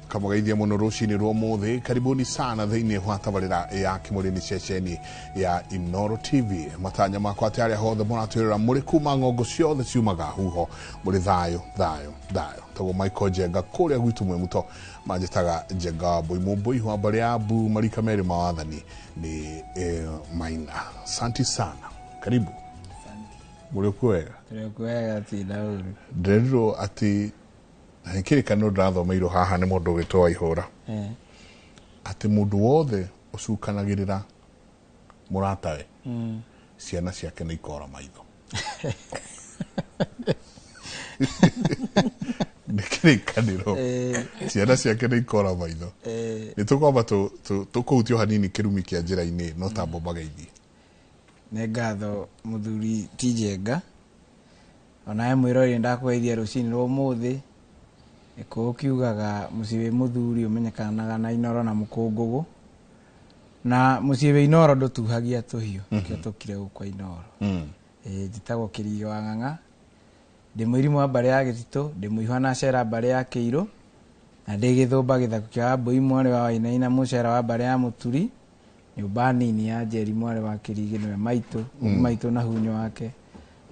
Kamũgeithia mũno rũcinĩ rwa ũmũthĩ. Karibuni sana thĩinĩ wa tabarĩra ya Kĩmũrĩ ceceni ya Inooro TV. Matanya makwa atĩ arĩa hothe mũratwĩrora mũrĩ kuma ng'ongo ciothe ciumaga huho mũrĩ thayũ thayũ thayũ. Tagwo Michael Njenga kũrĩa gwitũ Mwĩmuto manjĩtaga Njenga wa Mbũi, Mũmbũi wa mbarĩ ya Mbu, marika merĩ ma wathani ni Maina. Asante sana, karibu. Mũrĩ kuo wega? Tũrĩ kuo wega, ti na ũru. Ndĩrerirwo atĩ kĩrĩkanĩro ndĩrathomeirwo haha nĩ mũndũ ũgĩtwo Waihũra atĩ mũndũ wothe ũcukanagĩrĩra mũratawe ciana ciake nĩ ikora maitho. Nĩ kĩrĩkanĩro, ciana ciake nĩ ikora maitho. Nĩ tũkwamba tũkũhutio hanini kĩrumi kĩa njĩra-inĩ, no tambo mageithie. Nĩ ngatho mũthuri ti Njenga, onawe mwĩroreri ndakũgeithia rũcinĩ rwa ũmũthĩ. Gĩkũyũ kiugaga mũciĩ wĩ mũthuri ũmenyekanaga na inoro na mũkũngũgũ, na mũciĩ wĩ inoro ndũtuhagia tũhiũ. Nĩkĩo tũkire gũkũ Inoro. Njĩtagwo Kĩrigĩ wa Ng'ang'a, ndĩ mũirimũ wa mbarĩ ya Gĩtitũ, ndĩ mũihwa na cera mbarĩ ya Kĩirũ, na ndĩ gĩthũmba gĩthaku kĩa Wambũi mwarĩ wa Wainaina mũcera wa mbarĩ ya Mũturi, nyũmba nini ya Njeri mwarĩ wa Kĩrigĩ nĩwe maitũ, maitũ na hunyo wake.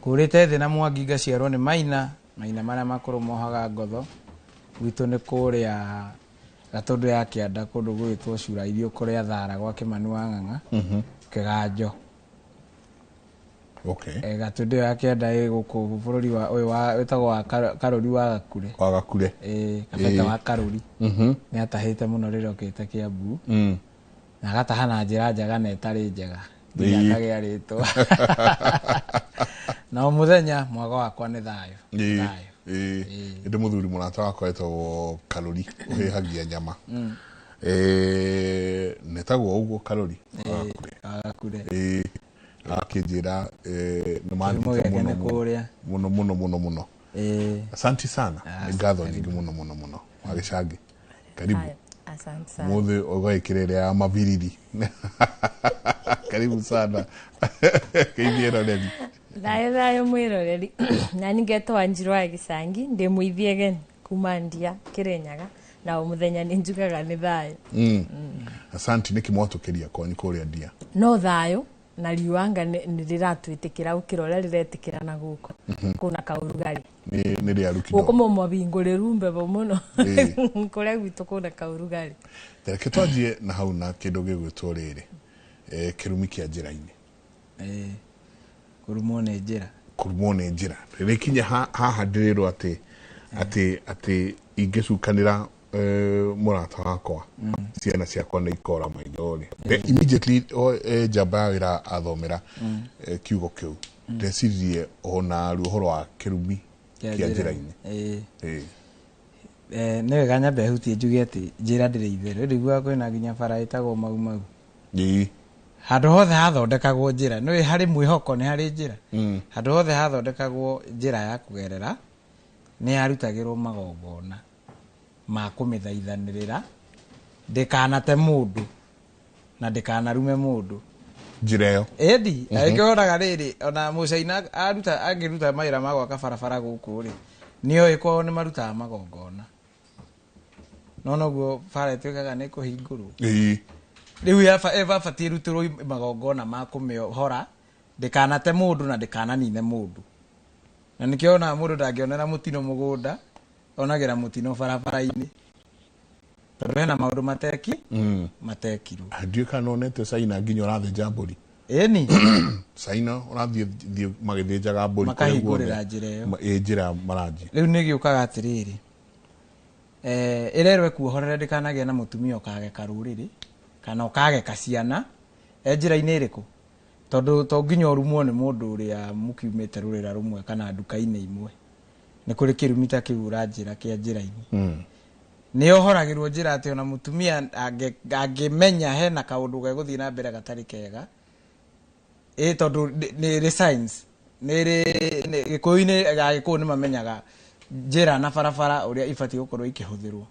Ngũrĩte thĩ na Mwangi ngaciarwo nĩ Maina, Maina marĩa makũrũ mohaga ngotho. Gwitũ nĩ kũrĩa Gatũndũ ya kĩanda kũndũ gũgĩtwo Cura irio kũrĩa Thara gwa Kĩmani wa Ng'ang'a, Kĩganjo. Gatũndũ ya kĩanda ĩ gũkũ bũrũri wa ũyũ wa wĩtagwo wa Karũri wa Gakure. Wa Gakure. Kabeta wa Karũri. Nĩ atahĩte mũno rĩrĩa okĩte Kĩambu. Na agataha na njĩra njega na ĩtarĩ njega. Nginya akagĩa rĩtwa. Na o mũthenya mwago wakwa nĩ thayũ. Thayũ. Ĩndĩ mũthuri mũrata wakwa etagwo Karũri ũhĩhagia nyama. Netagwo ũguo Karũri wa Gakure. Wa Gakure. Akĩnjĩra nĩ Kĩhumo mathiĩte gĩake mũno nĩ kũrĩa. Mũno mũno mũno mũno. Asanti sana. Nĩ ngatho nyingĩ mũno mũno mũno. Wa Gĩcangi. Karibu. Asante sana. Mũthĩ ũgekĩra ĩrĩa ya mabiriri. Karibu sana. Geithie eroreri. Thayũ thayũ mwĩroreri. Na ningetwo Wanjiru wa Gĩcangi, ndĩ mũithiegeni kuma Ndia Kĩrĩnyaga, na o mũthenya nĩ njugaga nĩ thayũ. Asanti, nĩkĩ mwatũkĩria kwanyu kũrĩa Ndia? No thayũ na riũa anga nĩ rĩratwĩtĩkĩra gũkĩra ũrĩa rĩretĩkĩra na gũkũ. Kũna kaũrugarĩ. Nĩ rĩaru kidogo. Gũkũ mũmabingũrĩru mbebo mũno. Kũrĩa gwitũ kũna kaũrugarĩ. Reke twanjie na hau na kĩndũ gĩgwĩtwo rĩrĩ. Kĩrumi kĩa njĩra-inĩ. Kũrumwo nĩ njĩra. Kũrumwo nĩ njĩra. Rĩkinya haha ndĩrĩrwo atĩ ingĩcukanĩra mũrata wakwa ciana ciakwa nĩ ikora maitho rĩ. Immediately njamba ya wĩra athomera kiugo kĩu. Ndeciririe ona ruo ũhoro wa kĩrumi kĩa njĩra-inĩ. Nĩ wega nyambe hutie njuge atĩ njĩra ndĩrĩ itherũ. Ĩndĩ kwĩna nginya bara ĩtagwo Mau Mau. Handũ hothe hathondekagwo njĩra, nĩ harĩ mwĩhoko, nĩ harĩ njĩra. Handũ hothe hathondekagwo njĩra ya kũgerera, nĩ yarutagĩrwo magongona ma kũmĩthaithanĩrĩra ndĩkanate mũndũ na ndĩkanarume mũndũ. Njĩra ĩyo. Ĩndi, angĩkorwo onaga rĩrĩ, ona Mũcaina angĩruta mawĩra ma gwaka barabara gũkũ rĩ, nĩoĩ kwao nĩ marutaga magongona. No noguo bara ĩtuĩkaga nĩ kũhingũrwo. Rĩu yabatiĩ ĩrutĩrwo magongona ma kũmĩohora ndĩkanate mũndũ na ndĩkananine mũndũ. Na nĩkĩo onaga mũndũ ndangĩonera mũtino mũgũnda, onagĩra mũtino barabara-inĩ. Tondũ hena maũndũ matekirwo. Ndiũĩ kana nĩwonete Caina nginya ũrathĩnja mbũri. Ĩni. Caina ũrathiĩ thiĩ magĩthĩnjaga mbũri kũrĩa Makahingũrĩra guothe. njĩra ĩyo. Njĩra maranjia. Rĩu nĩ gĩũkaga atĩrĩrĩ. Ĩrerwo ĩkuohorere ndĩkanagĩe na mũtumia ũkageka rũrĩrĩ kana ũkageka ciana njĩra-inĩ ĩrĩkũ? Tondũ to nginya ũrumwo nĩ mũndũ ũrĩa mũkiumĩte rũrĩra rũmwe kana nduka-inĩ imwe. Nĩ kũrĩ kĩrumi ta kĩu ũranjĩra kĩa njĩra-inĩ. Nĩ ohoragĩrwo njĩra atĩ ona mũtumia angĩmenya hena kaũndũ gegũthiĩ na mbere gatarĩ kega, tondũ nĩ ĩrĩ signs, nĩ ĩrĩ, nĩ, Gĩkũyũ-inĩ, Agĩkũyũ nĩ mamenyaga njĩra na barabara ũrĩa ibatiĩ gũkorwo ikĩhũthĩrwo.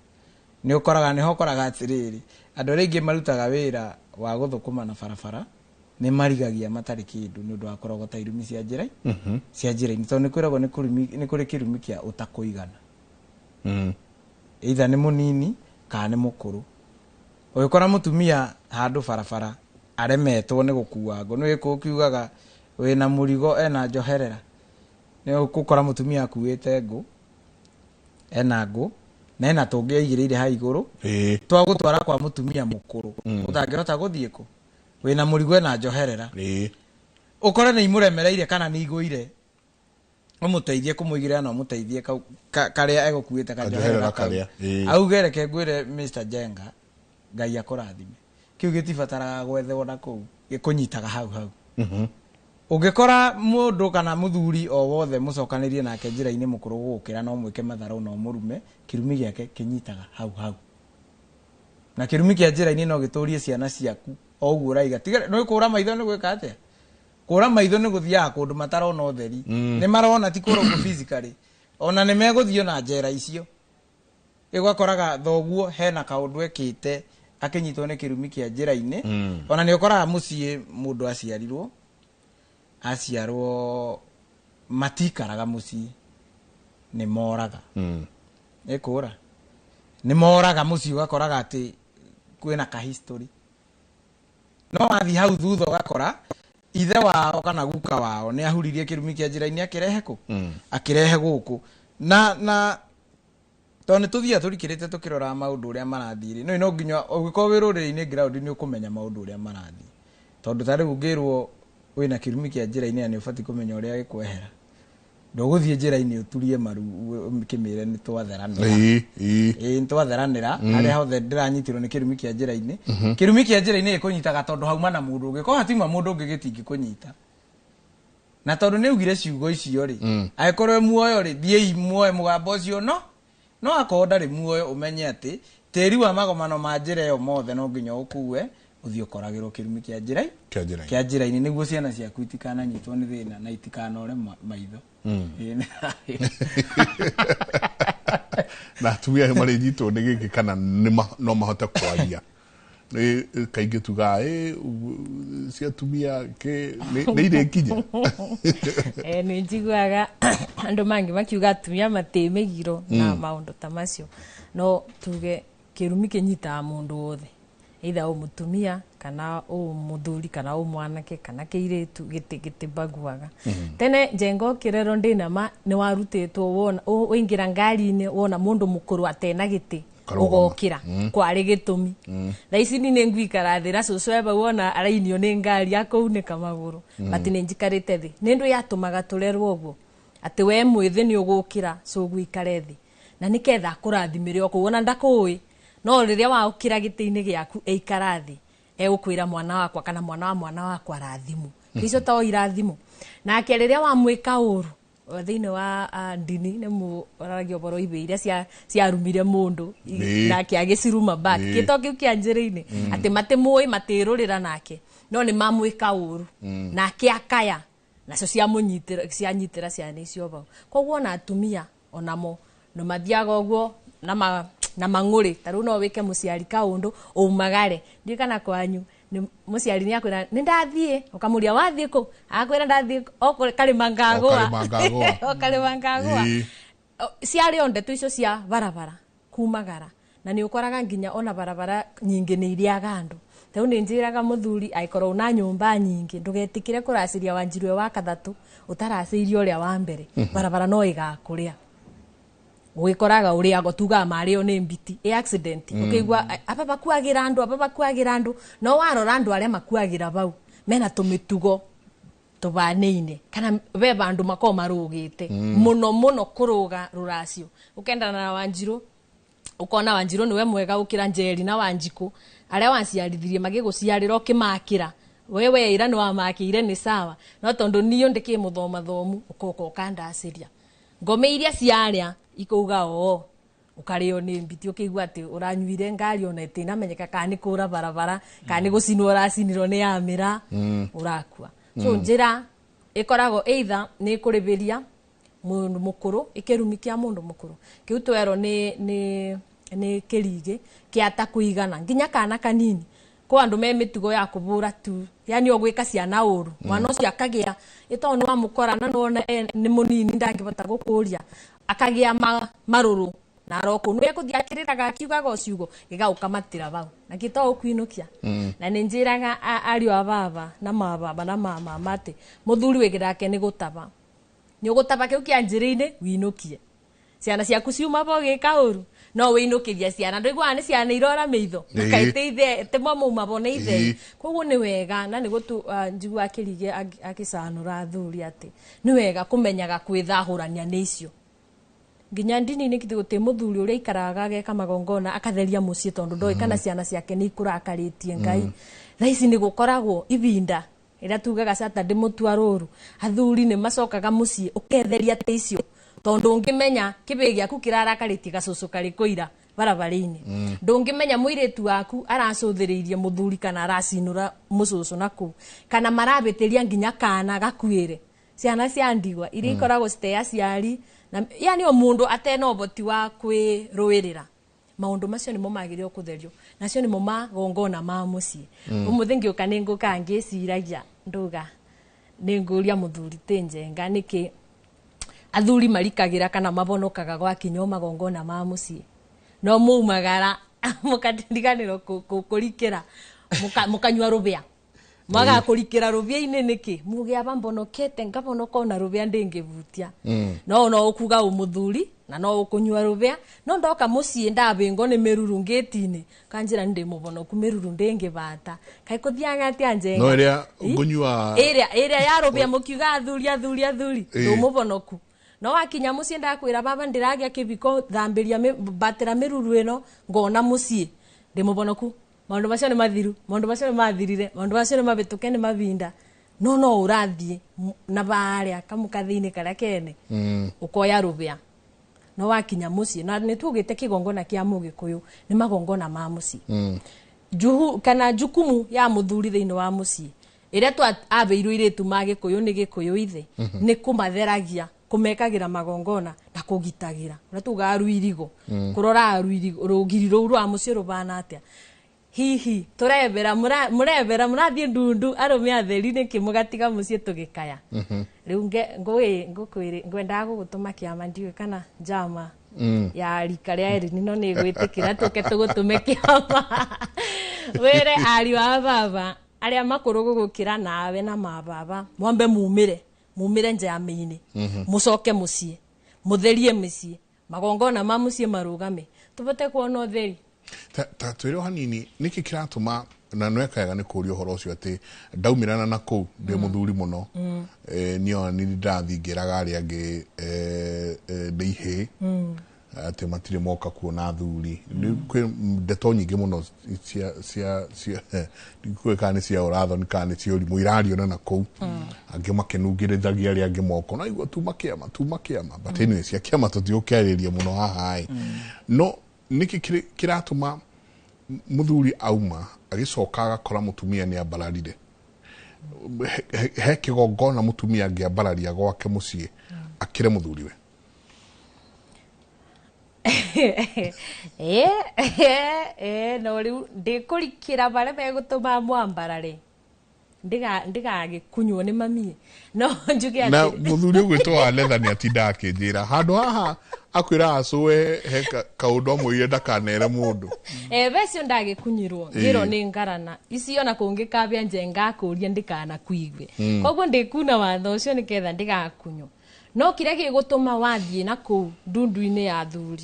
Nĩ ũkoraga, nĩho ũkoraga atĩrĩrĩ, andũ arĩa aingĩ marutaga wĩra wa gũthũkũma na barabara nĩ marigagia matarĩ kĩndũ nĩ ũndũ wa kũrogota irumi cia njĩra cia njĩra-inĩ, tondũ nĩ kwĩragwo nĩ kũrĩ kĩrumi kĩa ũtakũigana. Either nĩ mũnini Kana nĩ mũkũrũ. Ũgĩkora mũtumia handũ barabara aremetwo nĩ gũkua ngũ, nĩ wĩkũ ũkiugaga wĩna mũrigo ena njoherera. Nĩ ũgũkora mũtumia akuĩte ngũ, ena ngũ na ena tũngĩ aigĩrĩire hau igũrũ twagũtwara kwa mũtumia mũkũrũ ũtangĩhota gũthiĩ kũ, wĩna mũrigo ena njoherera. Ũkore nĩ imũremereire kana nĩ igũire, ũmũteithie kũmũigĩrĩra na ũmũteithie karĩa egũkuĩte kanjoherera Kanjoherera kau. Karĩa, ĩĩ. Auge reke ngwĩre Mr. Njenga, Ngai akũrathime. Kĩu gĩtibataraga gwethwo na kũu, gĩkũnyitaga hau hau. Ũngĩkora mũndũ kana mũthuri o wothe mũcokanĩrie nake njĩra-inĩ mũkũrũ gũgũkĩra no mwĩke matharũ no mũrume, kĩrumi gĩake kĩnyitaga hau hau. Na kĩrumi kĩa njĩra-inĩ no gĩtũrie ciana ciaku o ũguo ũraiga. Tiga nĩ kũra maitho nĩ gwĩka atĩa? Kũra maitho nĩ gũthiaga kũndũ matarona ũtheri. Nĩ marona ti kũra ũguo physically. Ona nĩ megũthiĩ ona njera icio. Ũgakoraga thoguo hena kaũndũ ekĩte akĩnyitwo nĩ kĩrumi kĩa njĩra-inĩ. Ona nĩ ũkoraga mũciĩ mũndũ aciarirwo, aciarwo matikaraga mũciĩ, nĩ moraga. Nĩ kũra. Nĩ moraga mũciĩ ũgakoraga atĩ kwĩna ka history. No wathiĩ hau thutha ũgakora ithe wao kana guka wao nĩ ahuririe kĩrumi kĩa njĩra-inĩ akĩrehe kũ? Akĩrehe gũkũ. Na tondũ nĩ tũthiaga tũrikĩrĩte tũkĩroraga maũndũ ũrĩa marathiĩ rĩ, no nginya ũngĩkorwo wĩ rũrĩrĩ-inĩ ground nĩ ũkũmenya maũndũ ũrĩa marathiĩ. Tondũ ta rĩu ũngĩrwo wĩna kĩrumi kĩa njĩra-inĩ na nĩ ũbatiĩ kũmenya ũrĩa gĩkwehera. Ndũgũthiĩ njĩra-inĩ ũturie maru ũkĩmĩre nĩ twatheranĩra. Ĩĩ, ĩĩ. Ĩĩ nĩ twatheranĩra harĩa hothe ndĩranyitirwo nĩ kĩrumi kĩa njĩra-inĩ. Kĩrumi kĩa njĩra-inĩ gĩkũnyitaga tondũ hauma na mũndũ ũngĩ. Korwo hatiuma mũndũ ũngĩ gĩtingĩkũnyita. Na tondũ nĩ augire ciugo icio rĩ, angĩkorwo e muoyo rĩ, thiĩi muoe mũgambo ũcio no akorwo ndarĩ muoyo ũmenye atĩ tĩri wa magomano ma njĩra ĩyo mothe no nginya ũkue ũthiĩ ũkoragĩrwo kĩrumi kĩa njĩra Kĩa njĩra-inĩ. kĩa njĩra-inĩ nĩguo ciana ciaku itikananyitwo nĩ thĩna na itikanore maitho. Ĩĩ, Na atumia acio marĩnyitwo nĩ gĩkĩ kana no mahote kwaria. Nĩ kaingĩ tugaga cia atumia nĩ irĩ nginya. Nĩ njiguaga andũ mangĩ makiuga atumia matĩ mĩgiro na maũndũ ta macio, no tuge kĩrumi kĩnyitaga mũndũ wothe, either ũ mũtumia kana ũ mũthuri kana ũ mwanake kana kĩirĩtu, gĩtĩbaguaga. Tene Njenga ũkĩrerwo ndĩna ma nĩ warutĩtwo wona ũingĩra ngari-inĩ wona mũndũ mũkũrũ atena gĩtĩ Karũgama. Ũgokĩra kwarĩ gĩtũmi. Thaa ici ni nĩ ngũikara thĩ na cũcũ e bau wona arainio nĩ ngari akũunĩka magũrũ, but nĩ njikarĩte thĩ. Nĩ ndũ yatũmaga tũrerwo ũguo atĩ we mwĩthĩ nĩ ũgũkĩra cũguo ikare thĩ na nĩketha akũrathimĩre o kũu ona ndakũĩ, no rĩrĩa waũkĩra gĩtĩ-inĩ gĩaku ĩikara thĩ egũkwĩra mwana wakwa kana mwana wa mwana wakwa rathimwo. Icio to irathimo. Nake rĩrĩa wamwĩka ũru thĩinĩ wa ndini nĩ mũraragia ũhoro ibĩ iria ciarumire mũndũ nake agĩciruma back. Kĩto kĩu kĩa njĩra-inĩ atĩ matĩmũĩ matĩrũrĩra nake no nĩ mamwĩka ũru nake akaya nacio ciamũnyitĩra cianyitĩra ciana icio bau. Koguo ona atumia onamo no mathiaga ũguo na mang'ũrĩ. Ta rĩu no wĩke mũciari kaũndũ umagare, ndiũĩ kana kwanyu nĩ mũciari nĩ akwĩra nĩ ndathiĩ, ũkamũria wathiĩ kũ, akwĩra ndathiĩ o karĩma ngagũa. O karĩma ngagũa. O karĩma ngagũa. Ciarĩ o ndeto icio cia barabara kumagara, na nĩ ũkoraga nginya ona barabara nyingĩ nĩ irĩaga andũ. Ta rĩu nĩ njĩraga mũthuri angĩkorwo una nyũmba nyingĩ ndũgetĩkĩre kũracĩria Wanjiru wa kathatũ ũtaracĩirie ũrĩa wa mbere. Barabara no ĩgakũrĩa ũgĩkoraga ũrĩago tugaga marĩo nĩ mbiti ĩ accident. Ũkĩigua aba bakuagĩra andũ, aba bakuagĩra andũ, no warora andũ arĩa makuagĩra bau mena tũmĩtugo tũbanĩine kana be bandu makorwo marũgĩte mũno mũno kũrũga rũracio. Ũkendana na Wanjirũ ũkona Wanjirũ nĩwe mwega gũkĩra Njeri na Wanjikũ arĩa waciarithirie magĩgũciarĩra ũkĩmakĩra we weira nĩ wamakĩire nĩ sawa, no tondũ niĩ ndĩkĩ mũthomathomu ũkoka ũkandacĩria ngome iria ciarĩa ikauga oo ũkarĩo nĩ mbiti ũkĩigua atĩ ũranyuire ngari ona ĩtĩnamenyeka kana nĩ kũra barabara kana nĩ gũcinwo ũracinirwo nĩ yamĩra ũrakua. So njĩra ĩkoragwo either nĩ kũrĩbĩria mũndũ mũkũrũ ĩkĩrumi kĩa mũndũ mũkũrũ kĩu twerwo nĩ kĩrigĩ kĩa ta kũigana nginya kana kanini kwa andũ me mĩtugo ya kũbũra tu, yani ũgwĩka ciana ũru mwana ũcio akagĩa ĩtondũ nĩ wamũkora na nĩwona nĩ mũnini ndangĩhota gũkũria akagĩa marũrũ. Na aroko nä ekå thiä akä rä raga akiugaga o ciugo gä bau na gä to å kuinå na nä njä raga ariå a baba na mababa na mamama atä må thuri wä gä rake nä gå taba nä å gå taba kä u kä anjä rä inä winå kie ciana ciaku ciuma bo gä ka å ru no wä inå kä ria ciana ndå nä ciana irora mä itho kaitä ithe te mwamuuma bo nä ithe koguo nä wega na nä gå njigua akä rige akä canå ra athuri atä nä wega kå menyaga kwä thahå rania nä icio nginya ndini-inä githä gå tä må thuri å rä a ikaraga ageka magongona akatheria må ciä tondå ndoä kana ciana ciake nä ikå rakarä tie ngai thaa ici nä gå koragwo ibinda ä rä a tugaga Saturday må rå ru athuri nä macokaga må ciä å ketheria tä icio tondå å ngä menya kä bä gä aku kä rarakarä tie gacåcå karä kå ira barabara-inä ndå ngä menya må irä tu waku aracå thä rä irie må thuri kana aracinå ra må cåcå na kå kana marabä tä ria nginya kana gakuä re ciana cia ndigwa iria ikoragwo cite aciari na yani o mundu atena ũhoti wa kwĩrũĩrĩra maũndũ macio nĩmo magĩrĩirwo kũtherio nacio nĩmo magongona ma mũciĩ ũmũthĩ ngĩũka nĩ ngũka ngĩciragia nduga nĩ ngũria mũthuri tĩ Njenga nĩkĩ athuri marikagĩra kana mabonokaga gwakinya magongona ma mũciĩ no maumagara mũkatiriganĩrwo kũrikĩra mũkanyua rũbĩa mwaga kũrikĩra rũbĩa-inĩ nĩkĩ muge aba mbonokete ngabonoka ona rũbĩa ndĩngĩbutia no no ũkuga ũmũthuri na no ũkũnyua rũbĩa no ndoka mũciĩ ndabĩngwo nĩ mĩruru ngĩti-inĩ kanjĩra nĩ ndĩ mũbonoku mĩruru ndĩngĩbata kaĩ kũthiaga atĩa Njenga no ĩrĩa ngũnyua ĩrĩa ya rũbĩa mũkiuga athuri athuri athuri ndĩ mũbonoku no wakinya mũciĩ ndakwĩra baba ndĩragĩa kĩbiko thambĩria batĩra mĩruru ĩno ngona mũciĩ ndĩ mũbonoku maundu macio nĩ mathiru maundu macio nĩ mathirire maundu macio nĩ mabĩtũke nĩ mabinda no no ũrathiĩ na barĩa kamũkathĩ-inĩ karĩa kene ũkoya rũbĩa no wakinya mũciĩ na nĩ tugĩte kĩgongona kĩa mũgĩkũyũ nĩ magongona ma mũciĩ juhu kana jukumu ya mũthuri thĩinĩ wa mũciĩ ĩrĩa twabĩirwo irĩtu ma gĩkũyũ nĩ gĩkũyũ ithe nĩ kũmatheragia kũmekagĩra magongona na kũgitagĩra ũrĩa tugaga ruirigo kũrora ruirigo rũgiri rũu rwa mũciĩ rũbana atĩa hihi turebera murebera murathiĩ ndundu arũme atheri nĩkĩ mũgatiga mũciĩ tũgĩkaya rĩu ngwendaga gũgũtũma kĩama ndiũĩ kana njama ya rika rĩa Erini no nĩ gwĩtĩkĩra tũke tũgũtũme kĩama wĩre ariũ a baba arĩa makũrũ gũgũkĩra nawe na mababa mwambe mumĩre mumĩre nja ya mĩinĩ mũcoke mũciĩ mũtherie mĩciĩ magongona ma mũciĩ marũgame tũbote kuona ũtheri ta twĩre hanini nĩkĩ kĩratũma na nwekaga nĩ kũria ũhoro ũcio atĩ ndaumirana na kũu ndĩ mũthuri mũno niĩ ona nĩ ndĩrathiĩ ngĩraga arĩa angĩ ndĩ ihĩĩ atĩ matirĩ moka kuona athuri kwĩ ndeto nyingĩ mũno cia ndikũĩ kana nĩ cia ũrathoni kana nĩ cia ũrimũ irariona na kũu angĩ makĩnungĩrĩthagia arĩa angĩ moko na igua tuma kĩama but anyway cia kĩama tũtigũkĩarĩria mũno haha ĩ no nĩkĩ kĩratũma mũthuri auma agĩcoka agakora mũtumia nĩ ambararire he kĩgongona mũtumia angĩambararia gwake mũciĩ akĩre mũthuriwe no rĩu ndĩkũrikĩra barĩa megũtũma mwambarare ndigagĩkunywo nĩ mamie no njuge atĩ na mũthuri ũgwĩtwo wa letha nĩ atindaga akĩnjĩra handũ haha akwĩra acũe he kaũndũ amwĩrire ndakanere mũndũ becio ndagĩkunyirwo ngĩrwo nĩ ngarana icio na kũngĩkabĩa Njenga akũrie ndikanakuigue koguo ndĩkuna watho ũcio nĩgetha ndigakunywo no kĩrĩa gĩgũtũma wathiĩ na kũu ndundu-inĩ ya athuri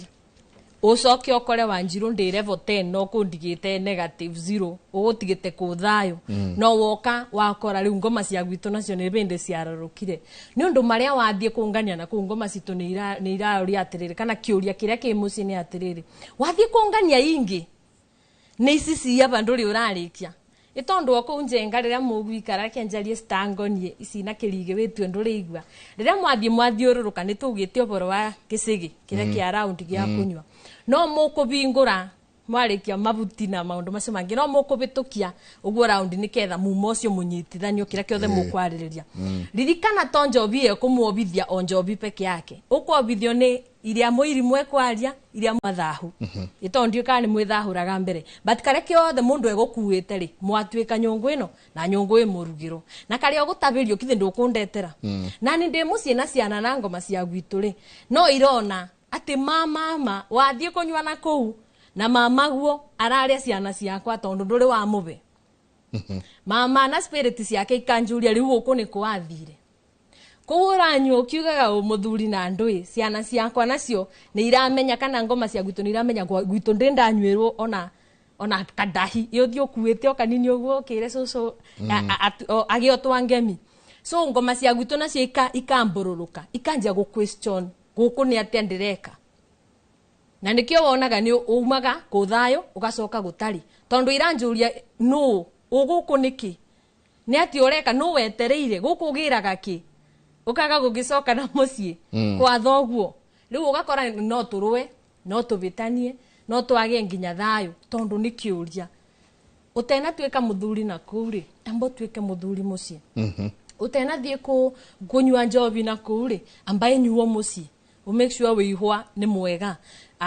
ũcoke ũkore Wanjirũ ndĩ level 10 no kũndigĩte negative 0 ũgũtigĩte kũ thayũ no woka wakora rĩu ngoma cia gwitũ nacio nĩ bĩndĩ ciararũkire nĩ ũndũ marĩa wathiĩ kũngania na kũu ngoma citũ nĩ iraũria atĩrĩrĩ kana kĩũria kĩrĩa kĩ mũciĩ nĩ atĩrĩrĩ wathiĩ kũngania ingĩ nĩ ici ciaba ndũrĩ ũrarĩkia ĩtondũ o kũu Njenga rĩrĩa mũgũikara reke njarie citangonie ici na kĩrigĩ wĩtue ndũrĩigua rĩrĩa mwathiĩ mwathiũrũrũka nĩ tũgĩte ũboro wa gĩcĩgĩ kĩrĩa kĩa round gĩa kũnyua no mũkũbingũra mwarĩkia mabuti na maũndũ macio mangĩ no mũkũbĩtũkia ũguo round nĩketha muma ũcio mũnyitithanio kĩrĩa kĩothe mũkwarĩrĩria ririkana to njobi ĩkũmuobithia o njobi peke yake ũkwobithio nĩ iria mũiri mwekwaria iria mathahu ĩtondũ ndiũĩ kana nĩ mwĩthahũraga mbere but karĩa kĩothe mũndũ egũkuĩte rĩ mwatuĩka nyũngũ ĩno na nyũngũ ĩ mũrugĩro na karĩa ũgũtabĩrio kithĩ ndũkũndetera na nĩ ndĩ mũciĩ na ciana na ngoma cia gwitũ rĩ no irona Atĩ mama wathiĩ kũnyua na kũu na mamaguo araria ciana ciakwa tondu ndũrĩ wa mũbe. Mama na spirit ciake ikanjuria rĩu gũkũ nĩ kwathire. Koguo ũranyua ũkiugaga ũ mũthuri na ndũĩ ciana ciakwa nacio nĩ iramenya kana ngoma cia gwitũ nĩ iramenya gwitũ ndĩ ndanyuĩrwo ona kadahi ĩũthiĩ ũkuĩte o kanini ũguo ũkĩre cũcũ agĩotwa ngemi. So ngoma cia gwitũ nacio ikambũrũrũka ikanjia gũ question gũkũ nĩ atĩa ndĩreka. Na nĩkĩo wonaga nĩ umaga kũ thayũ ũgacoka gũtarĩ tondu iranjũria nũ ũgũkũ nĩkĩ nĩ atĩ ũreka nũ wetereire gũkũ ũgĩraga kĩ ũkaga gũgĩcoka na mũciĩ kwa thoguo. Rĩu ũgakora no tũrũe no tũbĩtanie no twage nginya thayũ tondu nĩ kĩũria. Ũtenatuĩka mũthuri na kũu rĩ amba ũtuĩke mũthuri mũciĩ. Ũtenathiĩ kũnyua njobi na kũu rĩ amba ĩnyuo mũciĩ. Ũ make sure wĩihwa nĩ mwega.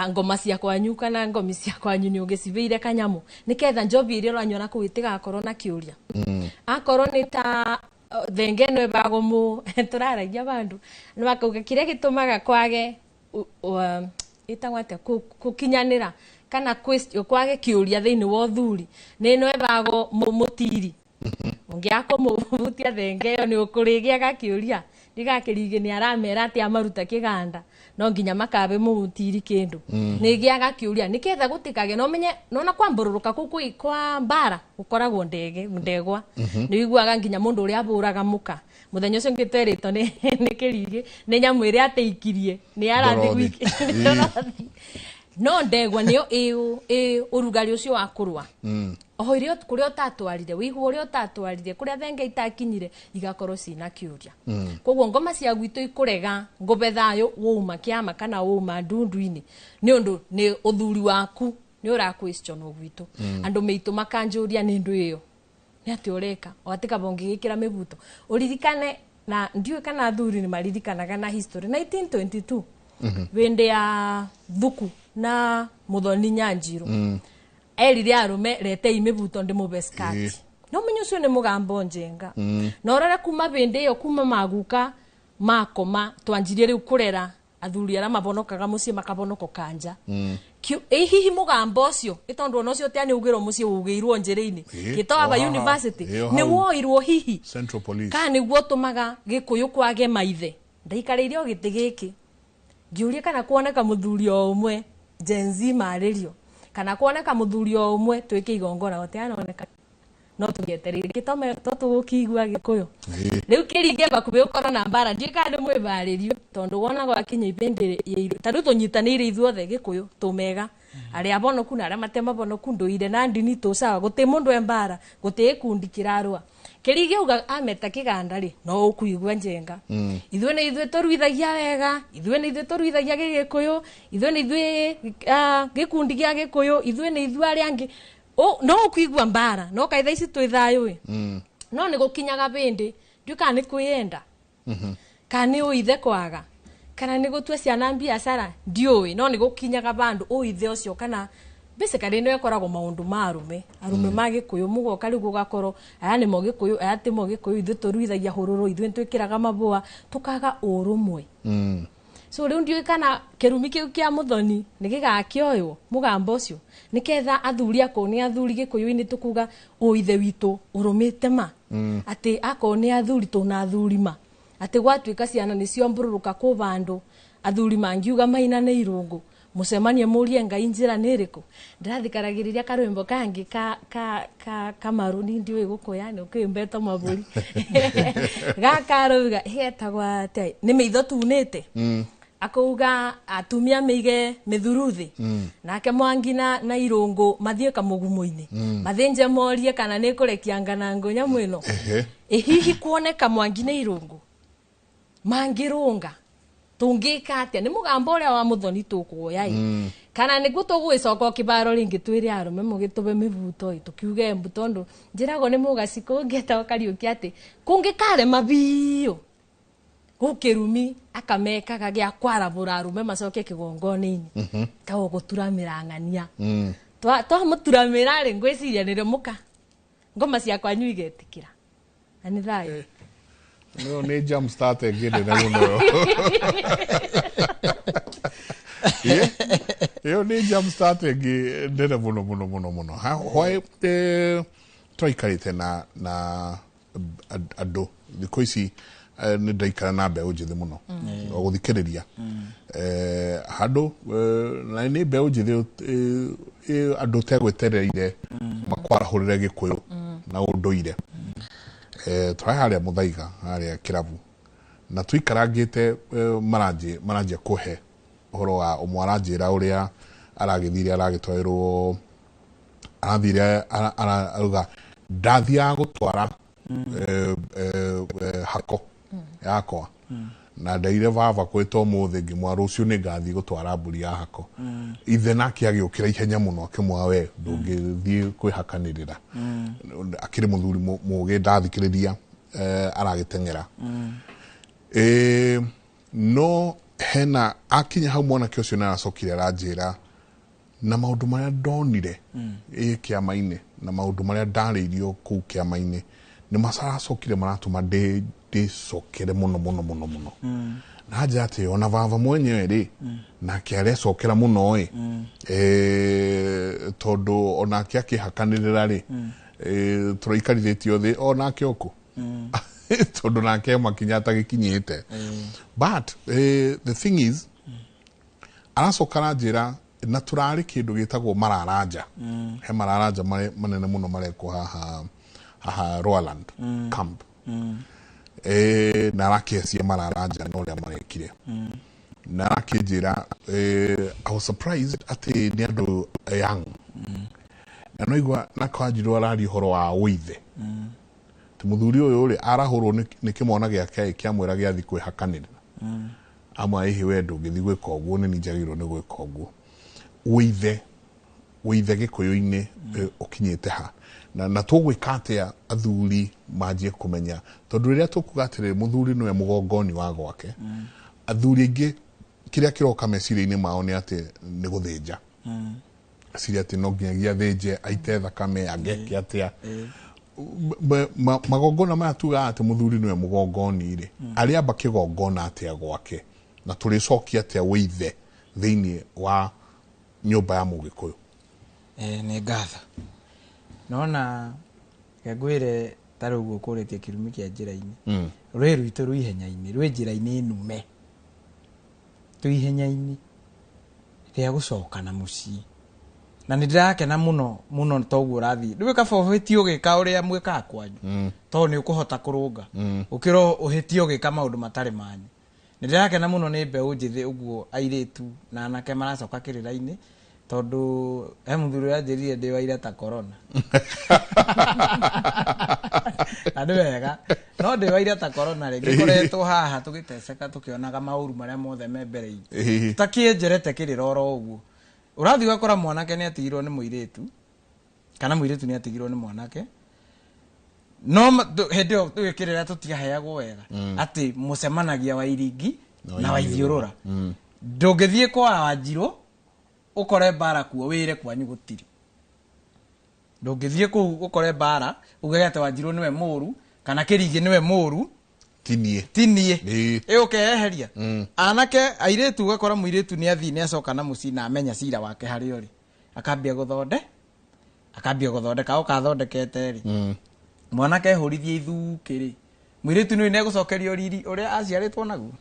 Ngoma cia kwanyu kana ngomi cia kwanyu nĩ ũgĩcibĩire kanyamu nĩketha njobi ĩrĩa ũranyua na kũu ĩtigakorwo na kĩũria. Akorwo nĩ ta thenge ĩno ĩbagwo mũ tũraragia bandu nĩ makauga kĩrĩa gĩtũmaga kwage ĩtagwo atĩa gũkinyanĩra kana kwage kĩũria thĩinĩ wa ũthuri nĩ ĩno ĩbagwo mũtiri. Ũngĩaga kũmũhutia thenge ĩyo nĩ ũkũrĩgĩaga kĩũria ndigakĩrige nĩ aramera atĩ amaruta kĩganda no nginya makabe mũtiri kĩndũ. Nĩ gĩaga kĩũria nĩketha gũtikage no menye nona kwambũrũrũka kũu kwa mbara gũkoragwo ndegwa. Nĩ ũiguaga nginya mũndũ ũrĩa abũraga mũka mũthenya ũcio ũngĩ twerĩtwo nĩ kĩrigĩ nĩ nyamũ ĩrĩa ateikirie nĩ arathi gwiki. No ndegwa nĩyo ĩ ũrugarĩ ũcio wa kũrũa. Oho iria kũrĩa ũtatwarire wĩihũ ũrĩa ũtatwarire kũrĩa thenge itakinyire igakorwo cina kĩũria. Koguo ngoma cia gwitũ ikũrega ngũbe thayũ wauma kĩama kana wauma ndundu-inĩ nĩ ũndũ nĩ ũthuri waku nĩ ũra question gwitũ. Andũ meitũ makanjũria nĩ ndũ ĩyo nĩ atĩ ũreka o atĩ kaba ũngĩgĩkĩra mĩbuto ũririkane na ndiũĩ kana athuri nĩ maririkanaga na history 1922 wĩndĩ ya Thuku na Muthoni Nyanjiru. Erire arume retei mibuto ndimube skati. No menye ucio ni mugambo njenga. Na urore kuma bindi iyo kuma maguka makoma twanjirie riu kurera athuri aria mabonokaga mucii makabonoko kanja. Hihi mugambo ucio itondu ona ucio tiani ugirwo mucii ugirwo njira-ini gitoaba university ni woirwo hihi Central Police kana niguo tumaga Gikuyu kwage maithe ndaikarĩire o gĩtĩ gĩkĩ ngiuria kana kuoneka muthuri o umwe Gen Z marĩrio kana kuoneka muthuri o umwe twike igongona gũtianoneka no tũgĩetereire gĩtome to tũgũkĩigua Gĩkũyũ rĩu kĩringe bakuhĩ ũkorwo na mbara ndiũĩ kana nĩ mwĩbarĩrio tondũ wona gwakinya ibĩndĩ ta rĩu tũnyitanĩire ithuothe Gĩkũyũ tũmega arĩa abonoku na arĩa mate mabonoku ndũire na ndini tũcawa gũtĩ mũndũ e mbara gũtĩ gĩkundi kĩrarũa kĩrige uga ameta kĩganda rĩ no ũkũigua njenga. Ithuĩ nĩ ithuĩ tũruithagia wega ithuĩ nĩ ithuĩ tũruithagia Gĩgĩkũyũ ithuĩ nĩ ithuĩ gĩkundi gĩa Gĩkũyũ ithuĩ nĩ ithuĩ arĩa angĩ no ũkũigua mbara no kaitha ici twĩ thayũ ĩ no nĩ gũkinyaga bĩndĩ ndiũĩ kana nĩ kwĩyenda kana nĩ ũithe kwaga kana nĩ gũtua ciana biacara ndiũĩ no nĩ gũkinyaga bandũ ũithe ũcio kana basically nĩ ĩkoragwo maũndũ ma arume arume ma Gĩkũyũ mũgoka rĩu gũgakorwo aya nĩmo Gĩkũyũ aya timo Gĩkũyũ ithuĩ tũruithagia hũrũrũ ithuĩ nĩtwĩkĩraga mabũa tũkaga ũrũmwe. So rĩu ndiũĩ kana kĩrumi kĩu kĩa Muthoni nĩ gĩgakĩoywo mũgambo ũcio nĩketha athuri akorwo nĩ athuri Gĩkũyũ-inĩ tũkuga ũithe witũ ũrũmĩte ma atĩ akorwo nĩ athuri tũna athuri ma atĩ gwatuĩka ciana nĩcio mbũrũrũka kũ bandũ athuri mangiuga maina nĩ irũngũ mũcemanie mũrie Ngai njĩra nĩ ĩrĩkũ. Ndĩrathikaragĩrĩria karwĩmbo kangĩ ka Kamaru ni ndiũĩ gũkũya nĩ ũkĩmbetwo mabũri gaka arauga getagwo atĩa nĩ mĩitho tunĩte akauga atumia meige mĩthuruthi nake Mwangi na Irũngũ mathiĩ kamũgumo-inĩ mathĩnje morie kana nĩ kũrekia nganangũ nyamũ ĩno. Ĩ hihi kuoneka Mwangi na Irũngũ mangĩrũnga tũngĩka atĩa nĩ mũgambo ũrĩa wa Muthoni tũkuoya ĩ kana nĩguo tũgũgĩcoka kĩbaro rĩngĩ twĩre arũme mũgĩtũbe mĩbuto ĩ tũkiuge mbu tondũ njĩragwo nĩ mũgaci kũngĩetagwo Kariũki atĩ kũngĩkarema biũ gũkĩrumi akamekaga gĩa kwarabũra arũme macoke kĩgongona-inĩ tagwo gũturamĩra ng'ania twamũturamĩra rĩ ngwĩciria nĩrĩo mũka ngoma cia kwanyu igetĩkĩra na nĩ thayũ. No nĩ jump start ĩngĩ nene mũno. Ĩyo nĩ jump start ĩngĩ nene mũno mũno mũno mũno. Why twaikarĩte na andũ thikũ ici, nĩ ndaikara na mbeũ njĩthĩ mũno gũthikĩrĩria handũ, na nĩ mbeũ njĩthĩ, andũ tegwĩtereire makwarahũrĩre Gĩkũyũ na ũndũire. Tũrarĩ harĩa Mũthaiga, harĩa kĩrabu, na tũikarangĩte, maranjia kũhe ũhoro wa ũmwe, aranjĩra ũrĩa aragĩthire, aragĩtwarĩrwo, arathire, arauga ndathiaga gũtwara hako yakwa, na ndaire baba kwĩta ũmũthĩ, ngĩmwa rũciũ nĩ ngathiĩ gũtwara mbũri ya hako. Ithe nake agĩũkĩra ihenya mũno, akĩmwa we ndũngĩthiĩ kwĩhakanĩrĩra, akĩrĩ mũthuri mũgĩ, ndathikĩrĩria, aragĩteng'era. No hena akinya hau, mwanake ũcio nĩ aracokire aranjĩra na maũndũ marĩa ndonire ĩ kĩama-inĩ na maũndũ marĩa ndarĩirio kũu kĩama-inĩ nĩ maracokire maratũma ndĩcokere mũno mũno mũno mũno. Na nja atĩ ona baba mwenyewe rĩ, nake arecokera mũno ĩ, tondũ onake akĩhakanĩrĩra rĩ, tũraikarithĩtio thĩ onake ũkũ, tondũ nake makinya atagĩkinyĩte. But the thing is, aracoka aranjĩra na tũrarĩ kĩndũ gĩtagwo mararanja. He mararanja manene mũno marekwo haha haha Roaland camp. Na arakĩecia mararanja na ũrĩa marekire, na arakĩnjĩra, I was surprised atĩ nĩ andũ young, na no igua na kwanjirwo araria ũhoro wa ũithe, ti mũthuri ũyũ rĩ, arahũrwo nĩ kĩmwana gĩake kĩamwĩra gĩathi kwĩhakanĩrĩra, amwe ĩhĩ we ndũngĩthiĩ gwĩka ũguo, nĩ njagĩrĩirwo nĩ gwĩka ũguo. Ũithe, ũithe Gĩkũyũ-inĩ ũkinyĩte ha, na tũgwĩka atĩa athuri manjie kũmenya? Tondũ rĩrĩa tũkuga atĩrĩrĩ, mũthuri nĩwe mũgongoni wa gwake, athuri aingĩ kĩrĩa kĩroka meciria-inĩ mao nĩ atĩ nĩ gũthĩnja, ciria atĩ no nginyagia athĩnje, aite thakame, angeke atĩa. Magongona maya tugaga atĩ mũthuri nĩwe mũgongoni rĩ, arĩamba kĩgongona atĩa gwake, na tũrĩcokia atĩa ũithe thĩinĩ wa nyũmba ya Mũgĩkũyũ? Nĩ ngatho. Nona ngwĩre ta rĩu ũguo ũkũrĩtie kĩrumi kĩa njĩra-inĩ, rwĩ rwitũ rwĩ ihenya-inĩ, rwĩ njĩra-inĩ nume, twĩ ihenya-inĩ rĩa gũcoka na mũciĩ, na nĩ ndĩrakena mũno mũno toguo ũrathiĩ rĩu kaba ũhĩtie ũgĩka ũrĩa mwĩkaga kwanyu, tondũ nĩ ũkũhota kũrũnga ũkĩra ũhĩtie ũgĩka maũndũ matarĩ manyu. Nĩ ndĩrakena mũno nĩ mbeũ njĩthĩ ũguo, airĩtu na anake maracoka kĩrĩra-inĩ, tondũ he mũthuri ũranjĩrire ndĩ waira ta corona, na nĩ wega, no ndĩ waira ta corona rĩ, ngĩkoretwo haha tũgĩteceka, tũkĩonaga maũru marĩa mothe me mbere itũ, tũtakĩenjerete kĩrĩra oro ũguo. Ũrathiĩ ũgakora mwanake nĩ atigirwo nĩ mũirĩtu, kana mũirĩtu nĩ atigirwo nĩ mwanake, no hĩndĩ ĩyo tũgĩkĩrĩra tũtiaheagwo wega atĩ mũcemanagia wa iringi na wa ithiũrũra. Ndũngĩthiĩ kwa Wanjirũ ũkore mbara kuo wĩre kwanyu gũtirĩ. Ndũngĩthiĩ kũu ũkore mbara ugage atĩ Wanjirũ nĩwe mũru kana Kĩrigĩ nĩwe mũru. Tinie. Tinie. Ĩ ũkeyeheria. Anake airĩtu, ũgakora mũirĩtu nĩ athiĩ, nĩ acoka na mũciĩ, na amenya cira wake harĩa ũrĩ, akambia gũthondeka oka athondekete rĩ, mwanake ehũrithie ithukĩ rĩ, mũirĩtu nĩ nĩegũcokerio riri ũrĩa aciarĩtwo naguo,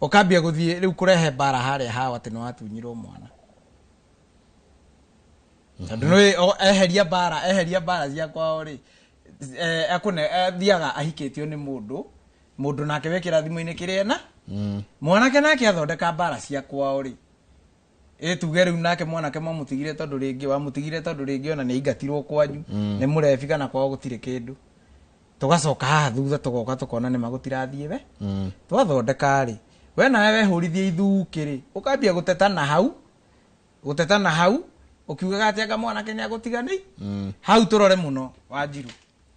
ũkambia gũthiĩ rĩu kũrehe mbara harĩa hao atĩ nĩ watunyirwo mwana, tondũ nĩ eheria mbara cia kwao rĩ, akũne athiaga ahikĩtio nĩ mũndũ nake wĩ kĩrathimo-inĩ kĩrĩa na mwanake nake athondeka mbara cia kwao rĩ, ĩ tuge rĩu nake mwanake mwamũtigire tondũ rĩngĩ wamũtigire tondũ rĩngĩ ona nĩ aingatirwo kwanyu nĩ mũrebi kana kwao gũtirĩ kĩndũ. Tũgacoka haha thutha, tũgoka tũkona nĩ magũtirathiĩ we twathondeka rĩ, we nawe wehũrithie ithukĩ rĩ, ũkambia gũteta na hau, gũteta na hau, ũkiugaga atĩ anga mwanake nĩ agũtiganĩ hau. Tũrore mũno Wanjiru,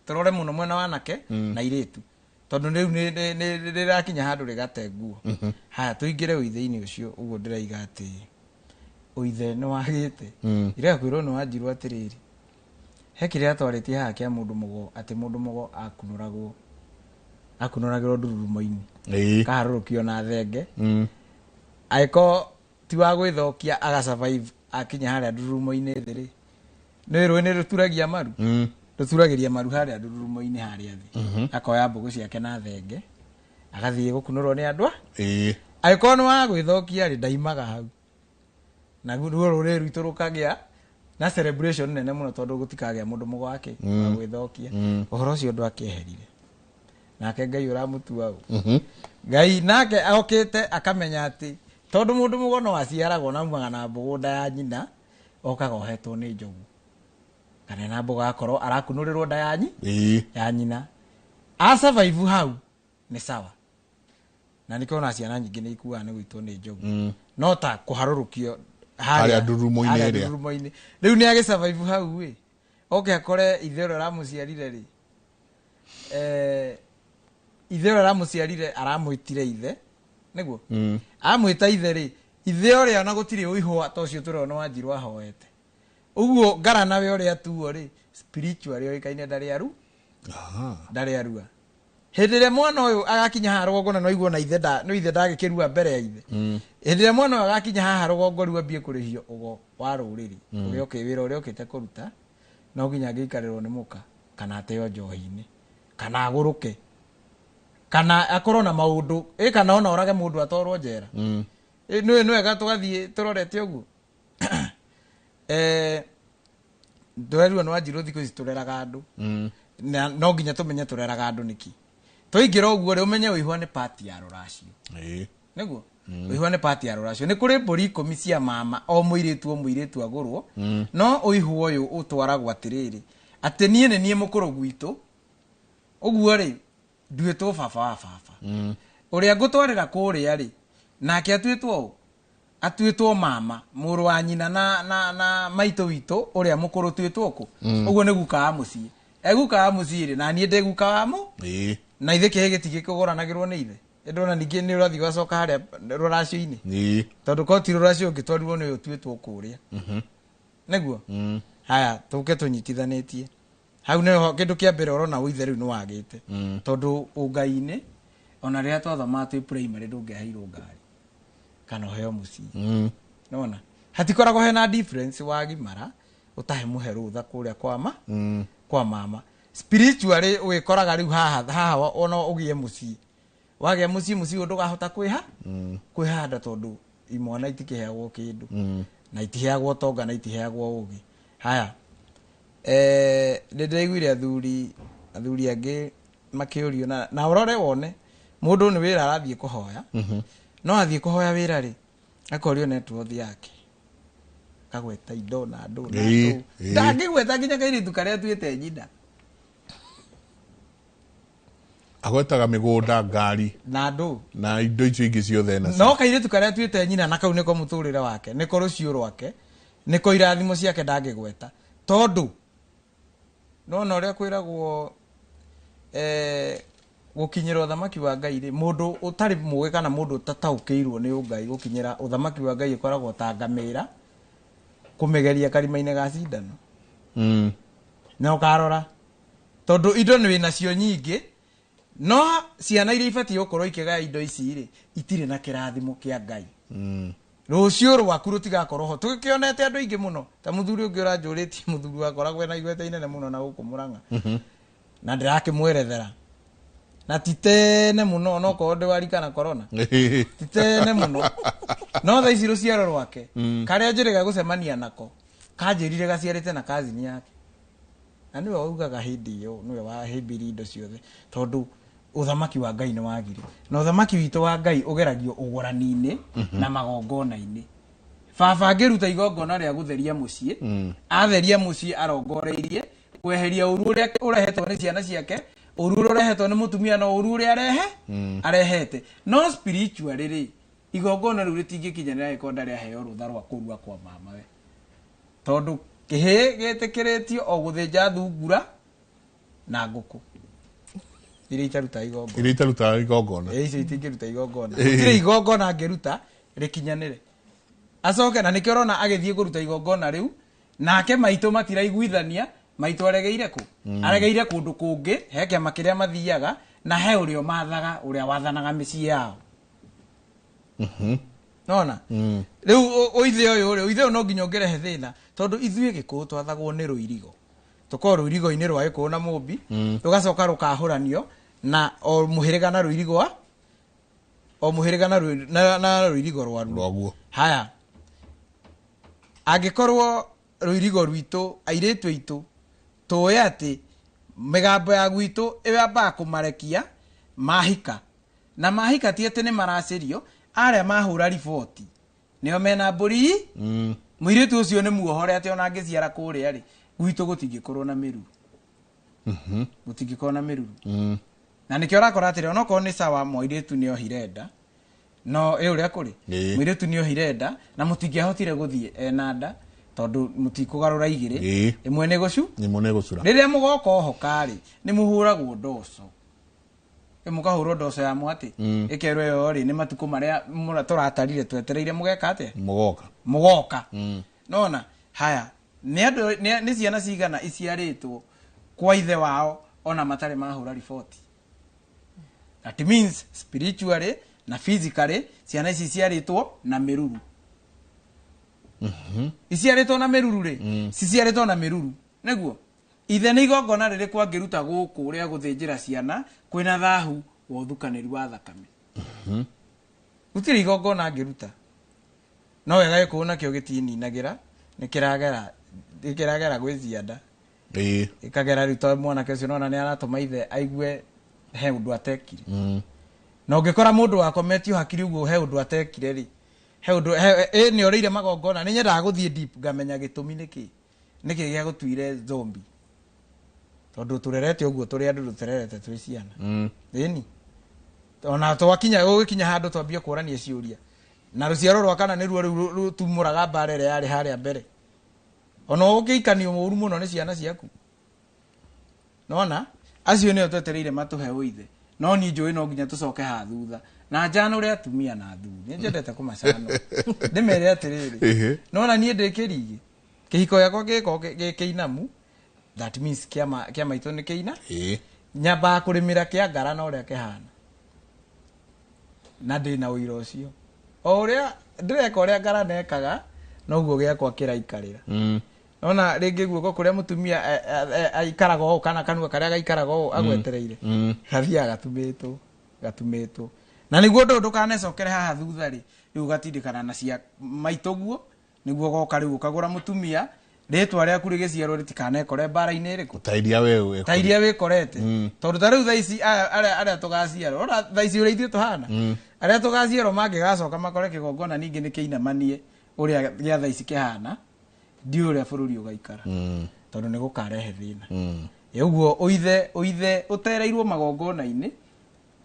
tũrore mũno mwena wa anake na irĩtu, tondũ rĩu nĩ rĩrakinya handũ rĩgate nguo. Haya, tũingĩre ũithe-inĩ ũcio. Ũguo ndĩraiga atĩ ũithe nĩ wagĩte irega kwĩrwo nĩ Wanjiru atĩrĩrĩ, he kĩrĩa atwarĩtie haha kĩa mũndũ mũgo, atĩ mũndũ mũgo akunũragwo, akunũragĩrwo ndururumo-inĩ, kaharũrũkio na thenge, angĩkorwo Ti wa gwĩthokia aga survive akinya harĩa ndururumo-inĩ thĩ rĩ, nĩ rũĩ nĩ rũturagia maru. Rũturagĩria maru harĩa ndururumo-inĩ harĩa thĩ, akoya mbũgũ ciake na thenge, agathiĩ gũkunũrwo nĩ andũ a Angĩkorwo nĩ wa gwĩthokia rĩ, ndaimaga hau, na ruo rũrĩrĩ rwitũ rũkagĩa na celebration nene mũno, tondũ gũtikagĩa mũndũ mũgwake wa gwĩthokia. Ũhoro ũcio ndwakĩeherire nake Ngai ũramũtua ũ. Ngai nake okĩte akamenya atĩ tondũ mũndũ mũgo no aciaragwo na aumaga na mbũgũ nda ya nyina, okaga ohetwo nĩ njogu kana na mbũgũ, akorwo arakunũrĩrwo nda ya nyi ya nyina, asurvive hau nĩ sawa. Na nĩkĩo ona ciana nyingĩ nĩ ikuaga nĩ gũitwo nĩ njogu, no ta kũharũrũkio Harĩa ndurumo-inĩ harĩa ĩrĩa. Ndurumo-inĩ. Rĩu nĩ agĩsurvive hau ĩ, oke akore ithe ũrĩa ũramũciarire rĩ, ithe ũrĩa ũramũciarire aramwĩtire ithe, nĩguo amwĩta ithe rĩ, ithe ũrĩa ona gũtirĩ ũihũa ta ũcio tũrona Wanjirũ ahoete ũguo ngarana we ũrĩa tuo rĩ, spiritually oĩkaine ndarĩ aru. Ndarĩ arua. Hĩndĩ ĩrĩa mwana ũyũ agakinya haha rũgongo, na no na ithe nda no ithe ndagĩkĩrua mbere ya ithe, hĩndĩ ĩrĩa mwana ũyũ agakinya haha rũgongo rĩu ambie kũrĩhio ũgo wa rũrĩrĩ ũrĩa ũkĩ wĩra ũrĩa ũkĩte kũruta, no nginya angĩikarĩrwo nĩ mũka, kana ateo njohi-inĩ, kana agũrũke, kana akorwo na maũndũ ĩ, kana ona orage mũndũ atwarwo njera. Nĩ nĩ wega tũgathiĩ tũrorete ũguo. Tũrerirwo nĩ Wanjirũ thikũ ici tũreraga andũ, na no nginya tũmenye tũreraga andũ nĩkĩ. Twaingĩra ũguo rĩ, ũmenye ũihwa nĩ pati ya rũracio. Nĩguo ũihwa nĩ pati ya rũracio. Nĩ kũrĩ mbũri 10 cia mama, o mũirĩtu o mũirĩtu agũrwo. No ũihwa ũyũ ũtwaragwo atĩrĩrĩ, atĩ niĩ nĩ niĩ mũkũrũ gwitũ, ũguo rĩ, nduĩtwo baba wa baba ũrĩa ngũtwarĩra kũrĩa rĩ, nake atuĩtwo ũ, atuĩtwo mama mũrũ wa nyina na maitũ witũ ũrĩa mũkũrũ tuĩtwo kũ. Ũguo nĩ guka wa mũciĩ, eguka wa mũciĩ rĩ, na niĩ ndĩ guka wa mũ na ithe kĩhĩ gĩtigĩkũgũranagĩrwo nĩ ithe. Ndona ningĩ nĩ ũrathiĩ ũgacoka harĩa rũracio-inĩ, tondũ korwo ti rũracio ũngĩtwarirwo nĩ ũyũ ũtuĩtwo kũrĩa. Nĩguo haya tũke tũnyitithanĩtie hau nĩho kĩndũ kĩa mbere ũrona ũithe rĩu nĩ wagĩte, tondũ ũngai-inĩ ona rĩrĩa twathomaga twĩ primary ndũngĩaheirwo ngari kana ũheo mũciĩ. Nona hatikoragwo hena difference wagimara ũtahe mũhe rũtha kũrĩa kwa ma kwa mama. Spiritually wĩkoraga rĩu haha haha ona ũgĩe mũciĩ, wagĩa mũciĩ, mũciĩ ũyũ ndũgahota kwĩha kwĩhanda, tondũ imwana itikĩheagwo kĩndũ na itiheagwo tonga na itiheagwo ũgĩ. Haya, nĩ ndĩraiguire athuri angĩ makĩũrio na ũrore wone mũndũ nĩ wĩra arathiĩ kũhoya. No athiĩ kũhoya wĩra rĩ, akorio net worth yake, akagweta indo na andũ na andũ. Ndangĩgweta nginya kairĩtu karĩa atuĩte nyina. Agwetaga mĩgũnda, ngari na andũ na indo icio ingĩ ciothe nacio. No kairĩtu karĩa atuĩte nyina na kau nĩko mũtũrĩre wake, nĩko rũciũ rwake, nĩko irathimo ciake, ndangĩgweta, tondũ nona ũrĩa kwĩragwo gũkinyĩra ũthamaki wa Ngai rĩ, mũndũ ũtarĩ mũgĩ kana mũndũ ũtataũkĩirwo nĩ ũngai, gũkinyĩra ũthamaki wa Ngai ĩkoragwo ta ngamĩra kũmĩgeria karima-inĩ ga cindano. Na ũkarora tondũ indo nĩ wĩnacio nyingĩ, no ciana iria ibatiĩ gũkorwo ikĩgaya indo ici rĩ, itirĩ na kĩrathimo kĩa Ngai. Rũciũ rwaku rũtigakorwo ho. Tũgĩkĩonete andũ aingĩ mũno, ta mũthuri ũngĩ ũranjũrĩtie, mũthuri wakoragwo ena igweta inene mũno na gũkũ Mũrang'a, na ndĩrakĩmwerethera na ti tene mũno, onokorwo ndĩ warika na corona, ti tene mũno. No thaa ici rũciaro rwake karĩa njĩrĩga gũcemania nako kanjĩrire gaciarĩte na kazini yake, na nĩwe waugaga hĩndĩ ĩyo nĩwe wahĩmbĩirie indo ciothe, tondũ ũthamaki wa Ngai nĩ wagire. Na ũthamaki witũ wa Ngai ũgeragio ũgũrani-inĩ na magongona-inĩ. Baba angĩruta igongona rĩa gũtheria mũciĩ, atheria mũciĩ arongoreirie kweheria ũru ũrĩa ũrehetwo nĩ ciana ciake, ũru ũrĩa ũrehetwo nĩ mũtumia, na ũru ũrĩa arehete. No spiritually rĩ, igongona rĩu rĩtingĩkinyanĩra angĩkorwo ndarĩ aheo rũtha rwa kũrua kwa mamawe, tondũ kĩhĩ gĩtĩkĩrĩtio o gũthĩnja thungura na ngũkũ iria itaruta igongona. Iria itarutaga igongona. Ĩ, icio itingĩruta igongona. Gũtirĩ igongona angĩruta rĩkinyanĩre acoke, na nĩkĩo ũrona agĩthiĩ kũruta igongona rĩu nake maitũ matiraiguithania. Maitũ aregeire kũ, aregeire kũndũ kũngĩ, he kĩama kĩrĩa mathiaga na he ũrĩa ũmathaga, ũrĩa wathanaga mĩciĩ yao. Nona rĩu ũithe ũyũ rĩ, ũithe ũyũ no nginya ũngĩrehe thĩna, tondũ ithuĩ Gĩkũyũ twathagwo nĩ rũirigo, tũkorwo rũirigo-inĩ rwa Gĩkũyũ na Mũmbi, rũgacoka rũkahũranio na o mũhĩrĩga na rũirigo o mũhĩrĩga na na rũirigo rwaruo. Rwaguo. Haya, angĩkorwo rũirigo rwitũ, airĩtu aitũ tũĩ atĩ mĩgambo ya gwitũ ĩyambaga kũmarekia mahika, na mahika ti atĩ nĩ maracĩrio, arĩa mahũra riboti nĩo mena mbũri. Mũirĩtu ũcio nĩ muohore atĩ ona angĩciara kũrĩa rĩ, gwitũ gũtingĩkorwo na mĩruru, gũtingĩkorwo na mĩruru. Na nĩkĩo ũrakora atĩrĩ, onokorwo nĩ sawa mũirĩtu nĩ ohire nda, no ĩ ũrĩa kũrĩ, mũirĩtu nĩ ohire nda na mũtingĩahotire gũthiĩ ena nda, tondũ mũtikũgarũra igĩrĩ, ĩmwe nĩ gũcu, ĩmwe nĩ gũcura. Rĩrĩa mũgoka ohoka rĩ, nĩ mũhũragwo ndoco, mũkahũrwo ndoco ya mwatĩ, ĩkerwo ĩyo rĩ nĩ matukũ marĩa tũratarire twetereire mũgeka atĩa, mũgoka, mũgoka. Nona haya, nĩ andũ nĩ ciana cigana iciarĩtwo kwa ithe wao ona matarĩ mahũra riboti? That means spiritually na physically ciana ici iciarĩtwo na mĩruru. Iciarĩtwo na mĩruru rĩ, ciciarĩtwo na mĩruru nĩguo ithe nĩ igongona rĩrĩkũ angĩruta gũkũ rĩa gũthĩnjĩra ciana kwĩna thahu wa ũthukanĩri wa thakame? Gũtirĩ igongona angĩruta. No wega Gĩkũyũ nakĩo gĩtininagĩra, nĩ kĩragera gwĩ cianda, ĩkagera rĩu, tondũ mwanake ũcio nona nĩ aratũma ithe aigue he ũndũ atekire. Na ũngĩkora mũndũ wakometio hakiri ũguo he ũndũ atekire rĩ, he ũndũ ĩ nĩ orĩire magongona. Nĩ nyendaga gũthiĩ deep ngamenya gĩtũmi nĩkĩ, nĩkĩ gĩa gũtuire zombie, tondũ tũrerete ũguo tũrĩ andũ, tũtererete twĩ ciana. Ĩni ona twakinya gũgĩkinya handũ twambie kũrania ciũria, na rũciaro rwa kana nĩruo rĩu rũtumũraga mbara ĩrĩa yarĩ harĩa mbere. Ona ũngĩikanio mũru mũno nĩ ciana ciaku, nona acio nĩo twetereire matũhe ũithe. No niĩ njũĩ no nginya tũcoke haha thutha na njanũre atumia na athuri. Nĩ njendete kũmacanũra, ndĩmere atĩrĩrĩ, nona niĩ ndĩ kĩrigi, kĩhiko gĩakwa gĩgĩkorwo gĩ kĩinamu, that means kĩama kĩa maitũ nĩ kĩina. Nyambaga kũrĩmĩra kĩa ngara na ũrĩa kĩhana, na ndĩna ũira ũcio, o ũrĩa ndĩreka ũrĩa ngara nekaga, noguo gĩakwa kĩraikarĩra. Nona rĩngĩ guoko kũrĩa mũtumia aikaraga ũũ, kana kanua karĩa gaikaraga ũũ agwetereire, gathiaga gatumĩtwo gatumĩtwo, na nĩguo ũndũ ũyũ ndũkanecokere haha thutha rĩ, rĩu ũgatindĩkana na cia maitũguo, nĩguo goka rĩu ũkagũra mũtumia, rĩtwa rĩaku rĩgĩciarwo rĩtikanekore mbara-inĩ ĩrĩkũ ta iria we ta iria wĩkorete. Tondũ ta rĩu thaa ici aya arĩa tũgaciarwo, ona thaa ici ũrĩa ithuĩ tũhana, arĩa tũgaciarwo mangĩgacoka makore kĩgongona ningĩ nĩ kĩinamanie ũrĩa gĩa thaa ici kĩhana, ndiũĩ ũrĩa bũrũri ũgaikara, tondũ nĩ gũkarehe thĩna. Ũguo ũithe ũtereirwo magongona-inĩ,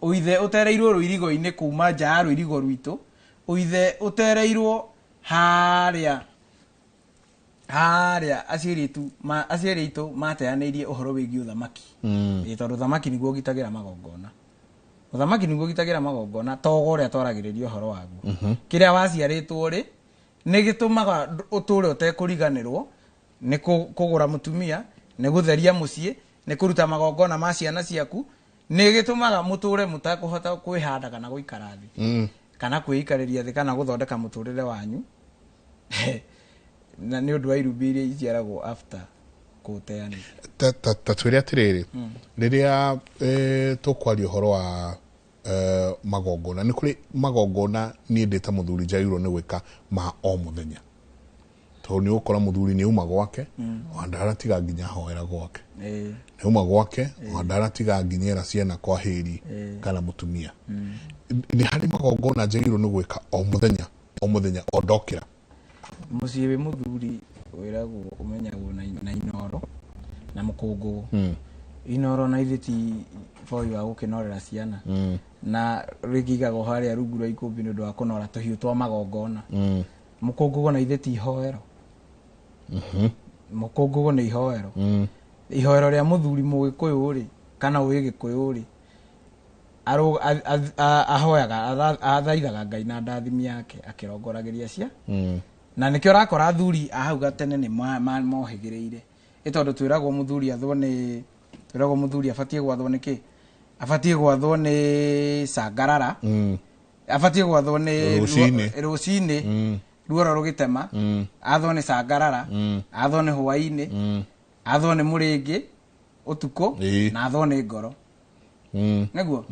ũithe ũtereirwo rũirigo-inĩ kuma nja ya rũirigo rwitũ, ũithe ũtereirwo harĩa harĩa aciari aitũ mateanĩirie ũhoro wĩgiĩ ũthamaki. Ĩ tondũ ũthamaki nĩguo ũgitagĩra magongona, ũthamaki nĩguo ũgitagĩra magongona, togo ũrĩa twaragĩrĩria ũhoro waguo. Kĩrĩa waciarĩtwo rĩ, nĩ gĩtũmaga ũtũre ũtekũriganĩrwo nĩ kũgũra mũtumia, nĩ gũtheria mũciĩ, nĩ kũruta magongona ma ciana ciaku, nĩ gĩtũmaga mũtũre mũtakũhota kwĩhanda kana gũikara thĩ, kana kwĩikarĩria thĩ, kana gũthondeka mũtũrĩre wanyu, na nĩ ũndũ wa irumbi iria iciaragwo after kũteanĩria. Ta twĩre atĩrĩrĩ, rĩrĩa tũkwaria ũhoro wa magongona, nĩ kũrĩ magongona niĩ ndĩ ta mũthuri njagĩrĩirwo nĩ gwĩka ma o mũthenya, tondũ nĩ ũgũkora mũthuri nĩ auma gwake, ona ndaratiga nginya ahoera gwake, nĩ auma gwake, ona ndaratiga nginya era ciana kwa hĩri kana mũtumia. Nĩ harĩ magongona njagĩrĩirwo nĩ gwĩka o mũthenya o mũthenya o ndokĩra? Mũciĩ wĩ mũthuri wĩragwo ũmenyagwo na inoro na mũkũngũgũ. Inoro na ithe ti boi wa gũkĩnorera ciana, na rĩngĩ igagwo harĩa rungu rwa ikũmbĩ nĩ ũndũ wa kũnora tũhiũ twa magongona. Mũkũngũgũ na ithe ti ihoero, mũkũngũgũ nĩ ihoero. Ihoero rĩa mũthuri mũgĩkũyũ rĩ, kana wĩ gĩkũyũ rĩ, ahoyaga, athaithaga Ngai na ndathimi yake akĩrongoragĩria cia. Na nĩkĩo ũrakora athuri a hau gatene nĩ mohĩgĩrĩire, ĩ tondũ twĩragwo mũthuri athwo nĩ, twĩragwo mũthuri abatiĩ gwathwo nĩ kĩ, abatiĩ gwathwo nĩ cangarara. Abatiĩ gwathwo nĩ Rũcinĩ. Rũcinĩ ruoro rũgĩtema, athwo nĩ cangarara, athwo nĩ hwainĩ, athwo nĩ mũrĩngĩ ũtukũ, na athwo nĩ ngoro. Nĩguo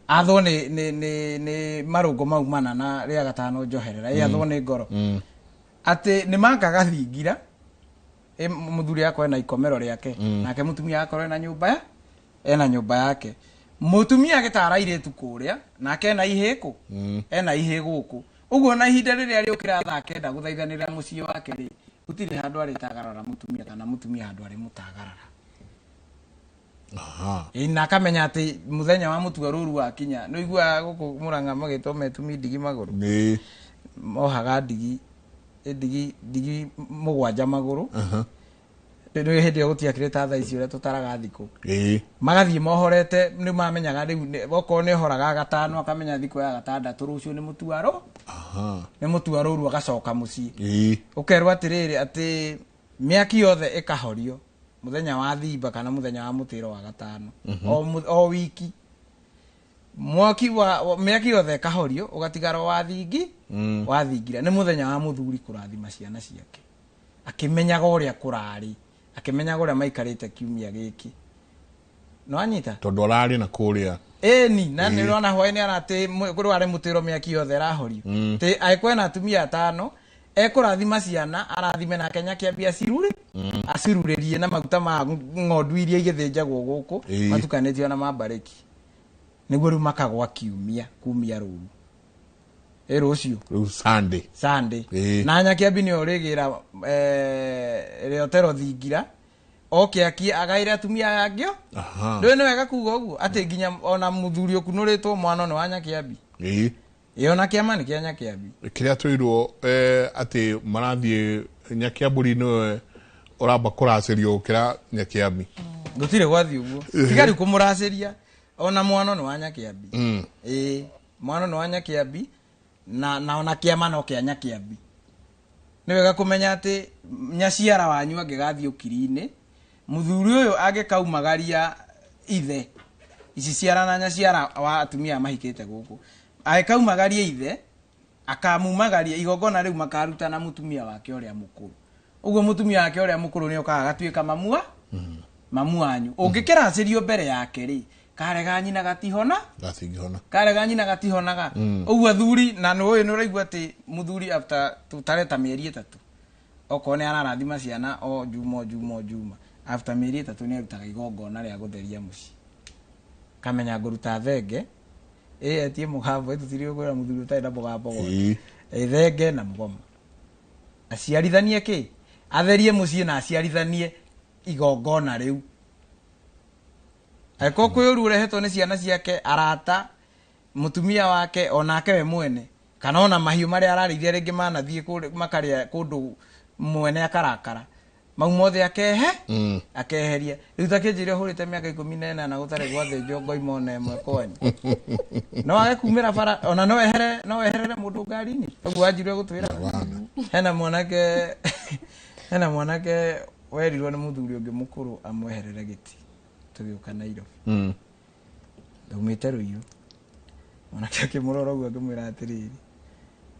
athwo nĩ marũngo mau mana na rĩa gatano njoherera, ĩ athwo nĩ ngoro. Atĩ nĩ makaga thingira, ĩ mũthuri akorwo ena ikomero rĩake, nake mũtumia akorwo ena nyũmba ya ena nyũmba yake. Mũtumia agĩtara airĩtu kũrĩa, nake ena ihĩ kũ, ena ihĩ gũkũ. Ũguo na ihinda rĩrĩa rĩũkĩra thaa 9 gũthaithanĩrĩra mũciĩ wake rĩ, gũtirĩ handũ arĩtagarara mũtumia kana mũtumia handũ arĩmũtagarara. Ĩ, na akamenya atĩ mũthenya wa mũtua rũru wakinya, nĩ ũiguaga gũkũ Mũrang'a magĩtwo metumi ndigi magũrũ. Mohaga ndigi, ndigi, ndigi 7 magũrũ. Rĩu hĩndĩ ĩyo gũtiakĩrĩ ta thaa ici ũrĩa tũtaraga thikũ. Magathiĩ mohorete, nĩ mamenyaga rĩu okorwo nĩ ohoraga gatano akamenya thikũ ya gatandatũ rũciũ nĩ mũtuaro. Nĩ mũtua rũru agacoka mũciĩ. Ũkerwo atĩrĩrĩ atĩ mĩaki yothe ĩkahorio mũthenya wa thimba kana mũthenya wa mũtĩro wa gatano. O wiki. Mwaki wa mĩaki yothe ĩkahorio ũgatigara wa thingi, wa thingira. Nĩ mũthenya wa mũthuri kũrathima ciana ciake. Akĩmenyaga ũrĩa kũrarĩ, akĩmenyaga ũrĩa maikarĩte kiumia gĩkĩ. No anyita? Tondũ ararĩ na kũrĩa. Ĩni, na nĩ ũrona hwaĩ-inĩ aratĩ, kũrĩ arĩ mũtĩro mĩaki yothe ĩrahorio. Tĩ, angĩkorwo ena atumia atano, ekũrathima ciana, arathime nake Nyakĩambi acirure, acirurĩrie na maguta ma ng'ondu iria igĩthĩnjagwo gũkũ, matukanĩtio na mambarĩki. Nĩguo rĩu makagwa kiumia, kumia rũru. Ĩ rũciũ. Rĩu Sunday. Sunday. Na Nyakĩambi nĩwe ũrĩgĩra, rĩotero thingira, oke akie agaĩre atumia aya angĩ. Ndũĩ nĩ wega kuga ũguo atĩ nginya ona mũthuri ũkunũrĩtwo mwana nĩ wa Nyakĩambi. Ĩ ona kĩama nĩ kĩa Nyakĩambi. Kĩrĩa twĩrwo, atĩ marathiĩ Nyakĩambũri nĩwe ũramba kũracĩrio gũkĩra Nyakĩambi. Gũtirĩ gwathiĩ ũguo. Tiga rĩu kũmũracĩria, ona mwana nĩ wa Nyakĩambi. Ĩ, mwana nĩ wa Nyakĩambi na ona kĩama no kĩa Nyakĩambi. Nĩ wega kũmenya atĩ nyaciara wanyu angĩgathiĩ ũkiri-inĩ, mũthuri ũyũ angĩkaumagaria ithe, ici ciara na nyaciara wa atumia mahikĩte gũkũ, angĩkaumagaria ithe, akamumagaria igongona rĩu makaruta na mũtumia wake ũrĩa mũkũrũ. Ũguo mũtumia wake ũrĩa mũkũrũ nĩ okaga agatuĩka mamu wanyu. Ũngĩkĩracĩrio mbere yake rĩ, karega nyina gatihona? Gatingĩhona. Karega nyina gatihonaga. Ũguo athuri, na nĩ ũyũ nĩ ũraigua atĩ mũthuri after tũtare ta mĩeri 3, okorwo nĩ ararathima ciana o juma, o juma, o juma, after mĩeri 3 nĩ arutaga igongona rĩa gũtheria mũciĩ. Kamenya ngũruta thenge, ĩ etie mũgambo, ĩ tũtirĩ kwĩra mũthuri ũtarĩ na mũgambo gwake. Ĩ thenge na mũgoma. Aciarithanie kĩ? Atherie mũciĩ na aciarithanie igongona rĩu. Angĩkorwo kwĩ ũru ũrehetwo nĩ ciana ciake, arata, mũtumia wake, onake we mwene, kana ona mahiũ marĩa ararĩithia rĩngĩ manathiĩ makarĩa kũndũ mwene akarakara, mau mothe akeheria. Rĩu ta kĩnjĩre ũhũrĩte mĩaka 18 gũtarĩ gwathĩnjwo ngoima ona ĩmwe kwanyu. No age kumĩra bara, ona no weherere mũndũ ngari-inĩ. Ũguo wanjirwe gũtwĩra. Hena mwanake werirwo nĩ mũthuri ũngĩ mũkũrũ amweherere gĩtĩ tũgĩũka Nairobi. Ndaumĩte Ruiru. Mwanake akĩmũrora ũguo akĩmwĩra atĩrĩrĩ,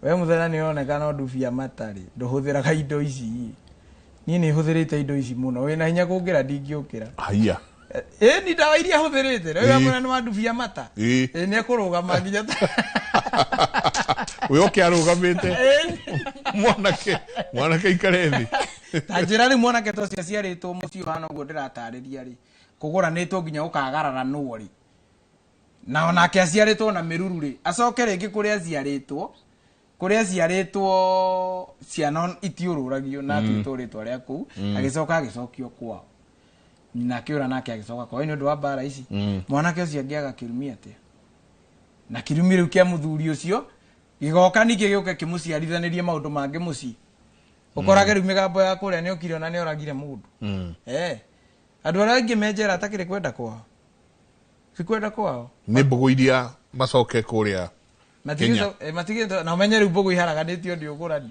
we mũthenya nĩ ũroneka no ndubia matarĩ, ndũhũthĩraga indo ici. Niĩ nĩ hũthĩrĩte indo ici mũno, wĩna hinya kũngĩra ndingĩũkĩra. Haiya. Ĩ, ni ndawa iria hũthĩrĩte, rĩu amwĩra nĩ wa ndubia mata. Ĩ, nĩ ekũrũgama nginya ta- Ũyũ oke arũgamĩte. Mwanake ikare thĩ. Ta njĩra rĩu mwanake ta ũcio aciarĩtwo mũciĩ ũhana ũguo ndĩratarĩria rĩ, kũgũranĩtwo nginya gũkagararanwo rĩ. Na onake aciarĩtwo na mĩruru rĩ, acoke rĩngĩ kũrĩa aciarĩtwo, kũrĩa aciarĩtwo ciana itiũrũragio na atuĩtwo rĩtwa rĩa kũu, agĩcoka agĩcokio kwao. Nyina akĩũra nake agĩcoka kwao nĩ ũndũ wa mbara ici. Mwanake ũcio angĩaga kĩrumi atĩa? Na kĩrumi rĩu kĩa mũthuri ũcio gĩgoka ningĩ gĩũke kĩmũciarithanĩrie maũndũ mangĩ mũciĩ. Ũkorage rĩu mĩgambo ya kũrĩa nĩ okire ona nĩ oragire mũndũ. Andũ arĩa aingĩ me njera atakĩrĩ kwenda kwao. Si kwenda kwao. Nĩ mbũgũ iria macoke kũrĩa Matigĩtwo, Kenya. matigĩtwo, na ũmenye rĩu mbũgũ iharaganĩtio nĩ ũgũrani.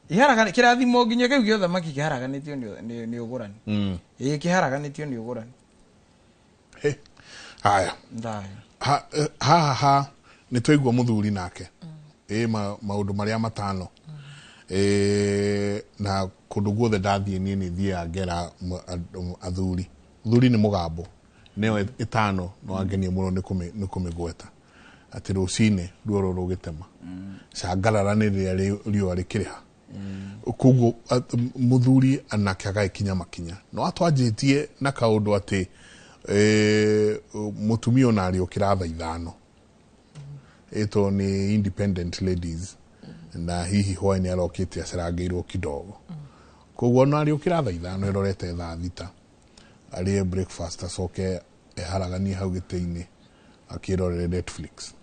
Iharagani, kĩrathimo nginya kĩu gĩa ũthamaki kĩharaganĩtio nĩ ũgũrani. Ĩĩ, kĩharaganĩtio nĩ ũgũrani. He, haya. Thayũ. Ha, ha, ha, Nĩ twaigua mũthuri nake ĩ maũndũ marĩa matano na kũndũ guothe ndathiĩ niĩ nĩ thiaga ngera athuri. Mũthuri nĩ mũgambo nĩyo ĩtano no angenie mũno nĩ kũmĩgweta atĩ rũcinĩ ruoro rũgĩtema cangarara nĩ rĩrĩa riũa rĩkĩrĩha. Koguo mũthuri anake agagĩkinya makinya no atwanjĩtie na kaũndũ atĩ mũtumia ona arĩũkĩra thaa 5 ĩtwo nĩ independent ladies na hihi hwaĩ-inĩ arokĩte acerangĩirwo kidogo. Koguo ona arĩũkĩra thaa 5 ĩrorete thaa 6 arĩe breakfast acoke eharaganie hau gĩtĩ-inĩ akĩrorere Netflix.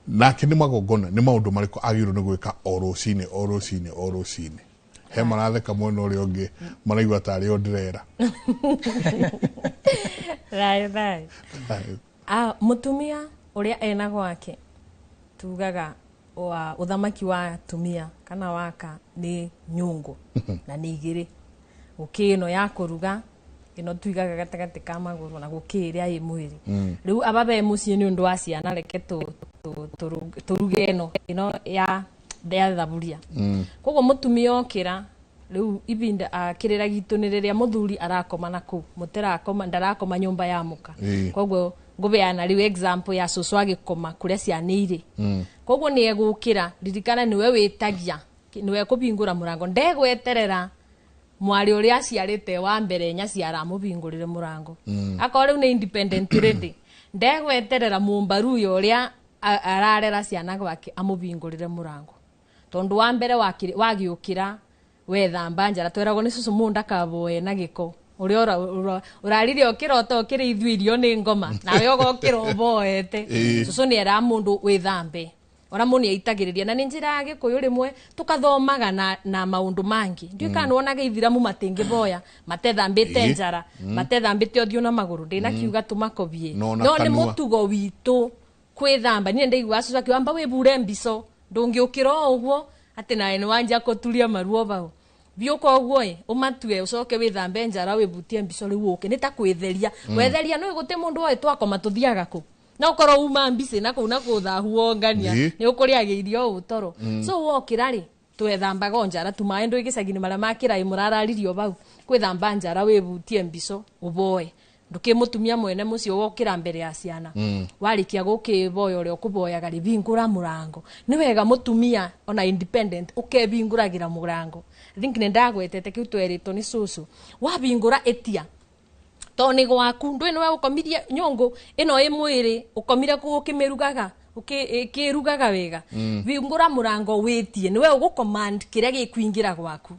Nake nĩ magongona nĩ maũndũ marĩkũ agĩrĩirwo nĩ gwĩka o rũcinĩ o rũcinĩ o rũcinĩ? He maratheka mwena ũrĩa ũngĩ maraigua tarĩ o ndĩrera. Thayũ thayũ. Mũtumia ũrĩa ena gwake tugaga wa ũthamaki wa atumia kana waka nĩ nyũngũ na nĩ igĩrĩ. Gũkĩ ĩno ya kũruga ĩno tuigaga gatagatĩ ka magũrũ na gũkĩ ĩrĩa ĩ mwĩrĩ. Rĩu aba be mũciĩ nĩ ũndũ wa ciana reke tũruge ĩno ya thaburia. Koguo mũtumia okĩra rĩu ibinda kĩrĩra gitũ nĩ rĩrĩa mũthuri arakoma na kũu mũtirakoma ndarakoma nyũmba ya mũka. Koguo ngũbeana rĩu example ya cũcũ agĩkoma kũrĩa ciana irĩ. Koguo nĩ egũkĩra ririkana nĩwe wĩtagia nĩwe kũbingũra mũrango ndegweterera mwarĩ ũrĩa aciarĩte wa mbere nyaciara amũbingũrĩre mũrango. Akorwo rĩu nĩ independent lady ndegweterera mũmbaru ũyũ ũrĩa ararera ciana gwake amũbingũrĩre mũrango. Tondũ wa mbere wagĩũkĩra wethamba njara tweragwo nĩ cũcũ mũndũ ndakaboe na gĩko ũrĩa ũrarire ũkĩrota ũkĩrĩithio irio nĩ ngoma nawe ũgokĩra ũboete. Cũcũ nĩ era mũndũ wĩthambe ona mũndũ nĩaitagĩrĩria na nĩ njĩra ya Gĩkũyũ rĩmwe tũkathomaga na maũndũ mangĩ. Ndiũĩ kana nĩwonaga ithiramu matingĩboya matethambĩte njara matethambĩte ũthiũ na magũrũ ndĩnakiuga tũmakobie no nĩ mũtugo witũ kwĩthamba. Niĩ ndaigua cũcũ akiuga amba wĩbure mbico ndũngĩũkĩra o ũguo atĩ nawe nĩ wanjia kũturia maruo bau biũka ũguo ĩ ũmatue ũcoke wĩthambe njara wĩbutie mbico rĩu ũke nĩ ta kwĩtheria. Wetheria nĩ gũtĩ mũndũ oĩ twakoma tũthiaga kũ no ũkorwo uma mbici na kũu na kũthahu wongania nĩ ũkũrĩaga irio ũũ toro. So wokĩra rĩ twethambaga o njara tumaĩ ndũ gĩcagi-inĩ marĩa makĩra mũrararirio bau kwĩthamba njara wĩbutie mbico ũboe ndũkĩ mũtumia mwene mũciĩ wokĩra mbere ya ciana. Warĩkia gũkĩboya ũrĩa ũkũboyaga rĩ bingũra mũrango. Nĩ wega mũtumia ona independent ũkebingũragĩra mũrango. I think nĩ ndagwetete kĩu twerĩtwo nĩ cũcũ. Wabingũra ĩtia to nĩ gwaku ndũĩ nĩwe ũkomirie nyũngũ ĩno ĩ mwĩrĩ ũkomire kũu ũkĩmĩrugaga ũkĩrugaga wega. Bingũra mũrango wĩtie nĩwe ũgũcommand kĩrĩa gĩkũingĩra gwaku.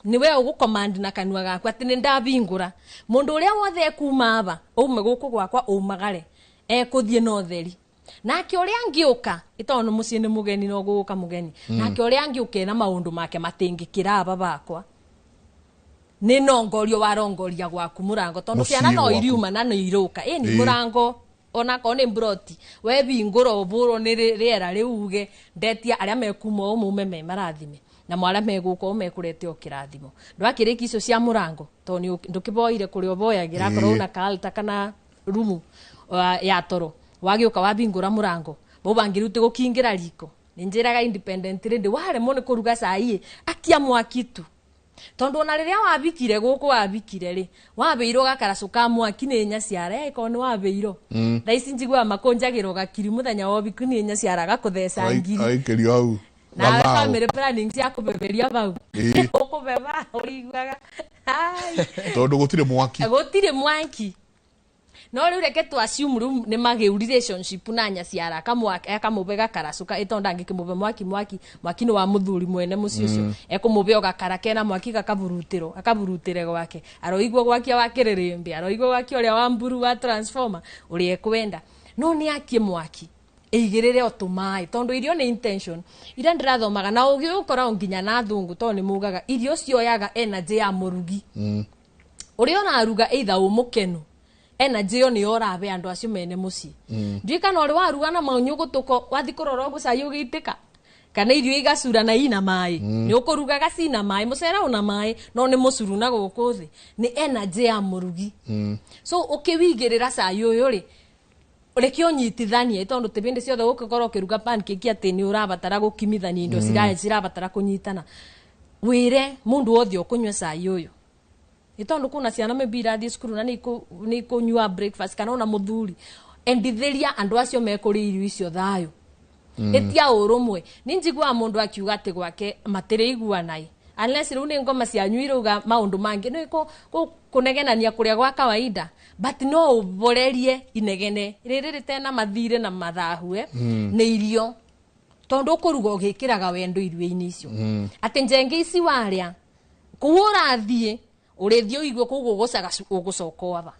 Nĩwe ũgũcommand na kanua gaku atĩ nĩ ndabingũra. Mũndũ ũrĩa wothe ekuma aba aume gũkũ gwakwa aumagare ekũthiĩ na ũtheri. Nake ũrĩa angĩũka ĩtondũ nĩ mũciĩ nĩ mũgeni no gũgũka mũgeni. Nake ũrĩa angĩũka ena maũndũ make matingĩkĩra aba bakwa. Nĩ nongorio warongoria gwaku mũrango tondũ ciana no iriuma na nĩ irũka. Ĩni mũrango onakorwo nĩ mburoti webingũra ũbũrwo nĩ rĩera rĩuge ndetia arĩa mekuma ũũ mume me marathime na arĩa megũka ũũ mekũrete o kĩrathimo. Ndwakĩrĩkia icio cia mũrango tondũ ndũkĩboire kũrĩa ũboyagĩra akorwo una kalta kana rumu ya toro wagĩũka wabingũra mũrango bau bangĩ rĩu tĩgũkingĩra riko. Nĩ njĩraga independent lady waremwo nĩ kũruga cai akia mwaki tu. Tondũ ona rĩrĩa wabikire gũkũ wabikire rĩ wabĩirwo gakaracũ ka mwaki nĩ nyaciara ĩkorwo nĩ wabĩirwo. Thaa ici njiguaga makũnjagĩrwo gakiri mũthenya wa ũbiku nĩ nyaciara gakũtheca ngiri. Aikĩrio hau. Na family planning cia kũbeberia bau. Ũkũbeba ũiguaga. Tondũ gũtirĩ mwaki. Gũtirĩ mwaki. No rĩu reke tu assume rĩu nĩ magĩu relationship na nyaciara akamũbe gakaracũ ĩtondũ ndangĩkĩmũbe mwaki mwaki mwaki nĩ wa mũthuri mwene mũciĩ ũcio ekũmũbe o gakara kena mwaki gakaburutĩrwo akaburutĩre gwake aroigua gwakia wa kĩrĩrĩmbĩ aroigua gwakia ũrĩa wa mburu wa transformer ũrĩa ekwenda no nĩ akie mwaki ĩigĩrĩre o tũmaĩ tondũ irio nĩ intention iria ndĩrathomaga na ũgĩ ũkoragwo nginya na thũngũ tondũ nĩ mugaga irio cioyaga energy ya mũrugi. Ũrĩa ũraruga either ũmũkenu energy ĩyo nĩyo ũrabe andũ acio mene mũciĩ. Ndiũĩ kana ũrĩ waruga na manyũgũtũko wathi kũrora ũguo cai ũgĩitĩka kana irio igacura na ina maĩ. Nĩ ũkũrugaga cina maĩ mũcere ũna maĩ no nĩ mũcuru na gũkũ thĩ nĩ energy ya mũrugi. So ũkĩwigĩrĩra cai ũyũ rĩ Reke ũnyitithanie tondũ ti bĩndĩ ciothe ũgũkorwo ũkĩruga pancake atĩ nĩ ũrabatara gũkimithania indo cirabatara kũnyitana. Wĩre mũndũ wothe ũkũnyua cai ũyũ, nĩ tondũ kuna ciana maybe irathiĩ cukuru na nĩ ikũnyua breakfast, kana ona mũthuri, endithĩria andũ acio mekũrĩa irio icio thayũ. Ĩtia ũrũmwe. Nĩ njiguaga mũndũ akiuga atĩ gwake matĩrĩiguanai, unless rĩu nĩ ngoma cianyu irauga maũndũ mangĩ, nĩ kũnegenania kũrĩa gwa kawaida, but no ũborerie inegene rĩrĩ rĩtena mathirĩ na mathahu nĩ irio, tondũ ũkũruga ũgĩkĩraga wendo irio-inĩ icio. Atĩ njenge ici warĩa kũu ũrathiĩ ũrĩthiĩ ũigue kũu ũgũcoka aba.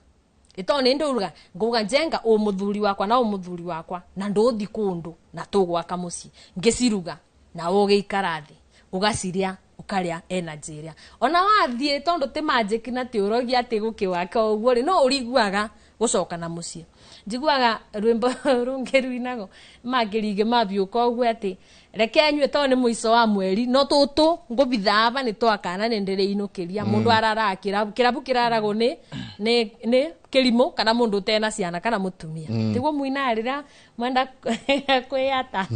Ĩtondũ nĩ ndauga ngauga njenga ũ mũthuri wakwa na ũ mũthuri wakwa na ndũthi kũndũ na tũgwaka mũciĩ, ngĩciruga na ũgĩikara thĩ ũgaciria ũkarĩa energy ĩrĩa ona wathiĩ, tondũ ti magic na ti ũrogi atĩ gũkĩwaka ũguo rĩ, no ũriguaga gũcoka na mũciĩ. Njiguaga rwĩmbo rũngĩ ruinago makĩrige mabiũka ũguo atĩ reke nyue tondũ nĩ mũico wa mweri, no tũtũ ngũbitha aba nĩ twakana nĩ ndĩrĩinũkĩria. Mũndũ araraga kĩrabu, kĩrabu kĩraragwo nĩ kĩrimũ kana mũndũ ũtena ciana kana mũtumia. Tiguo mũinaga rĩrĩa mwenda kwĩyata.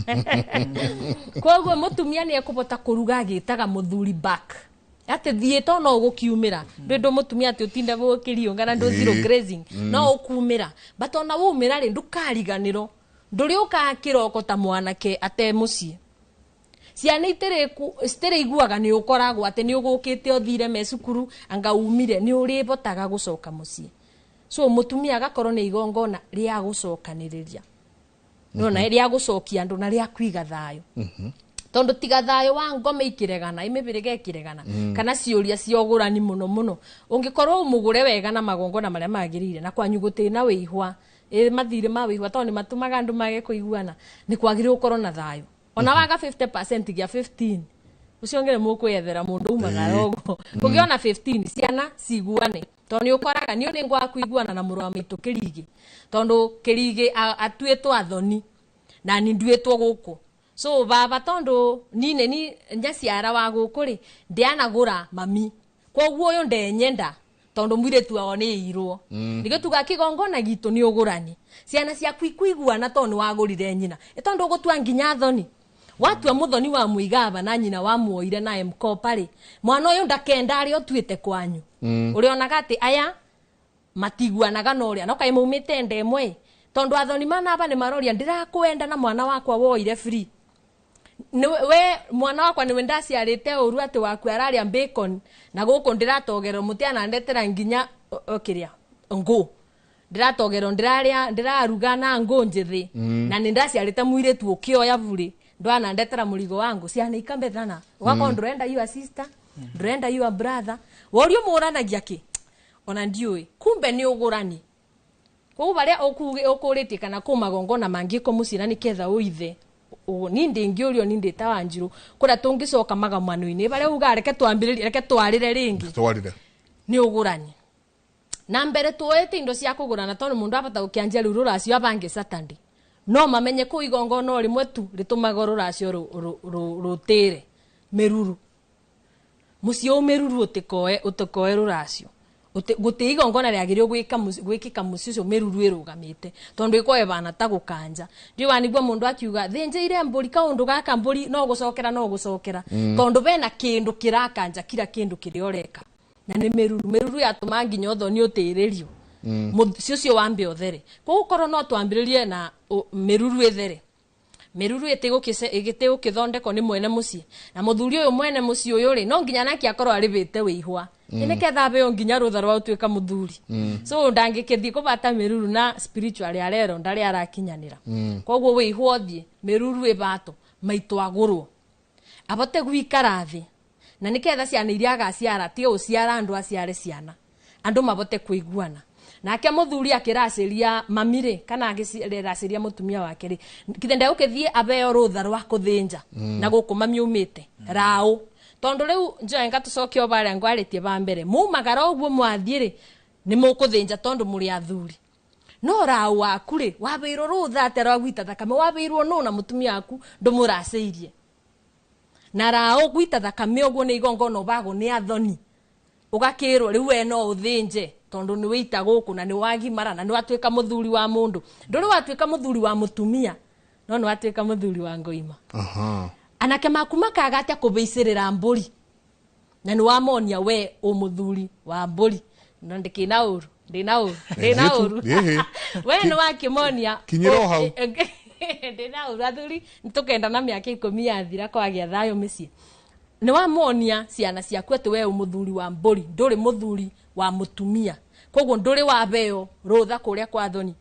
Koguo mũtumia nĩ ekũbota kũruga agĩtaga mũthuri back, atĩ thiĩ to no ũgũkiumĩra ndũ ndũ mũtumia atĩ ũtinde gũkĩriũnga na ndũ zero grazing, no ũkumĩra, but ona waumĩra rĩ, ndũkariganĩrwo ndũrĩ ũkaga kĩroko ta mwanake ate mũciĩ. Ciana citirĩ iguaga nĩ ũkoragwo atĩ nĩ ũgũkĩte ũthire me cukuru anga umire, nĩ ũrĩbotaga gũcoka mũciĩ. So mũtumia agakorwo nĩ igongona rĩa gũcokanĩrĩria nona rĩa gũcokia andũ na rĩa kwiga thayũ, tondu tiga thayũ wa ngome ikiregana, imĩbĩrĩga ĩkĩregana kana ciũria cia ũgũrani mũno mũno, ũngĩkorwo ũmũgũre wega na magongona marĩa magĩrĩire na kwanyu gũtĩ na wĩihwa, mathirĩ ma wĩihwa, tondũ nĩ matũmaga andũ mage kũiguana, nĩ kwagĩrĩirwo gũkorwo na thayũ ona waga 50% gĩa 15 ũcio ũngĩ nĩ mũkwĩyethera mũndũ umaga ũguo kũgĩona 15 ciana ciguane, tondũ nĩ ũkoraga niĩ nĩ ngwaga kũiguana na mũrũ wa maitũ Kĩrigĩ, tondũ Kĩrigĩ atuĩtwo athoni na ni nduĩtwo gũkũ. So baba, tondu ni nĩ ni nyaciara wa gũkũ rĩ, ndianagũra mami, koguo ũyũ ndenyenda tondu mwiritu wao nĩ irwo. Nĩkĩo tuga kĩgongona gitũ nĩ ũgũrani, ciana ciaku ikuiguana tondũ nĩ wagũrire nyina, ĩ tondu ũgũtua nginya thoni, watua mũthoni wa mũigaba na nyina wamuoire na M-Kopa rĩ, mwana ũyũ ndakenda arĩa ũtuĩte kwanyu. Ũrĩonaga atĩ aya matiguanaga na ũrĩa no kaĩ maumĩte nda ĩmwe, tondu athoni manaba nĩ maroria ndĩrakwenda na mwana wakwa woire free. We mwana wakwa niwe ndaciarĩte ũru atĩ waku ararĩa bacon na gũkũ ndĩratogerwo mũtianandetera nginya kĩrĩa ngũ ndĩratogerwo, ndĩrarĩa ndĩraruga na ngũ njĩthĩ, na nĩ ndaciarĩte mũirĩtu ũkĩoya burĩ, ndwanandetera mũrigo wa ngũ. Ciana ikambethana, ũgakorwo ndũrenda your sister, ndũrenda your brother, worio mũranagia kĩ ona ndiũĩ, kumbe nĩ ũgũrani. Koguo baria ũkũrĩtie kana kũ magongona mangĩkwo mũciĩ na nĩketha ũithe ni ndĩngĩũrio ni ndĩta Wanjiru kũrĩa tũngĩcoka magamano-inĩ barĩa uga reke twambĩrĩrie, reke twarĩre rĩngĩ. Twarire. Nĩ ũgũrani na mbere tuoete indo cia kũgũrana, tondũ mũndũ abata gũkĩanjia rĩu rũracio abange Saturday, no mamenye kũ igongona o rĩmwe tu rĩtũmaga rũracio rũtĩre mĩruru mũciĩ ũyũ, mĩruru ũtĩkoe rũracio. Gũtĩ igongona rĩagĩrĩirwo gwĩkĩka mũciĩ ũcio mĩruru ĩrũgamĩte, tondũ ĩkorwo ĩbana ta gũkanja. Ndiũ wanigua mũndũ akiuga thĩnjĩire mbũri kaũndũ gaka, mbũri no gũcokera, no gũcokera, tondũ bena kĩndũ kĩrakanja kira kĩndũ kĩrĩa ũreka, na nĩ mĩruru. Mĩruru yatũma nginya ũthoni ũtĩrĩrio, mũciĩ ũcio wambe ũthere. Koguo korwo no twambĩrĩrie na mĩruru ĩthere, mĩruru ĩtĩgũkĩthondekwo nĩ mwene mũciĩ na mũthuri ũyũ mwene mũciĩ ũyũ rĩ, no nginya nake akorwo arĩbĩte wĩihwa, nĩketha abeo nginya rũtha rwa ũtuĩka mũthuri. So ndangĩkĩthiĩ kũbata mĩruru na spiritual arero ndarĩ arakinyanĩra. Koguo wĩihwa ũthiĩ, mĩruru ĩbatwo, maitũ agũrwo abote gwikara thĩ, na nĩketha ciana iria agaciara tige gũciara andũ, aciare ciana andũ mabote kũiguana. Nake mũthuri akĩracĩria mami rĩ, kana akĩracĩria mũtumia wake rĩ, kithe ndegũkĩthiĩ abeo rũtha rwa kũthĩnja na gũkũ mami umĩte raũ, tondũ rĩu njoenga tũcoke o barĩa ngwarĩtie ba mbere, mumagara ũguo mwathiĩ rĩ, nĩ mũkũthĩnja tondũ mũrĩ athuri, no raũ waku rĩ, wabĩirwo rũtha atĩa rwa gwita thakame? Wabĩirwo nũ na mũtumia waku ndũmũracĩirie? Na raũ gwita thakame ũguo nĩ igongona ũbagwo nĩ athoni, ũgakĩrwo rĩu we no ũthĩnje. tondu ni wita guku na ni wagimara na ni watuika muthuri wa mundu nduri watuika muthuri wa mutumia no ni watuika muthuri wa ngoima. Anake maku makaga atia kubeicirira mburi na ni wamonia we umuthuri wa mburi no ndikina uru ndina uru ndina uru we ni wakimonia kinyiro hau ndina uru athuri nitukenda na miaka 10 yathira kwagia thayo micii ni wamonia ciana ciaku ati we umuthuri wa mburi nduri muthuri wa mutumia koguo nduri wabeo rutha kuria kwa thoni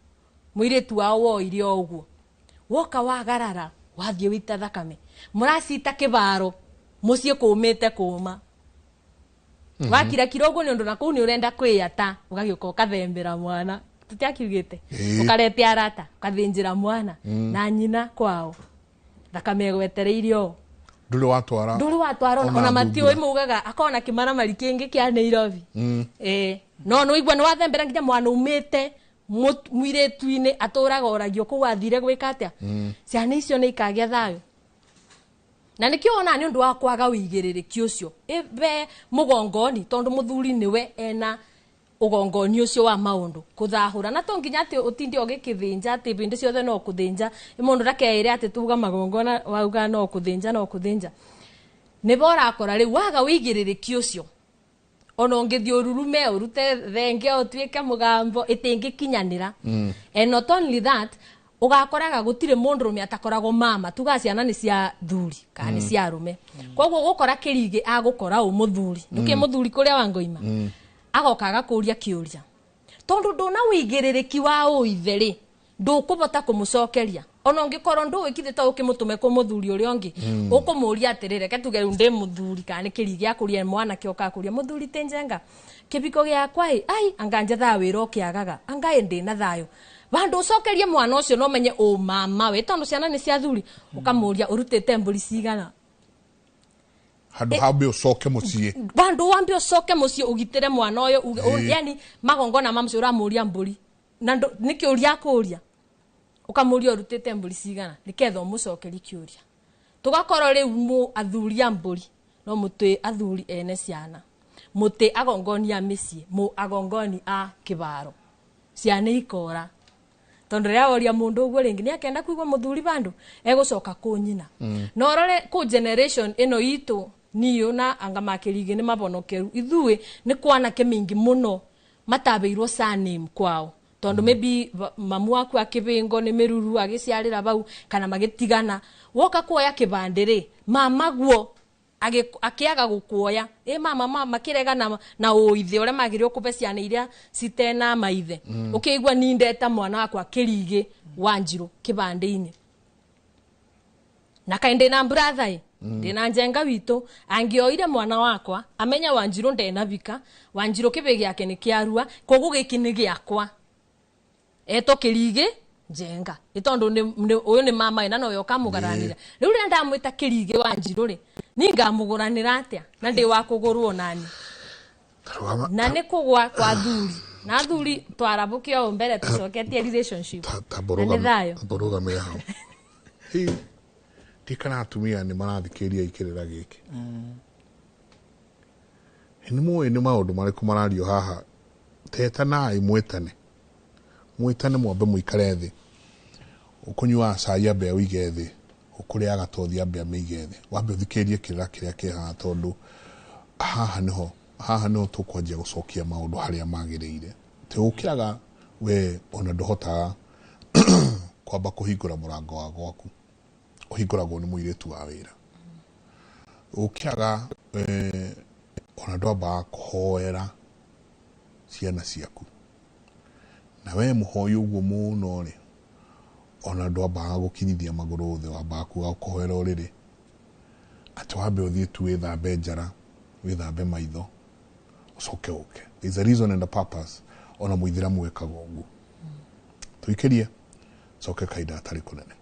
muiritu wao woire o uguo woka wagarara wathie wita thakame muracita kibaro mucie kumite kuma wakira kirogo ni undu na kuu ni urenda kwiyata ugagiuka ukathembera mwana tutiakiugite ukarete arata ukathinjira mwana na nyina kwao thakame gwetereirio o nduri watwara nduri watwara ona matioi mugaga akona kimaramari kingi kia Nairobi. No no igwa ni wathembera nginya mwana umite mwiritu-ini aturaga oragio kuu wathire gwika atia. Ciana icio ni ikagia thayo na nikio ona ni undu wa kwaga wigiririkia ucio ibe mugongoni tondu muthuri niwe ena ugongoni ucio wa maundu kuthahura na to nginya ati utinde ugikithinja ati bindi ciothe no kuthinja mundu ndakeire ati tuga magongona wauga no kuthinja no kuthinja ni borakora riu waga wigiririkia ucio ona ungithii ururume urute thenge utuike mugambo itingikinyanira. And not only that ugakoraga gutire mundu rume atakoragwo mama tuga ciana ni cia thuri kana ni cia rume koguo gukora kirigi agukora u muthuri nduki muthuri kuria wangoima agoka agakuria kiuria tondu nduna wigiririki wa uithe ri ndukubota kumucokeria ona ungikorwo nduwikithe ta ukimutume ku muthuri uria ungi ukumuria atirire reke tuge riu ndi muthuri kana ni kirigi akuria mwanake ukakuria muthuri ti njenga kibiko giakwa ai anga njethaa wira ukiagaga anga ndi na thayo vandu ucokerie mwana ucio no menye u mama we tondu ciana ni cia thuri ukamuria urutite mburi cigana handu hambe ucoke mucii vandu wambe ucoke mucii ugitire mwana uyu yani magongona ma mucii uramuria mburi na ni kiuria akuria ukamuria urutite mburi cigana niketha umucokerie kiuria tugakorwo riu mu athuri a mburi no mutwi athuri ene ciana muti agongoni a micii mu agongoni a kibaro ciana ikora tondu riria woria mundu uguo ringi ni akenda kuigua muthuri bandu egucoka ku nyina. No rore ku generation ino itu niyo na anga makirigi ni mabonokeru ithui ni kwanake mingi muno matabeirwo surname kwao tondu maybe mamu waku akibingo ni miruru agiciarira bau kana magitigana woka kuoya kibandi ri mama guo akiaga gukuoya mama mama kirega na uithe uria magirio kube ciana iria citena maithe. Ukiigua ni ndeta mwana wakwa Kirigi Wanjiru kibandi-ini na kainde na brother ndina njenga witu angioire mwana wakwa amenya Wanjiru ndena bika Wanjiru kibi giake ni kiarua koguo giki ni giakwa eto Kirigi njenga itondu uyu ni mama ina no yoka mugaranira riu riria ndamwita Kirigi Wanjiru ri ni ngamuguranira atia na ndi wa kugurwo nani na ni kugwa kwa thuri na thuri twarabuke o mbere tucoketie relationship tamboroga me hau hi tikana atumia ni marathikiria ikirira giki ni moe ni maundu mariku marario haha tetanai mwetane mwetane mwambe muikare thi ukunyua cai ambe uige thi ukuria gatothi ambe amige thi wambe uthikirie kirira kiria ki haha tondu haha niho tukwanjia gucokia maundu haria magiriire ti ukiraga we ona nduhotaga kwamba kuhingura murango wa gwaku uhinguragwo ni muiritu wa wira ukiraga ona ndwambaga kuhoera ciana ciaku na we muhoi uguo muno ri ona ndwambaga gukinyithia maguru thi wambaga kuga ukuhoera uriri ati wambe uthie tu withambe njara withambe maitho ucoke uke. There's a reason and a purpose ona muithiramu wekaga uguo tuikirie coke kaida atari kunene.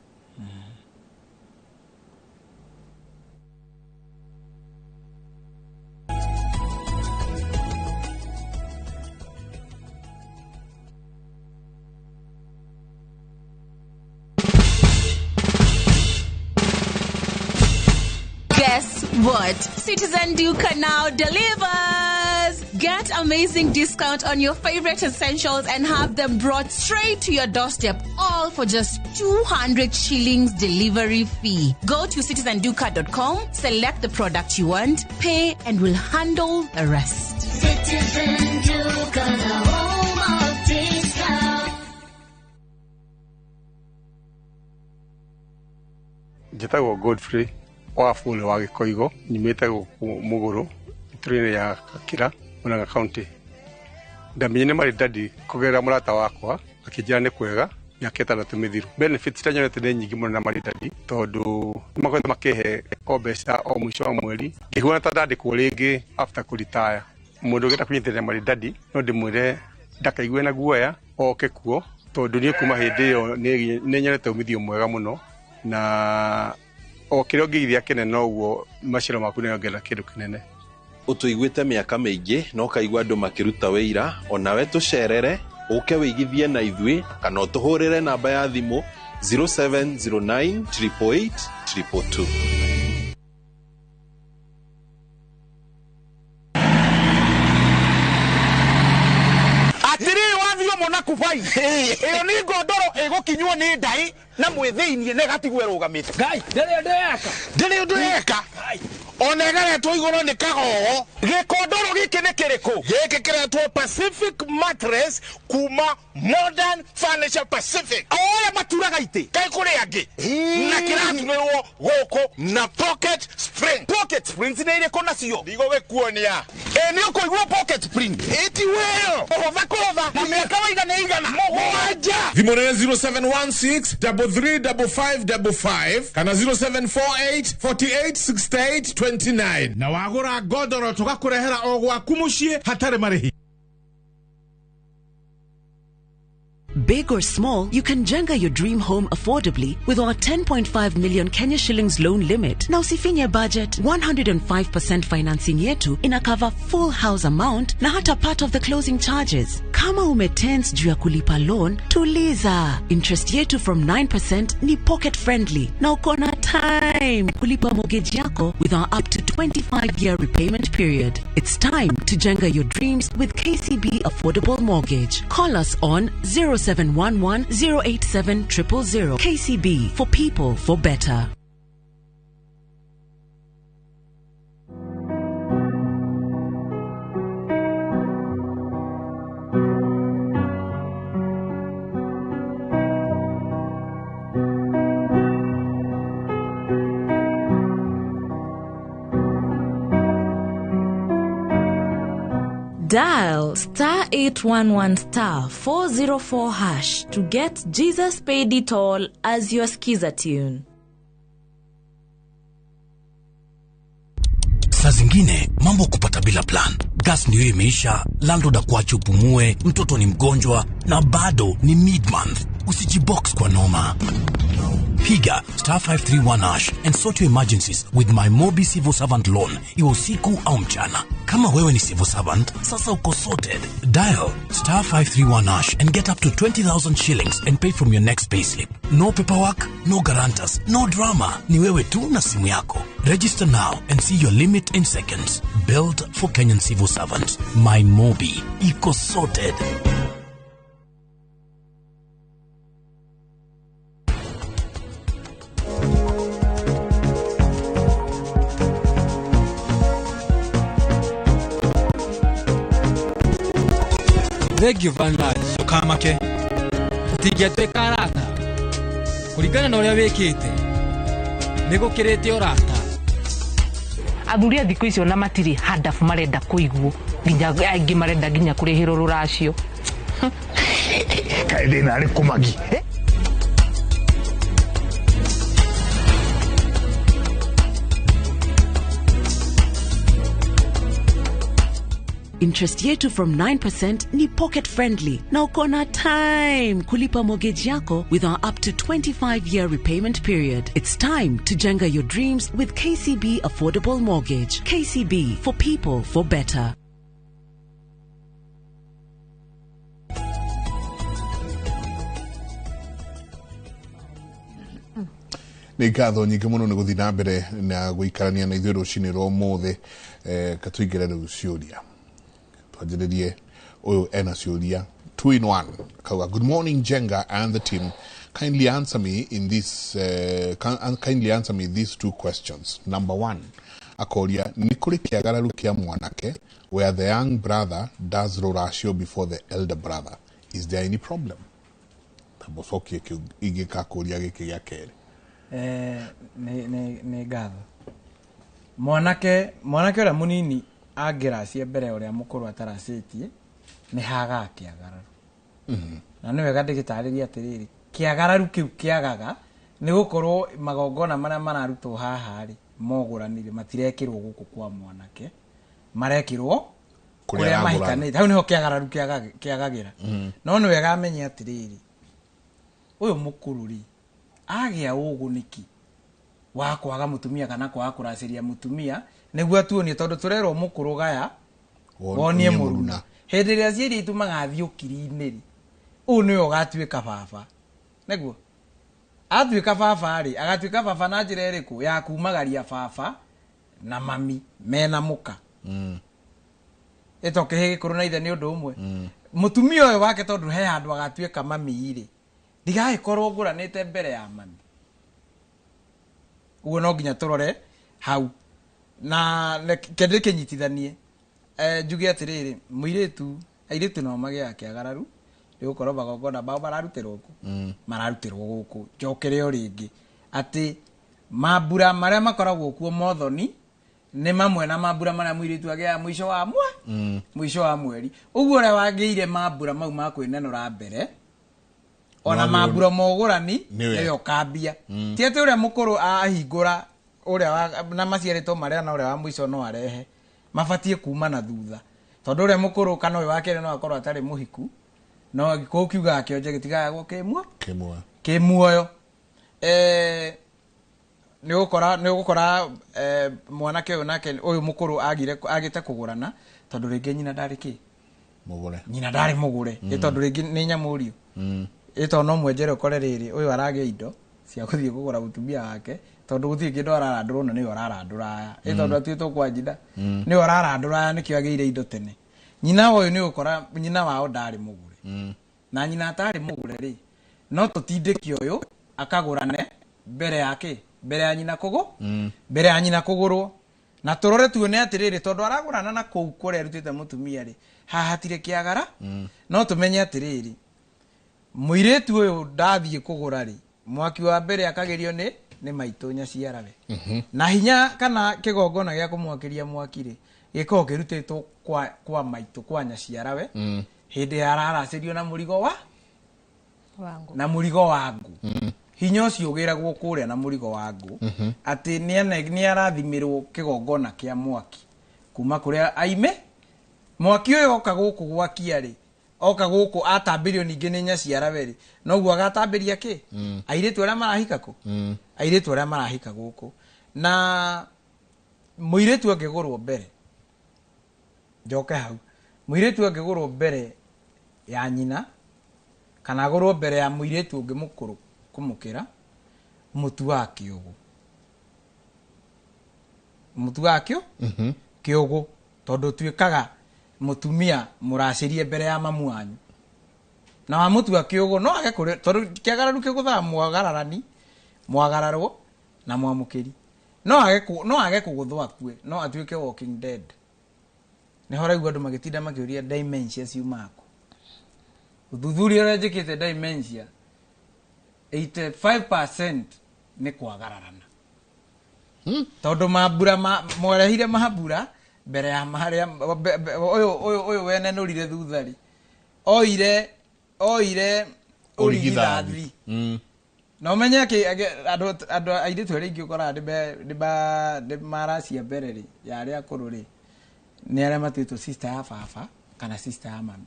Guess what? Citizen Duka now delivers! Get amazing discount on your favorite essentials and have them brought straight to your doorstep, all for just 200 shillings delivery fee. Go to citizenduka.com, select the product you want, pay, and we'll handle the rest. Citizen Duka, the home of discount. Njĩtagwo Godfrey Wafule wa Gĩkoigo, nyumĩte gũkũ Mũgũrũ, itũra-inĩ ya Gakira, Murang'a County. Ndamenyire Maridadi kũgerera mũrata wakwa, akĩnjĩra nĩ kwega mĩaka 6 mĩthiru. Benefits iria nyonete nĩ nyingĩ mũno na Maridadi, tondũ nĩmakoretwo makĩhe o mbeca o mũico wa mweri, ngĩiguana ta ndandĩkwo rĩngĩ after kũritaya. Mũndũ ũngĩenda kũnyitĩrĩra Maridadi no ndĩmwĩre ndakaigue na guoya oke kuo, tondũ niĩ kuma hĩndĩ ĩyo nĩ nyonete umithio mwega mũno, na o kĩrĩa ũngĩigithia kĩnene noguo maciaro maku nĩongerera kĩndũ kĩnene. Ũtũiguĩte mĩaka mĩingĩ na ũkaigua andũ makĩruta wĩira, onawe tũcerere ũke wĩigithie na ithuĩ kana ũtũhũrĩre namba ya thimũ 0709 888 222. Atiriri wathio mona kubai ĩyo nĩ ngondoro ĩgũkinywo nĩ ndai na mwĩthĩiniĩ na ĩgatigwo ĩrũgamĩte. Ngai, ndĩrĩ ũndũ eka. Ndĩrĩ ũndũ eka. Ona ĩgaretwo igũrũ nĩ kagogo. Gĩkondoro gĩkĩ nĩ kĩrĩkũ? Gĩkĩ kĩretwo Pacific Mattress kuma Modern Furniture Pacific. O arĩa maturaga itĩ kaĩ kũrĩ angĩ, na kĩraturĩrwo gũkũ na pocket spring. Pocket springs nĩ irĩkũ nacio? Ndigũgĩkuonia. Ĩ nĩ ũkũigua pocket spring ĩti wĩyo kũhũtha kũhũtha na mĩaka waiga nĩ igana mũgwanja. Thimũ nĩ 0716 335555 kana 0748 48 68 29. Na wagũra ngondoro tũgakũrehera o gwaku mũciĩ hatarĩ marĩhi. Big or small, you can jenga your dream home affordably with our 10.5 million Kenya shillings loan limit. Na usifinye budget, 105% financing yetu ina cover full house amount na hata part of the closing charges. Kama umetense juu ya kulipa loan, tuliza. Interest yetu from 9% ni pocket friendly. Na uko na time kulipa mortgage yako with our up to 25-year repayment period. It's time to jenga your dreams with KCB Affordable Mortgage. Call us on 0711 087 000. KCB, for people, for better. Dial star 811 star 404 hash to get Jesus Paid It All as your skiza tune. Saa zingine mambo kupata bila plan. Gas ndio imeisha, landlord akuache upumue, mtoto ni mgonjwa na bado ni mid-month. Usijibox kwa noma. Piga star 531 hash and sort your emergencies with my Mobi Civil Servant Loan, iwe usiku au mchana. Kama wewe ni civil servant, sasa uko sorted. Dial star 531 hash and get up to 20,000 shillings and pay from your next payslip. No paperwork, no guarantors, no drama. Ni wewe tu na simu yako. Register now and see your limit in seconds. Built for Kenyan civil servants. My Mobi. Iko sorted. Thank you very much. Ukamake. Tũtingĩatuĩka arata kũringana na ũrĩa wĩkĩte nĩ gũkĩrĩte ũrata. Athuri a thikũ icio na matirĩ handabu marenda kũiguo, nginya aingĩ marenda nginya kũrĩhĩrwo rũracio. Kaĩ thĩna arĩ kũmagi. Interest yetu from 9% ni pocket friendly na uko na time kulipa mortgage yako with our up to 25-year repayment period. It's time to jenga your dreams with KCB Affordable Mortgage. KCB, for people, for better. Nĩ ngatho nyingĩ mũno nĩ gũthiĩ na mbere na gũikarania na ithuĩ rũcinĩ rwa ũmũthĩ. Katũingĩre rĩu ciũria. Twanjĩrĩrie ũyũ ena ciũria 2 in 1. Kauga, good morning Njenga and the team. Kindly answer me in this kindly answer me these two questions. Number 1, akoria nĩ kũrĩ kĩagararu kĩa mwanake where the young brother does ruracio before the elder brother. Is there any problem? Tambocokie kĩu ingĩkakũria gĩkĩ gĩa kerĩ. Nĩ ngatho. Mwanake ũrĩa mũnini angĩracia mbere ũrĩa mũkũrũ ataracĩtie nĩ hagaga kĩagararu. Na nĩ wega ndĩgĩtarĩrie atĩrĩrĩ, kĩagararu kĩu kĩagaga nĩ gũkorwo magongona marĩa mararutwo haha rĩ mogũranire, matirekĩrwo gũkũ kwa mwanake, marekĩrwo kũrĩa mahikanĩte. Hau nĩho kĩagararu kĩagagĩra. No nĩ wega amenye atĩrĩrĩ, ũyũ mũkũrũ rĩ agĩa ũgũnĩki wa kwaga mũtumia kana kwaga kũracĩria mũtumia nĩguo atuonie, tondũ tũrerwo mũkũrũ gaya wonie mũruna. Hĩndĩ ĩrĩa ciĩria itumaga athiĩ ũkiri-inĩ rĩ, ũyũ nĩwe ũgatuĩka baba. Nĩguo atuĩka baba rĩ, agatuĩka baba na njĩra ĩrĩkũ? Ya kumagaria baba na mami mena mũka. Ĩto kĩhĩ gĩkũrũ na ithe nĩ ũndũ ũmwe. Mũtumia ũyũ wake tondũ he handũ agatuĩka mami rĩ, ndigagĩkorwo ngũranĩte mbere ya mami. Ũguo no nginya tũrore hau na kende kĩnyitithanie. Njuge atĩrĩrĩ, mũirĩtu airĩtu nao magĩaga kĩagararu nĩ gũkorwo magongona mao mararutĩrwo kũ? Mararutĩrwo gũkũ. Njokere o rĩngĩ atĩ mambura marĩa makoragwo kuo mothoni nĩ mamwe na mambura marĩa mũirĩtu agĩaga mũico wa mũico wa mweri. Ũguo ũrĩa wagĩire mambura mau ma kwĩnenũra mbere ona mambura mogũrani nĩwe ũkambia. Ti atĩ ũrĩa mũkũrũ ahingũra ũrĩa na maciarĩtwo marĩa na ũrĩa wa mũico no arehe, mabatiĩ kuma na thutha, tondũ ũrĩa mũkũrũ kana ũyũ wa kerĩ no akorwo atarĩ mũhiku, no gĩkũyũ kiugaga kĩonje gĩtigayagwo kĩ muoyo. Nĩ ũgũkora mwanake ũyũ nake ũyũ mũkũrũ agĩte kũgũrana tondũ rĩngĩ nyina ndarĩ kĩ mũgũre, nyina ndarĩ mũgũre, ĩ tondũ rĩngĩ nĩ nyamũriũ, ĩ tondũ no mwenjere ũkore rĩrĩ ũyũ aragĩa indo cia gũthiĩ kũgũra mũtumia wake tondũ gũtirĩ kĩndũ ararandũrwo na nĩwe ũrarandũra aya, ĩ tondũ atuĩtwo kwa njina nĩwe ũrarandũra aya, nĩkĩo agĩire indo tene. Nyina ũyũ nĩ ũgũkora nyina wao ndarĩ mũgũre, na nyina atarĩ mũgũre rĩ, no tũtindĩke ũyũ akagũrane mbere ya kĩ, mbere ya nyina kũgũ, mbere ya nyina kũgũrwo, na tũrore tuone atĩrĩrĩ, tondũ aragũrana na kũu kũrĩa arutĩte mũtumia rĩ, haha hatirĩ kĩagara. No tũmenye atĩrĩrĩ, mũirĩtu ũyũ ndathiĩ kũgũra rĩ, mwaki wa mbere akagerio nĩ maitũ nyaciarawe, na hinya kana kĩgongona gĩa kũmwakĩria mwaki rĩ gĩkoragwo kĩrutĩtwo kwa maitũ kwa nyaciarawe hĩndĩ ya araracĩrio na mũrigo wa na mũrigo wa ngũ. Hinya ũcio ũgĩragwo kũrĩa na mũrigo wa ngũ, atĩ nĩ arathimĩrwo kĩgongona kĩa mwaki kuma kũrĩa aime. Mwaki ũyũ oka gũkũ gwakia rĩ, oka gũkũ atambĩrio ningĩ nĩ nyaciarawe rĩ, noguo agatambĩria kĩ? Airĩtu arĩa marahika kũ? Airĩtu arĩa marahika gũkũ. Na mũirĩtu angĩgũrwo mbere, njoke hau, mũirĩtu angĩgũrwo mbere ya nyina kana agũrwo mbere ya mũirĩtu ũngĩ mũkũrũ kũmũkĩra, mũtu wa kĩũgũ, mũtu wa kĩũgũ, tondũ tuĩkaga mũtumia mũracĩrie mbere ya mamu wanyu, na wa mũtu wa kĩũgũ no age kũrĩ, tondũ kĩagararu kĩgũthaga mwagararani, mwagararwo na mwamũkĩri, no age kũgũthwo akue, no atuĩke walking dead. Nĩho ũraigua andũ magĩtinda makĩũria dementia ciumaga kũ. Ũthuthuria ũrĩa njĩkĩte dementia 85% nĩ kwagararana, tondũ mambura mwarehire mambura mbere ya marĩa ũyũ wenenũrire thutha rĩ, oire ũrigithathi. Na ũmenye andũ airĩtu arĩa aingĩ ũkoraga nĩ maracia mbere rĩ ya arĩa akũrũ rĩ, nĩ arĩa matuĩtwo sister ya baba kana sister ya mami.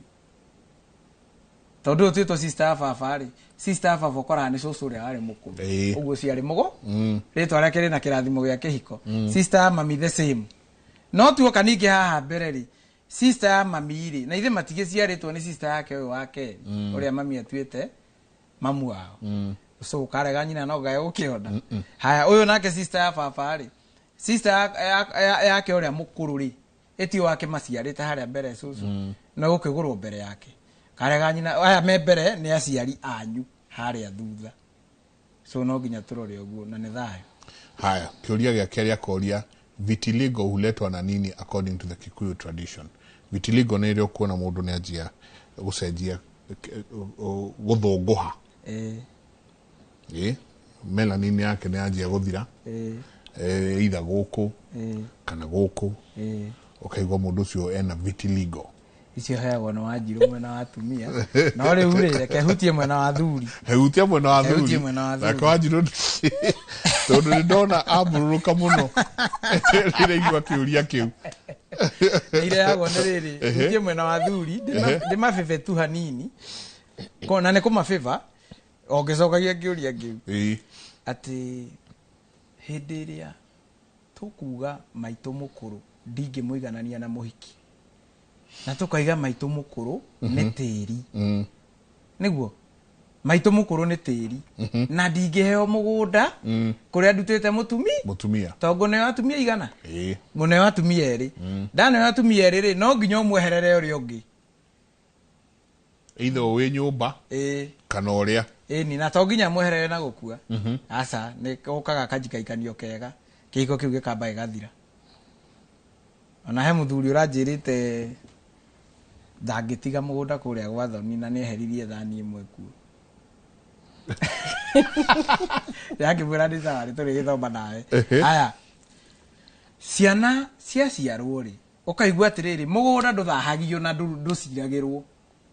Tondũ ũtuĩtwo sister ya baba rĩ, sister ya baba ũkoraga nĩ cũcũ ũrĩa warĩ mũkũrũ, ũguo ciarĩ mũgo, rĩtwa rĩake rĩna kĩrathimo gĩa kĩhiko. Sister ya mami the same. No tuoka ningĩ haha mbere rĩ, sister ya mami rĩ, na ithe matigĩciarĩtwo nĩ sister yake ũyũ wa kerĩ, ũrĩa mami atuĩte mamu wao. So ũkarega nyina no ngae gũkĩona. Haya, ũyũ nake sister ya baba rĩ, sister yake ũrĩa mũkũrũ rĩ, Ĩti wake maciarĩte harĩa mbere cũcũ no gũkĩgũrwo mbere yake karĩa ga nyina aya me mbere nĩ aciari anyu harĩa thutha, so no nginya tũrore ũguo na nĩ thayũ. Haya, kĩũria gĩa kerĩ akoria, vitiligo huletwa na nini according to the Kikuyu tradition? Vitiligo nĩ ĩrĩa ũkuona mũndũ nĩ anjia gũcenjia, gũthũngũha. Ĩ melanin yake nĩ yanjia gũthira, either gũkũ kana gũkũ, ũkaigua mũndũ ũcio ena vitiligo. Icio heagwo nĩ Wanjirũ mwena wa atumia, no rĩu rĩ, reke hutie mwena wa thuri. Hehutia mwena wa Hehutie thuri. Mwena wa thuri. Nake Wanjirũ, tondũ nĩ ndona ambũrũrũka mũno rĩrĩa kĩũria kĩu. Irehagwo nĩ rĩrĩ, hutie mwena wa thuri, ndĩmabebe tu hanini. Na nĩ kũmabeba ũngĩcokagia kĩũria kĩu atĩ hĩndĩ ĩrĩa tũkuga maitũ mũkũrũ ndingĩmũiganania na mũhiki, na tũkaiga maitũ mũkũrũ nĩ tĩri, nĩguo maitũ mũkũrũ nĩ tĩri, na ndingĩheo mũgũnda kũrĩa ndutĩte mũtumi Mũtumia. Tondũ ngũneo atumia igana, ngũneo atumia erĩ, ndaneo atumia erĩ rĩ, no nginya ũmweherere ũrĩa ũngĩ. Either wĩ nyũmba kana ũrĩa. Ĩni, na to nginya mweherere na gũkua. Aca, nĩ gũkaga kanjikaikanio kega, kĩhiko kĩu gĩkamba gĩgathira. Ona he mũthuri ũranjĩrĩte ndangĩtiga mũgũnda kũrĩa gwa thoni na nĩeheririe thani ĩmwe kuo. Yakĩmwĩra nĩ sawa, nĩ tũrĩgĩthoma nawe. Aya, ciana ciaciarwo rĩ, ũkaigua atĩrĩrĩ, mũgũnda ndũthahagio na ndũciragĩrwo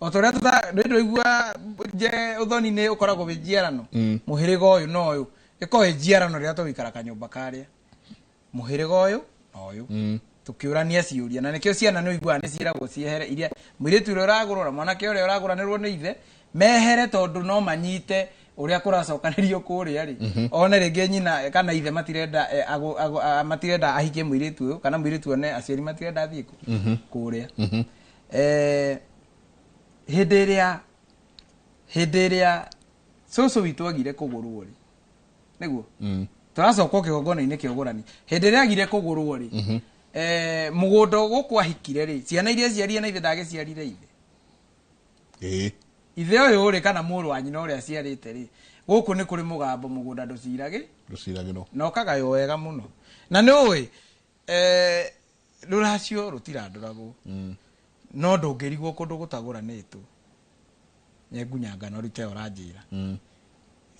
o ta ũrĩa nĩ ndũigua nje ũthoni nĩ ũkoragwo wĩ njiarano. Mũhĩrĩga ũyũ na ũyũ ĩkorwo ĩ njiarano rĩrĩa tũgũikara kanyũmba karĩa, mũhĩrĩga ũyũ na ũyũ, tũkĩũrania ciũria, na nĩkĩo ciana nĩ ũiguaga nĩ ciĩragwo ciehere, iria mũirĩtu ũrĩa ũragũrwo na mwanake ũrĩa ũragũranĩrwo nĩ ithe mehere, tondũ no manyite ũrĩa kũracokanĩrio kũrĩa rĩ. One rĩngĩ nyina kana ithe matirenda, matirenda ahikie mũirĩtu ũyũ, kana mũirĩtu one aciari matirenda athiĩ kũ kũrĩa. Hĩndĩ ĩrĩa cũcũ witũ agire kũgũrwo rĩ, nĩguo tũracoka kĩgongona-inĩ kĩa ũgũrani, hĩndĩ ĩrĩa agire kũgũrwo rĩ, mũgũnda gũkũ ahikire rĩ, ciana iria aciarire na ithe ndagĩciarire ithe. Ithe ũyũ rĩ, kana mũrũ wa nyina ũrĩa aciarĩte rĩ, gũkũ nĩ kũrĩ mũgambo mũgũnda ndũciragĩ. Ndũciragĩrwo. Na ũkagaywo wega mũno, na nĩ ũĩ, rũracio rũtirandũragwo, no ndũngĩrigwo kũndũ gũtagũranĩtwo nyengunyangano rute ũranjĩra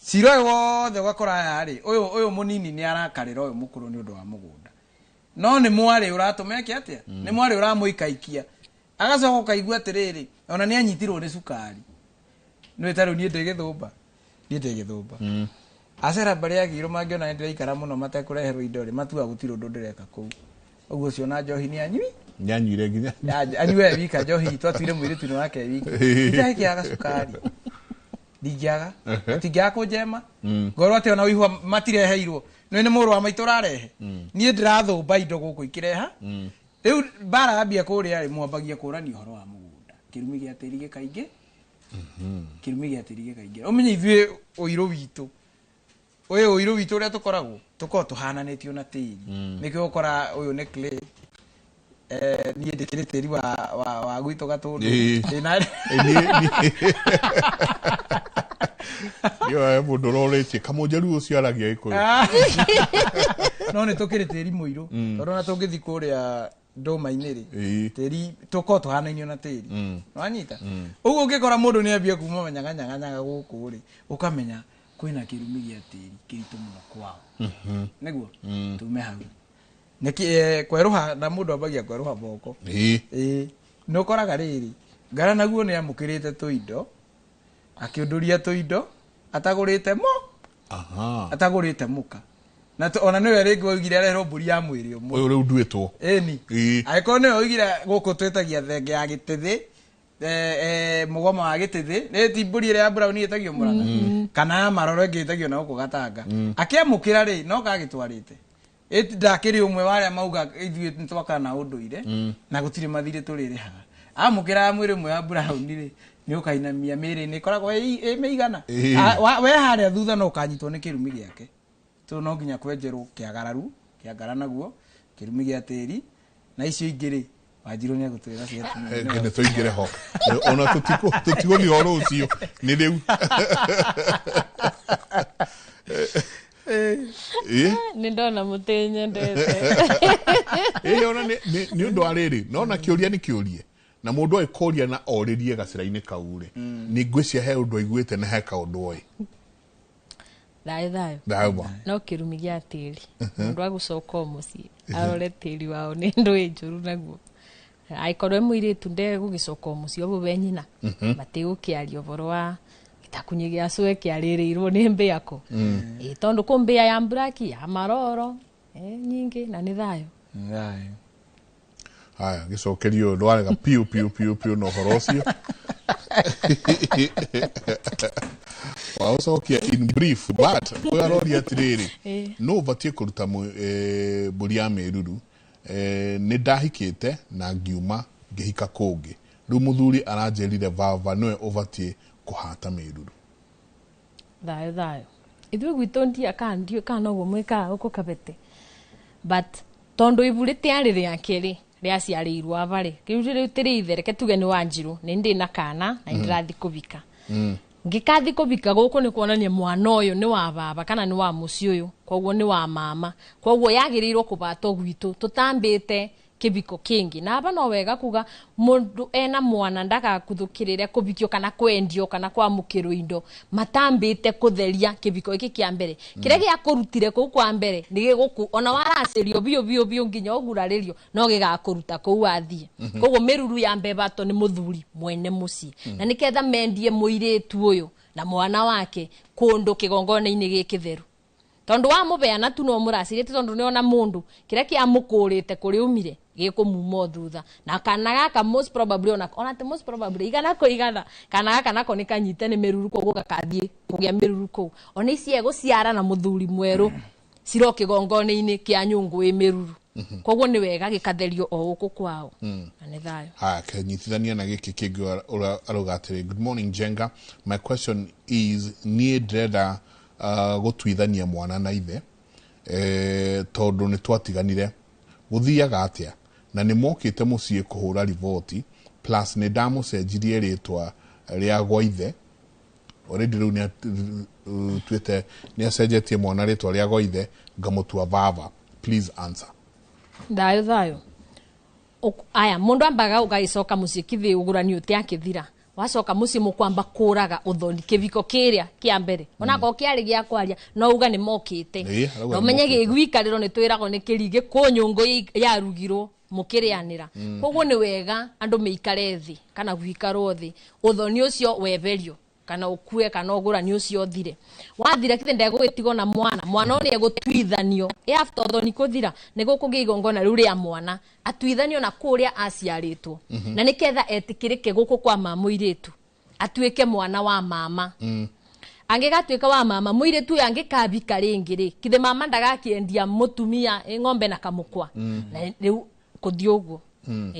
cira ũyũ wothe, ũgakora aya rĩ, ũyũ mũnini nĩ arakarĩra ũyũ mũkũrũ nĩ ũndũ wa mũgũnda, no nĩ mwarĩ ũratũma eke atĩa, nĩ mwarĩ ũramũikaikia, agacoka ũkaigua atĩrĩrĩ, ona nĩ anyitirwo nĩ cukari. Nĩ ta rĩu niĩ ndĩ gĩthũmba, niĩ ndĩ gĩthũmba, acera mbarĩ ya gĩirũ mangĩona nĩ ndĩraikara mũno matekũreherwo indo rĩ, matuaga gũtirĩ ũndũ ndĩreka kũu ũguo. Ũcio na njohi nĩ anyui. Nĩanyuire nginya. Anyue wika njohi, twatuire mũirĩtu-inĩ wake wiki itahĩkĩaga cukari, ndingĩaga, matingĩaga kũnjema, ngorwo atĩ ona ũihwa matireheirwo nĩ mũrũ wa maitũ ũrarehe, niĩ ndĩrathũmba indo gũkũ ikĩreha. Rĩu mbara yambia kũrĩa rĩ, mwambagia kũrania ũhoro wa mũgũnda, kĩrumi gĩa tĩri gĩkaingĩ, kĩrumi gĩa tĩri gĩkaingĩ. Ũmenye ithuĩ ũirũ witũ ũyũ, ũirũ witũ ũrĩa tũkoragwo, tũkoragwo tũhananĩtio na tĩri. Nĩkĩo ũkora ũyũ nĩ clay, niĩ ndĩkĩrĩ tĩri wa gwitũ Gatũndũ. Ndĩna Iyo he mũndũ ũrorĩtie kamũnjaru ũcio aragia Gĩkũyũ. No nĩ tũkĩrĩ tĩri mũirũ, tondũ ona tũngĩthiĩ kũrĩa ndũma-inĩ rĩ, tĩri tũkoragwo tũhanainio na tĩri. Nĩwanyita ũguo, ũngĩkora mũndũ nĩ ambia kuma manyaganyaganyaga gũkũ rĩ, ũkamenya kwĩna kĩrumi gĩa tĩri kĩritũ mũno kwao. Nĩguo tume hau nĩkĩ, kwerũha na mũndũ ambagia kwerũha moko. Ĩĩ, nĩ ũkoraga rĩrĩ ngara naguo nĩ amũkĩrĩte tũindo, akĩũndũria tũindo atagũrĩte mo atagũrĩte mũka na ona nĩwe rĩngĩ waugire areherwo mbũri ya mwĩrĩ ũmwe. Ũyũ rĩu nduĩtwo. Ĩni, angĩkorwo nĩwe waugire gũkũ twĩtagia thenge ya gĩtĩthĩ, mũgoma wa gĩtĩthĩ, nĩ ti mbũri ĩrĩa ya brown ĩtagio mũrang'a, kana ya maroro ĩngĩ ĩtagio na gũkũ gatanga, akĩamũkĩra rĩ, no gagĩtwarĩte. Ĩti ndakĩrĩ ũmwe wa arĩa mauga ithuĩ nĩtwakana na ũndũire na gũtirĩ mathirĩ tũrĩrĩhaga. Amũkĩra ya mwĩrĩ ũmwe ya brown rĩ, nĩ ũkainamia mĩrĩ nĩ ĩkoragwo ĩ mĩigana. We harĩa thutha no ũkanyitwo nĩ kĩrumi gĩake, so no nginya kwenjerwo kĩagararu kĩangara naguo kĩrumi gĩa tĩri na icio ingĩ rĩ. Wanjiru nĩ egũtwĩra cia atumia. Nĩ tũingĩre ho ona tũtigũthiĩ ũhoro ũcio nĩ rĩu. Nĩ ndona mũtĩ nyendete. Ona nĩ ũndũ wa rĩrĩ nona kĩũria nĩ kĩũrie na mũndũ agĩkũria na orĩrie gacĩra-inĩ kau rĩ nĩ ngwĩcia he ũndũ aiguĩte na he kaũndũ oĩ. Thayũ thayũ. Thayũ ma. No kĩrumi gĩa tĩri mũndũ agũcoka o mũciĩ arore tĩri wao nĩ ndũĩ njũru naguo angĩkorwo mũirĩtu ndegũgĩcoka o mũciĩ ũguo we nyina matigũkĩaria ũhoro wa gĩtakunyi gĩa cũe kĩarĩrĩirwo nĩ mbĩa kũ. Tondũ kũ mbĩa ya mburaki ya maroro nyingĩ na nĩ thayũ. Thayũ. Haya gĩcokerio ndwarega piũ piũ piũ piũ na ũhoro ũcio. Waũcokia in brief but ũyũ aroria atĩrĩrĩ no ũbatiĩ kũruta mbũri ya mĩruru nĩ ndahikĩte na ngiuma ngĩhika kũngĩ rĩu mũthuri aranjĩrire baba nĩwe ũbatiĩ kũhata mĩruru. Thayũ thayũ. Ithuĩ gwitũ ndia kana ndiũĩ kana noguo mwĩkaga gũkũ Kabete but tondũ ibu rĩtiarĩ rĩake rĩ rĩaciarĩirwo aba rĩ kĩu rĩu tĩrĩ ithe reke tuge nĩ Wanjiru nĩ ndĩ na kana na nĩndĩrathiĩ kũbika. Ngĩkathi kũbika gũkũ nĩ kuonania mwana ũyũ nĩ wa baba kana nĩ wa mũciĩ ũyũ koguo nĩ wa mama koguo yagĩrĩirwo kũbatwo gwitũ tũtambĩte kĩbiko kĩngĩ na aba no wega kuga mũndũ ena mwana ndagakuthũkĩrĩre kũbikio kana kwendio kana kwamũkĩrwo indo matambĩte kũtheria kĩbiko gĩkĩ kĩa mbere kĩrĩa gĩakũrutire kũu kwa mbere nĩ gĩgũkũ ona waracĩrio biũ biũ biũ nginya ũgurarĩrio no gĩgakũruta kũu wathiĩ. Koguo mĩruru ya mbebato nĩ mũthuri mwene mũciĩ na nĩketha mendie mũirĩtu ũyũ na mwana wake kũndũ kĩgongona-inĩ gĩkĩ theru tondu wa mubeana tu no muracirite tondu ni ona mundu kiria kia mukurite kuri umire gikumuma thutha na kana gaka most probably ona te most probably igana ko igana kana gaka nako ni kanyite ni miruru koguo gakathie kugia miruru kuu ona ici eguciara na muthuri mweru ciro kigongona-ini kia nyungu i miruru koguo ni wega gikatherio o guku kwao na ni thayo. Haya kenyitithania na giki kingi aruga atiri good morning Jenga, my question is nie ndĩrenda gũtuithania mwana na ithe tondũ nĩ twatiganire gũthiaga atĩa na nĩ mokĩte mũciĩ kũhũra riboti plus nĩ ndamũcenjirie rĩtwa rĩa gwa ithe already rĩu nĩ tuĩte nĩ acenjetie mwana rĩtwa rĩa gwa ithe ngamũtua baba, please answer. Thayũ thayũ. Aya mũndũ ambaga ũgagĩcoka mũciĩ kithĩ ũgũrani ũte akĩthira wacoka muciĩ mũkwamba kũraga ũthoni kĩbiko kĩrĩa kĩa mbere onakorwo kĩarĩ gĩa kwaria no uga nĩ mokĩte na ũmenye gĩgwikarĩro nĩ twĩragwo nĩ kĩrigĩ kũ nyũngũ yarugirwo mũkĩrĩanĩra. Koguo nĩ wega andũ meikare thĩ kana gũikarwo thĩ ũthoni ũcio weberio kana ũkue kana ũgũrani ũcio ũthire wathira kithĩ ndegũgĩtigwo na mwana mwana ũrĩa egũtuithanio after ũthoni kũthira nĩ gũkũgĩa igongona rĩu rĩa mwana atuithanio na kũrĩa aciarĩtwo na nĩketha etĩkĩrĩke gũkũ kwa mama mũirĩtu atuĩke mwana wa mama. Angĩgatuĩka wa mama mũirĩtu ũyũ angĩkabika rĩngĩ rĩ kithĩ mama ndagakĩendia mũtumia ng'ombe na kamũkwa na rĩu kũthiĩ ũguo.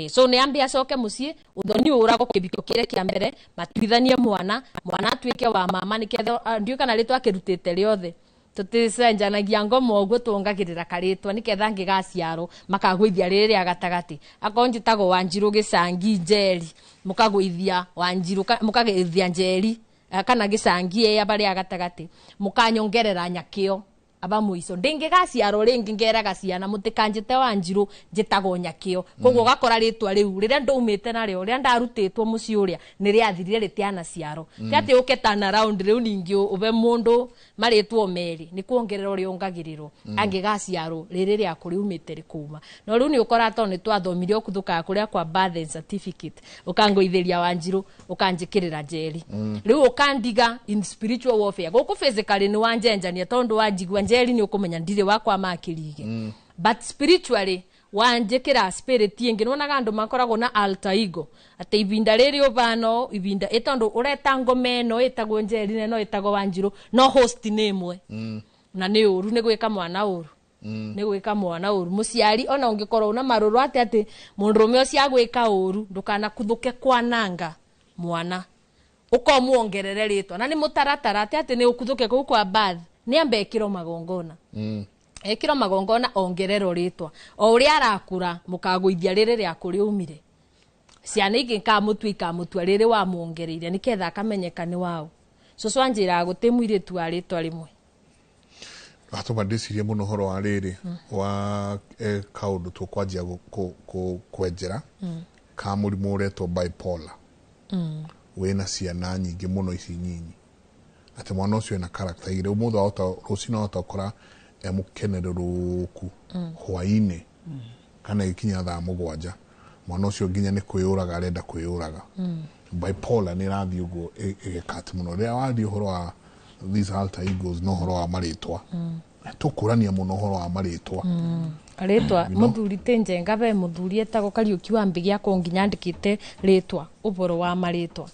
So nĩ ambe acoke mũciĩ ũthoni ũragwo kĩbiko kĩrĩa kĩa mbere matuithanie mwana mwana atuĩke wa mama nĩketha ndiũĩ kana rĩtwa akĩrutĩte rĩothe tũticenjanagia ngoma ũguo tuongagĩrĩra karĩtwa nĩketha angĩgaciarwo makagũithia rĩrĩ rĩa gatagatĩ akorwo njĩtagwo Wanjiru Gĩcangi Njeri mũkagũithia Wanjiru mũkagũithia Njeri kana Gĩcangi ĩ aba rĩa gatagatĩ mũkanyongerera Nyakĩo aba mũico ndĩngĩgaciarwo rĩngĩ ngeraga ciana mũtikanjĩte Wanjiru njĩtagwo Nyakĩo. Koguo ũgakora rĩtwa rĩu rĩrĩa ndaumĩte narĩo rĩrĩa ndarutĩtwo mũciĩ ũrĩa nĩ rĩathirire rĩtianaciarwo ti atĩ ũke turn around rĩu ningĩ ũbe mũndũ marĩtwo merĩ nĩ kuongerera ũrĩa ongagĩrĩrwo angĩgaciarwo rĩrĩ rĩaku rĩumĩte rĩkuma no rĩu nĩ ũkora tondũ nĩ twathomire ũkuthũkaga kũrĩa kwa birth and certificate ũkangũithĩria Wanjiru ũkanjĩkĩrĩra Njeri rĩu ũkandiga in spiritual warfare gũkũ physically nĩ wanjenjania tondũ wanjigua Njeri nĩ ũkũmenya ndirĩ wakwa makĩrige but spiritually wanjĩkĩra spirit ĩngĩ nĩwonaga andũ makoragwo na alter ego atĩ ibinda rĩrĩ ũbano ibinda ĩ tondũ ũreta ngoma ĩno ĩtagwo Njeri na ĩno ĩtagwo Wanjiru no host nĩ ĩmwe na nĩ ũru nĩ gwĩka mwana ũru nĩ gwĩka mwana ũru mũciari ona ũngĩkorwo una marũrũ atĩ atĩ mũndũrũme ũcio agwĩka ũru ndũkanakuthũke kwananga mwana ũkomuongerere rĩtwa na nĩ mũtaratara atĩ atĩ nĩ ũkuthũke kũu kwa birth nĩ ambe ĩkĩrwo magongona Ekĩrwo magongona ongererwo rĩtwa o ũrĩa arakũra mũkagũithia rĩrĩ rĩa kũrĩa umire. Ciana ingĩ ikamũtua ikamũtua rĩrĩ wamuongereire nĩketha akamenyeka nĩ wao. Cũcũ anjĩraga gũtĩ mũirĩtu wa rĩtwa rĩmwe. Atũma ndĩcirie mũno ũhoro wa rĩrĩ wa kaũndũ tũkwanjia kwenjera ka mũrimũ ũretwo bipolar. Wĩna ciana nyingĩ mũno ici nyinyi, atĩ mwana ũcio ena character igĩrĩ. Ũmũthĩ wahota, rũcinĩ wahota gũkora e mũkenerũrũku, hwainĩ kana ĩgĩkinya thaa 7 mwana ũcio nginya nĩ kwĩyũraga arenda kwĩyũraga. Bipolar nĩ ĩrathiĩ ũguo ĩgĩkati mũno. Rĩrĩa waria ũhoro wa these alter egos na ũhoro wa marĩtwa, tũkũrania mũno ũhoro wa marĩtwa. Rĩtwa. You know? Mũthuri tĩ Njenga, ve mũthuri etagwo Kariũki wa Mbĩgĩ, akorwo nginya andĩkĩte rĩtwa ũboro wa marĩtwa.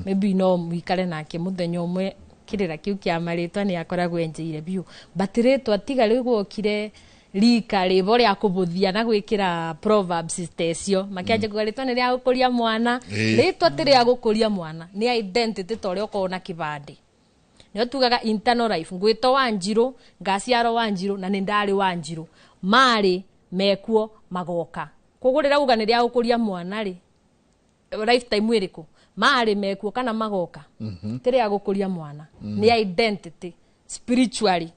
Maybe no mũikare nake mũthenya ũmwe, kĩrĩra kĩu kĩa marĩtwa nĩ akoragwo enjeire biũ. But rĩtwa tiga rĩu gwokire rika rĩbo rĩa kũbũthia na gwĩkĩra proverbs tecio, makĩanjia kuga rĩtwa nĩ rĩa gũkũria mwana. Rĩtwa ti rĩa gũkũria mwana, nĩ identity, ta ũrĩa ũkoragwo na kĩbandĩ. Nĩo tugaga internal life. Ngwĩtwo Wanjirũ, ngaciarwo Wanjirũ, na nĩ ndarĩ Wanjirũ, marĩ mekuo magoka. Koguo rĩrĩa uga nĩ rĩa gũkũria mwana rĩ, lifetime ĩrĩkũ marĩ mekuo kana magoka? Ti rĩa gũkũria mwana, nĩ identity spiritually,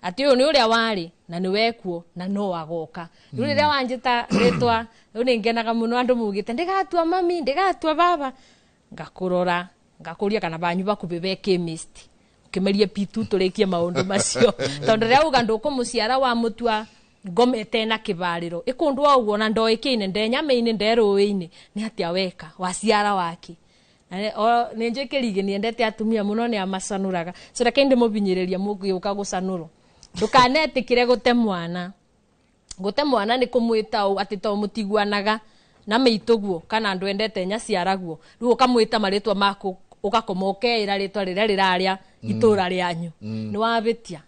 atĩ ũyũ nĩ ũrĩa warĩ na nĩ wekuo na no agoka. Rĩu rĩrĩa wanjĩta rĩtwa rĩu nĩ ngenaga mũno. Andũ maugĩte ndĩgatua mami, ndĩgatua baba, ngakũrora ngakũria kana banyu bakubĩ be chemist, ũkĩmerie pitu tũrĩkie maũndũ macio, tondũ rĩrĩa uga ndũkũmũciara wamũtua ngomete na kĩbarĩro ĩkũndũ o ũguo na ndoĩkĩine ndenyama-inĩ nderũĩ-inĩ nĩ atĩa weka waciara wake. Nĩ njũĩ kĩrigĩ nĩendete atumia mũno, nĩ amacanũraga. So reke ndĩmũbinyĩrĩria, mũgĩũka gũcanũrwo ndũkanetĩkĩre gũte mwana. Gũte mwana nĩ kũmwĩta ũũ atĩ to mũtiguanaga na mĩitũguo kana andũ endete nyaciaraguo, rĩu ũkamwĩta marĩtwa maku, ũgakoma ũkeĩra rĩtwa rĩrĩa rĩrarĩa itũra rĩanyu. Nĩ wabĩtia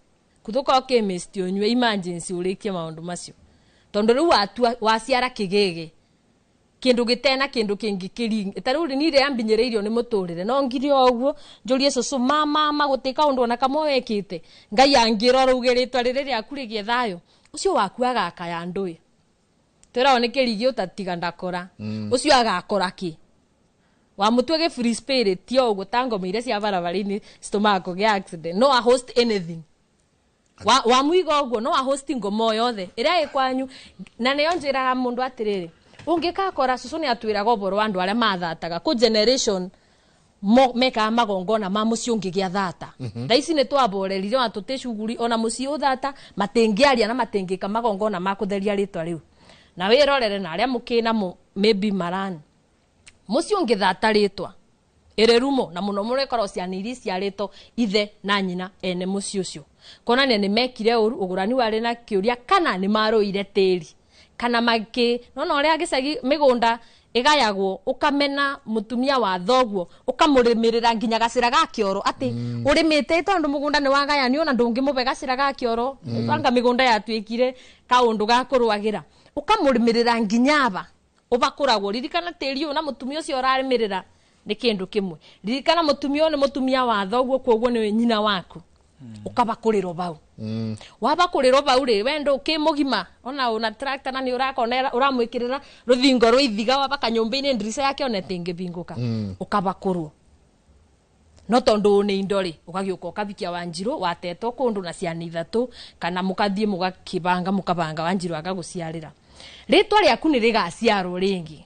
kuthuka ũkĩmĩsti ũnyue emergency ũrĩkie maũndũ macio, tondũ rĩu watua waciara kĩgĩgĩ kĩndũ gĩtena kĩndũ kĩngĩ kĩringi. Ta rĩu niĩ rĩrĩa mbinyĩrĩirio nĩ mũtũrĩre, no ngiri o ũguo njũrie cũcũ, mama gũtĩ kaũndũ ona kamwe wekĩte Ngai angĩrora uge rĩtwa rĩrĩ rĩaku rĩgĩe thayũ ũcio waku agakaya ndũĩ twĩragwo nĩ kĩrigi ũtatiga ndakora. Ũcio agakora kĩ wamũtue gĩ free spirit o ũguo ta ngoma iria cia barabara-inĩ citũmaga kũgĩa accident. No a host anything wa wamũiga ũguo, no a host ngoma o yothe ĩrĩa ĩ kwanyu. Na nĩyo njĩraga mũndũ atĩrĩrĩ, ũngĩkakora cũcũ nĩ atwĩraga ũboro wa andũ arĩa mathataga kũ generation mekaga magongona ma mũciĩ ũngĩgĩa thata. Thaa ici nĩ twaborerire ona tũtĩ cuguri ona mũciĩ ũthata matingĩaria na matingĩka magongona ma kũtheria rĩtwa rĩu. Na wĩrorere na arĩa mũkĩnamo maybe marani mũciĩ ũngĩthata rĩtwa ĩrĩ rumo na mũno mũno ĩkorwo ciana iria iciarĩtwo ithe na nyina ene mũciĩ ũcio konania nĩ mekire ũru ũgũrani warĩ na kĩũria kana nĩ marũire tĩri kana makĩ nona ũrĩa gĩcagi mĩgũnda ĩgayagwo, ũkamena mũtumia wa thoguo ũkamũrĩmĩrĩra nginya gacĩra ga kĩoro atĩ ũrĩmĩte tondũ mũgũnda nĩ wagayanio na ndũngĩmũbe gacĩra ga kĩoro. Anga mĩgũnda yatuĩkire kaũndũ ga kũrũagĩra, ũkamũrĩmĩrĩra nginya aba ũbakũragwo. Ririkana tĩri ũyũ na mũtumia ũcio ũrarĩmĩrĩra nĩ kĩndũ kĩmwe. Ririkana mũtumia ũyũ nĩ mũtumia wa thoguo, koguo nĩwe nyina waku. Ũkabakũrĩrwo bau. Wabakũrĩrwo bau rĩ, we ndũkĩ mũgima ona una tractor na nĩ ũrakona ũramwĩkĩrĩra rũthingo rwa ithiga wabaka nyũmba-inĩ ndirica yake ona ĩtingĩbingũka. Ũkabakũrwo no tondũ nĩ indo rĩ, ũgagĩũka ũkabikia Wanjirũ watetwo kũndũ na ciana ithatũ, kana mũkathiĩ mũgakĩbanga mũkabanga Wanjirũ agagũciarĩra rĩtwa rĩaku nĩ rĩgaciarwo rĩngĩ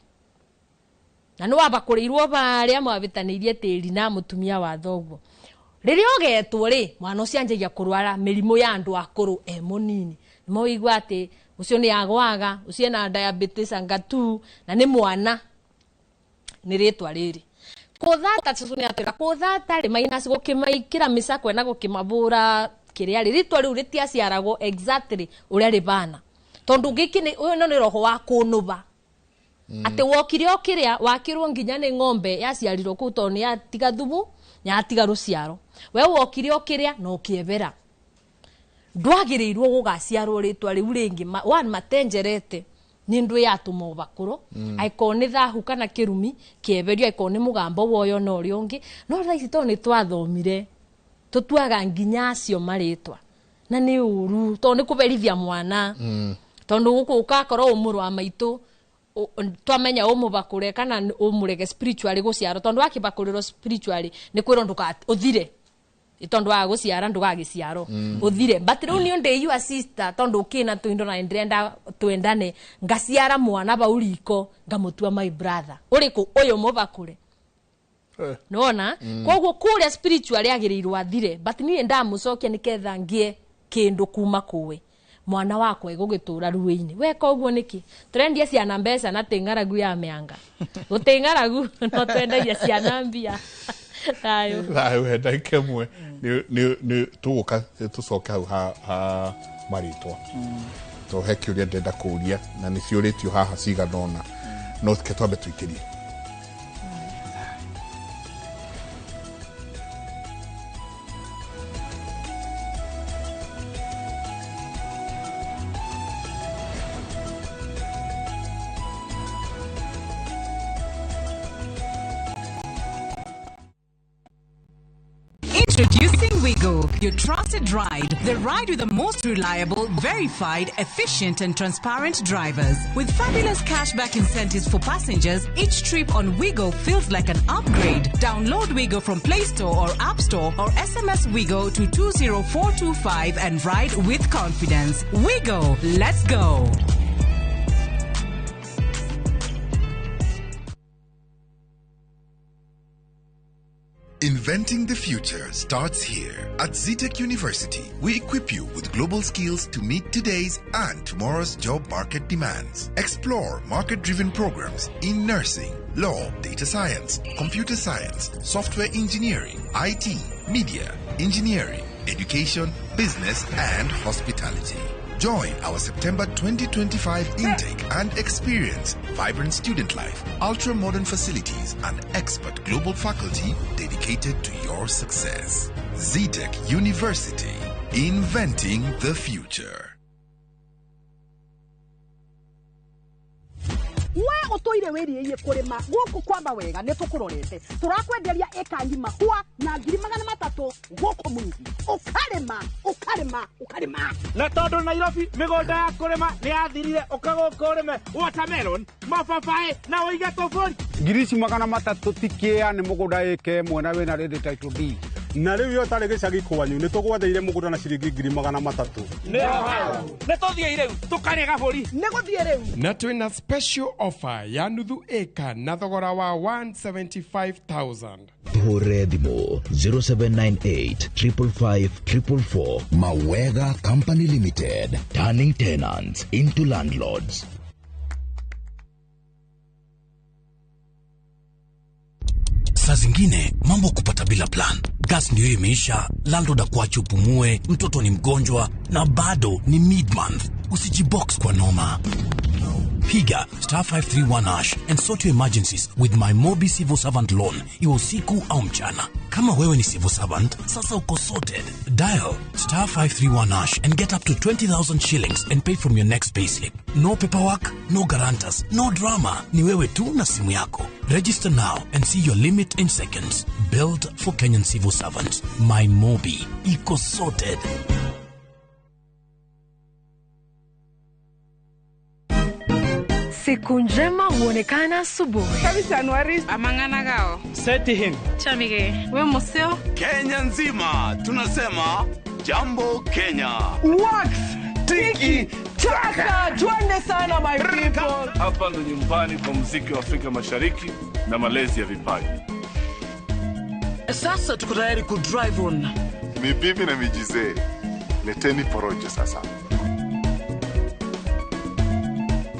na nĩ wabakũrĩirwo barĩa mwabĩtanĩirie tĩri na mũtumia wa thoguo. Rĩrĩa ũgetwo rĩ, mwana ũcio anjagia kũrwara mĩrimũ ya andũ akũrũ e mũnini. Nĩmũigua atĩ ũcio nĩ agwaga, ũcio ena diabetes anga tu na nĩ mwana nĩ rĩtwa rĩrĩ kũthata. Cũcũ nĩ atwĩra kũthata rĩ minus gũkĩmaikĩra mĩcakwe na gũkĩmabũra kĩrĩa rĩ, rĩtwa rĩu rĩtiaciaragwo exactly ũrĩa rĩbana, tondũ gĩkĩ nĩ ũyũ nĩ roho wa kũnũba atĩ wokire o kĩrĩa wakĩrwo nginya nĩ ng'ombe yaciarirwo kũu, tondũ nĩ yatiga thumu yatiga rũciaro. We wokire o kĩrĩa na ũkĩebera, ndwagĩrĩirwo gũgaciarwo rĩtwa rĩu rĩngĩ. One matenjerete nĩ ndũ yatũma ũbakũrwo. Angĩkorwo nĩ thahu kana kĩrumi kĩeberio, angĩkorwo nĩ mũgambo woyo na ũrĩa ũngĩ. No thaa ici tondũ nĩ twathomire, tũtuaga nginya acio marĩtwa. Na nĩ ũru tondũ nĩ kũberithia mwana. Tondũ gũkũ ũgakorwo ũmũrũ wa maitũ twamenya ũmũbakũre kana ũmũrege spiritually gũciarwo tondũ wakĩbakũrĩrwo spiritually nĩ kwĩrwo ndũka ũthire tondu wa guciara ndugagiciaro uthire but riu ni ndi you sister tondu kina tuindo na ndirenda twendane ngaciara mwana bau riko ngamutua my brother uriku uyu mubakure nona koguo kuria spiritually agirirwo athire but ni ndamucokia niketha ngie kindu kuma kuwe mwana wakwa igugitura ruini we koguo niki turendia ciana mbeca na tingaragu ya mianga gutingaragu no twendagia ciana mbia thayo thayo henda ikemwe ni tuguka tucoke hau ha maritwa to he kiuria ndenda kuria na ni ciuritio haha cigana ona no ke twambe tuikirie. Introducing Wigo, your trusted ride. The ride with the most reliable, verified, efficient and transparent drivers. With fabulous cashback incentives for passengers, each trip on Wigo feels like an upgrade. Download Wigo from Play Store or App Store or SMS Wigo to 20425 and ride with confidence. Wigo, let's go. Inventing the future starts here. At Zetech University, we equip you with global skills to meet today's and tomorrow's job market demands. Explore market-driven programs in nursing, law, data science, computer science, software engineering, IT, media, engineering, education, business, and hospitality. Join our September 2025 intake and experience vibrant student life, ultra-modern facilities, and expert global faculty dedicated to your success. Zetech University, inventing the future. We utoire wiriie kurima guku kwamba wega ni tukurorete turakwenderia eka ngima kwa na 300,000 guku mwingi ukarima ukarima ukarima na tondu Nairobi migunda ya kurima ni yathirire ukaguku urime watermelon mababaĩ na uige tuburi 300,000 tikia ni mugunda eke mwena wina ready title deed na riu yo tari gicagi kwanyu ni tugwatheire mugunda na ciringi 300,000 ni tuthie riu tukarie gaburi ni guthie riu na twina special offer ya nuthu eka na thogora wa 175,000. Hore thimũ 0798 555 444. Mawega Company Limited, turning tenants into landlords. Saa zingine mambo kupata bila plan. Gas ndio imeisha, landlord akuache upumue, mtoto ni mgonjwa na bado ni mid-month. Usijibox kwa noma. Piga star 531 hash and sort your emergencies with my Mobi Civil Servant Loan. Iwe usiku au mchana. Kama wewe ni civil servant, sasa uko sorted. Dial star 531 hash and get up to 20,000 shillings and pay from your next payslip. No paperwork, no guarantors, no drama. Ni wewe tu na simu yako. Register now and see your limit in seconds. Built for Kenyan civil servants. My Mobi. Iko sorted. Siku njema huonekana asubuhi. Kabisa Januari amangana gao. Seti him. Chamige, we museo. Kenya nzima tunasema jambo Kenya. Wax tiki taka twende sana my people. Hapa ndo nyumbani kwa muziki wa Afrika Mashariki na malezi ya vipaji. Sasa tuko tayari ku drive on. Ni bibi na mijize. Leteni porojo sasa.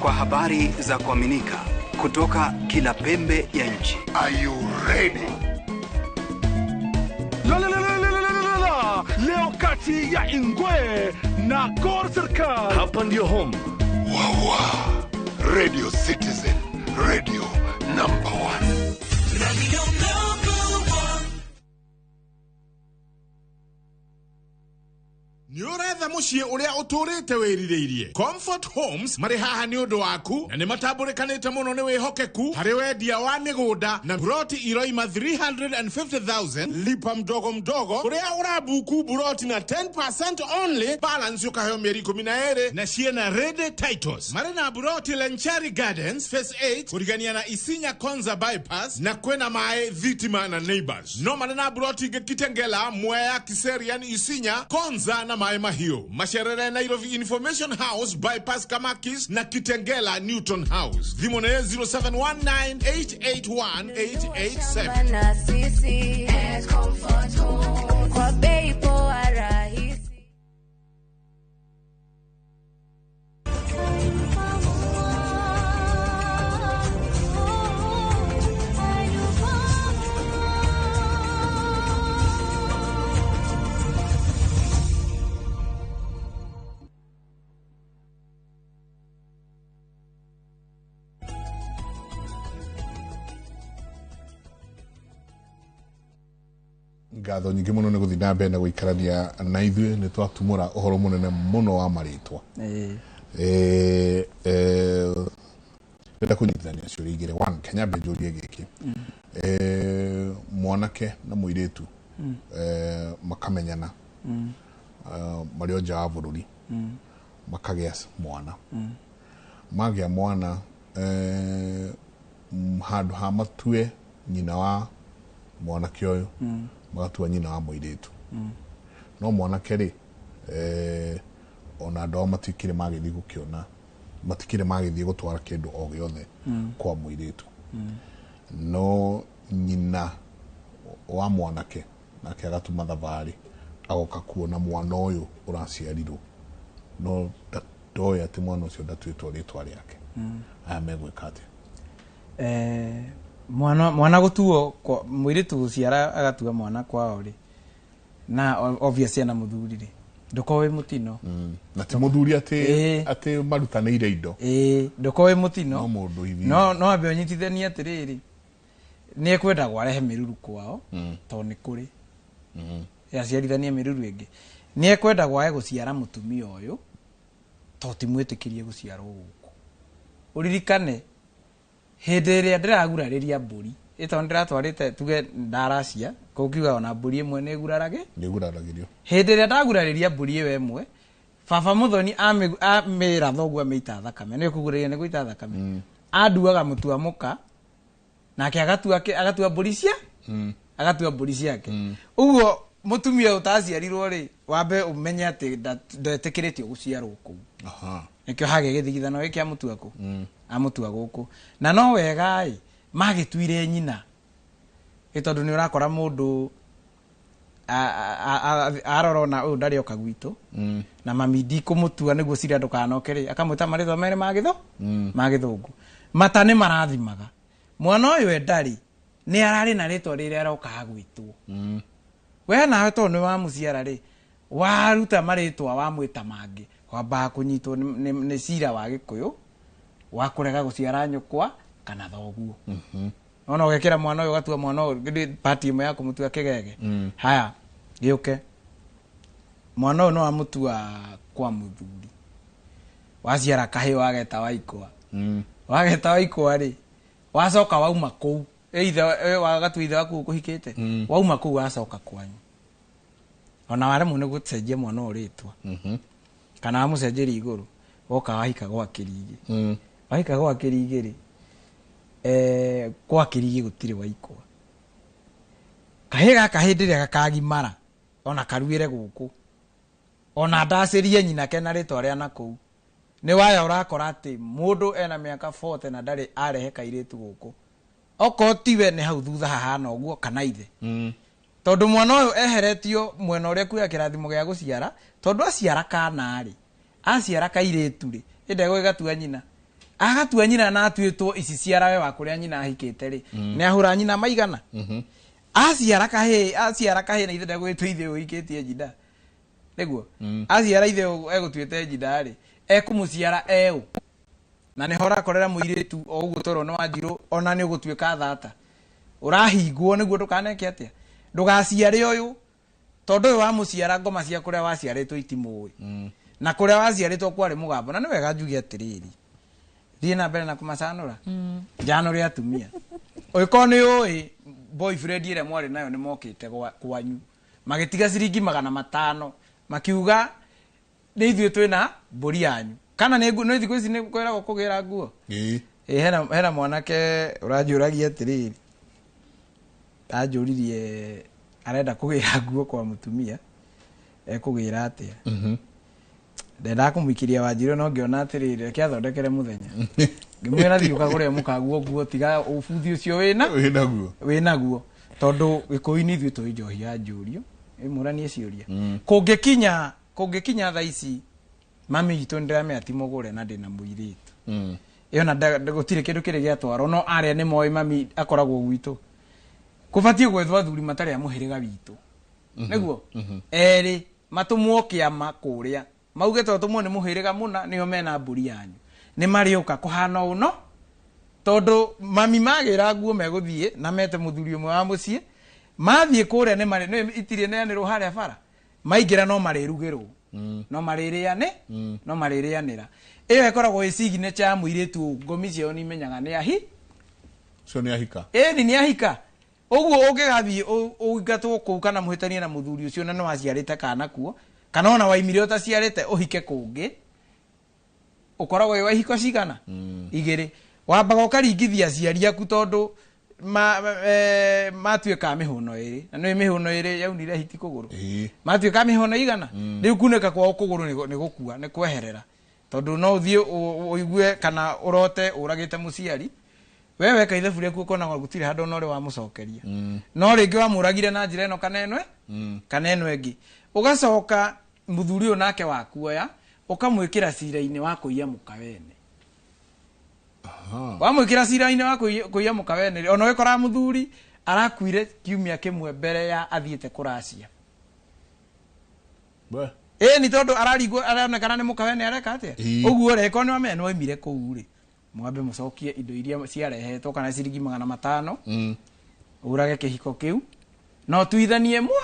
Kwa habari za kuaminika kutoka kila pembe ya nchi. Are you ready? La la la la la la la. Leo kati ya Ingwe na Gor Serikal. Hapa ndio home. Wawa. Radio Citizen, radio number 1. Radio number 1. Ni uretha mũciĩ ũrĩa ũtũrĩte wĩrirĩirie. Comfort Homes marĩ haha nĩ ũndũ waku na nĩ matambũrĩkanĩte mũno nĩ wĩhokeku harĩ wendia wa mĩgũnda na buroti iroima 350,000 lipa mdogo mdogo kũrĩa ũrabuku buroti na 10% only, balance ũkaheo mĩeri 12 na ciĩna ready titles. Marĩ na buroti Lenchari Gardens Phase 8 kũrigania na Isinya Konza bypass na kwĩna maĩ, thitima na neighbors. No marĩ na buroti ingĩ Kitengela, Mwea, Kiserian, Isinya, Konza na maĩ mahiũ. Macerere Nairobi Information House bypass Kamakis na Kitengela Newton House. Thimũ nĩ 0719881887. Na sisi at Comfort Home kwa bei poa rahisi. Ngatho nyingĩ mũno nĩ gũthiĩ na mbere na gũikarania na ithuĩ. Nĩ twatumũra ũhoro mũnene mũno wa marĩtwa. Ndĩrenda kũnyitithania ciũria igĩrĩ. One, Kenya mbe njũrie gĩkĩ. Mwanake na mũirĩtu makamenyana marĩ o nja wa bũrũri, makagĩa mwana. Magĩa mwana, handũ ha matue nyina wa mwanake ũyũ, magatua nyina wa mũirĩtu. No mwanake rĩ, ona andũ ao matikĩrĩ magĩthiĩ gũkĩona, matikĩrĩ magĩthiĩ gũtwara kĩndũ o gĩothe kwa mũirĩtu. No nyina wa mwanake nake agatuma thabarĩ agoka kuona mwana ũyũ ũraciarirwo, no ndoĩ atĩ mwana ũcio ndatuĩtwo rĩtwa rĩake. Aya megwĩka atĩa? Mwana gũtuo mũirĩtu gũciara agatua mwana kwao rĩ, na obviously ena mũthuri rĩ, ndũkorwo wĩ mũtino. Na ti mũthuri atĩ marutanĩire indo. Ndũkorwo wĩ mũtino. No mũndũ hivi. No ambe ũnyitithanie atĩrĩrĩ, nĩ ekwendagwo arehe mĩruru kwao, tondũ nĩ kũrĩ. Aciarithanie mĩruru ĩngĩ. Nĩ ekwendagwo ae gũciara mũtumia ũyũ, tondũ ti mwĩtĩkĩrie gũciarwo gũkũ. Ũririkane hĩndĩ ĩrĩa ndĩragurarĩria mbũri, ĩtondũ ndĩratwarĩte tuge ndaracia, kũu kiuga ona mbũri ĩmwe nĩ ĩgurarage? Nĩ ĩguraragĩrio. Hĩndĩ ĩrĩa ndagurarĩria mbũri ĩyo ĩmwe, baba mũthoni amĩra thoguo amĩita thakame, nĩ kũgurĩria nĩ gũita thakame. Anduaga mũtu wa mũka, nake agatua mbũri cia? Agatua mbũri ciake. Ũguo mũtumia ũtaciarirwo rĩ, wambe ũmenye atĩ ndetĩkĩrĩtio gũciarwo kũu. Nĩkĩo hagĩa gĩthigithano gĩkĩ amũtua kũ? Amũtua gũkũ. Na no wega ĩ, magĩtuire nyina. Ĩ tondũ nĩ ũrakora mũndũ arora ona ũyũ ndarĩ oka gwitũ, na mami ndikũmũtua nĩguo cira ndũkanoke rĩ, akamwĩta marĩtwa merĩ ma gĩtho? Ma gĩthũngũ. Mata nĩ marathimaga. Mwana ũyũ ndarĩ, nĩ ararĩ na rĩtwa rĩrĩa arokaga gwĩtwo. We nawe tondũ nĩ wamũciara rĩ, waruta marĩtwa wamwĩta mangĩ, wambaga kũnyitwo nĩ cira wa Gĩkũyũ wa kũrega gũciara nyũkwa kana thoguo. Ona ũgekĩra mwana ũyũ ũgatua mwana ũyũ pati ĩmwe ya kũmũtua kĩgege. Haya, gĩũke. Mwana ũyũ no amũtua kwa mũthuri. Waciara kahĩĩ wageta Waikwa. Wageta Waikwa rĩ, wacoka wauma kũu. Ithe wagatua ithe waku ũkũhikĩte. Wauma kũu wacoka kwanyu. Ona waremwo nĩ gũcenjia mwana ũyũ rĩtwa. Kana wamũcenjeria igũrũ, woka wahika gwa Kĩrigĩ. Wahika gwa Kĩrigĩ rĩ, kwa Kĩrigĩ gũtirĩ Waikwa. Kahĩĩ gaka hĩndĩ ĩrĩa gakagimara, ona karuĩre gũkũ, ona ndacĩrie nyina kena rĩtwa rĩa nakũu, nĩ waya ũrakora atĩ mũndũ ena mĩaka 40 na ndarĩ arehe kairĩtu gũkũ. Okorwo tiwe nĩ hau thutha hahana ũguo kana ithe. Tondũ mwana ũyũ eheretio mwena ũrĩa kuoya kĩrathimo gĩa gũciara, tondũ aciara kana rĩ, aciara kairĩtu rĩ, ĩndĩ egũgĩgatua nyina. Agatua nyina na atuĩtwo ici ciarawe wa kũrĩa nyina ahikĩte rĩ, nĩ ahũra nyina maigana. Aciara kahĩĩ na ithe ndegũgĩtua ithe ũyũ ũhikĩtie nyina. Nĩguo? Aciara ithe ũyũ egũtuĩte nyina rĩ, ekũmũciara eũ. Na nĩho ũrakorera mũirĩtu o ũguo twerwo nĩ Wanjirũ, ona nĩ ũgũtuĩka thata. Ũrahingwo nĩguo ndũkaneke atĩa? Ndũgaciare ũyũ. Tondũ ũyũ wamũciara ngoma cia kũrĩa waciarĩtwo itimũĩ. Na kũrĩa waciarĩtwo kwarĩ mũgambo. Na nĩ wega njuge atĩrĩrĩ, thiĩ na mbere na kũmacanũra. Njanũre atumia. Ũngĩkorwo nĩ ũĩ boyfriend ĩrĩa mwarĩ nayo nĩ mokĩte kwanyu, magĩtiga ciringi 500, makiuga nĩ ithuĩ twĩna mbũri yanyu. Kana nĩ thikũ ici nĩ kwĩragwo kũgĩra nguo. Ĩĩ. Hena mwanake ũranjũragia atĩrĩrĩ, anjũririe arenda kũgĩra nguo kwa mũtumia, ekũgĩra atĩa? Ndendaga kũmũikĩria Wanjirũ no ngĩona atĩrĩrĩ, reke athondekere mũthenya. Ngĩmwĩra thiĩ ũkagũre mũkaguo nguo, tiga ũbuthi ũcio wĩna Wĩnaguo. Wĩnaguo. Tondũ Gĩkũyũ-inĩ ithuĩ tũĩ njohi ya njũrio, ĩmũranie ciũria. Kũngĩkinya thaa ici mami witũ nĩndĩramenya ti mũgũre na ndĩna mũirĩtu. Ĩyo na gũtirĩ kĩndũ kĩrĩ gĩatwarwo, no arĩa nĩ moĩ mami akoragwo gwitũ. Kũbatiĩ gwethwo athuri matarĩ a mũhĩrĩga witũ. Nĩguo? Erĩ matũmwo kĩama kũrĩa. Mauge tondũ tũmwo nĩ mũhĩrĩga mũna nĩo mena mbũri yanyu. Nĩ marĩũka kũhana ũũ no? Tondũ mami magĩra nguo megũthiĩ na mete mũthuri ũmwe wa mũciĩ, mathiĩ kũrĩa nĩ marĩ, nĩ itirĩ neanĩrwo harĩa bara. Maingĩra no marĩrugĩrwo. No marĩrĩane, no marĩrĩanĩra. Ĩyo ĩkoragwo ĩ signature ya mũirĩtu, ngomi ciao nĩ imenyaga nĩ ahi. Ũcio nĩ ahika. Ĩni nĩ ahika. Ũguo ũngĩgathiĩ ũingatwo kũu kana mũhĩtanie na mũthuri ũcio na nĩ waciarĩte kana kuo, kana ona waimire ũtaciarĩte ũhike kũngĩ, ũkoragwo wĩ wa ihiko cigana? Igĩrĩ. Wambaga ũkaringithia aciari aku tondũ matuĩka mĩhũno ĩrĩ. Na nĩũĩ mĩhũno ĩrĩ yaunire hiti kũgũrũ. Matuĩka mĩhũno igana. Rĩu kunĩka kwao kũgũrũ nĩ gũkua, nĩ kweherera. Tondũ no ũthiĩ ũigue kana ũrote ũragĩte mũciari. We weka ithabu rĩaku ũkona gũtirĩ handũ ona ũrĩ wamũcokeria. No rĩngĩ wamũragire na njĩra ĩno kana ĩno, kana ĩno ĩngĩ. Ũgacoka mũthuri ũyũ nake wakuoya, ũkamwĩkĩra cira-inĩ wa kũiya mũka wene. Wamwĩkĩra cira-inĩ wa kũiya mũka wene, ona ũgĩkoraga mũthuri arakuire kiumia kĩmwe mbere ya athiĩte kũracia. Ĩni tondũ ararigwo, aronekana nĩ mũka wene areka atĩa? Ũguo rĩ, korwo nĩ wamenya nĩ waimire kũu rĩ, mwambe mũcokie indo iria ciarehetwo kana ciringi 500, ũrage kĩhiko kĩu, na ũtuithanie mwa.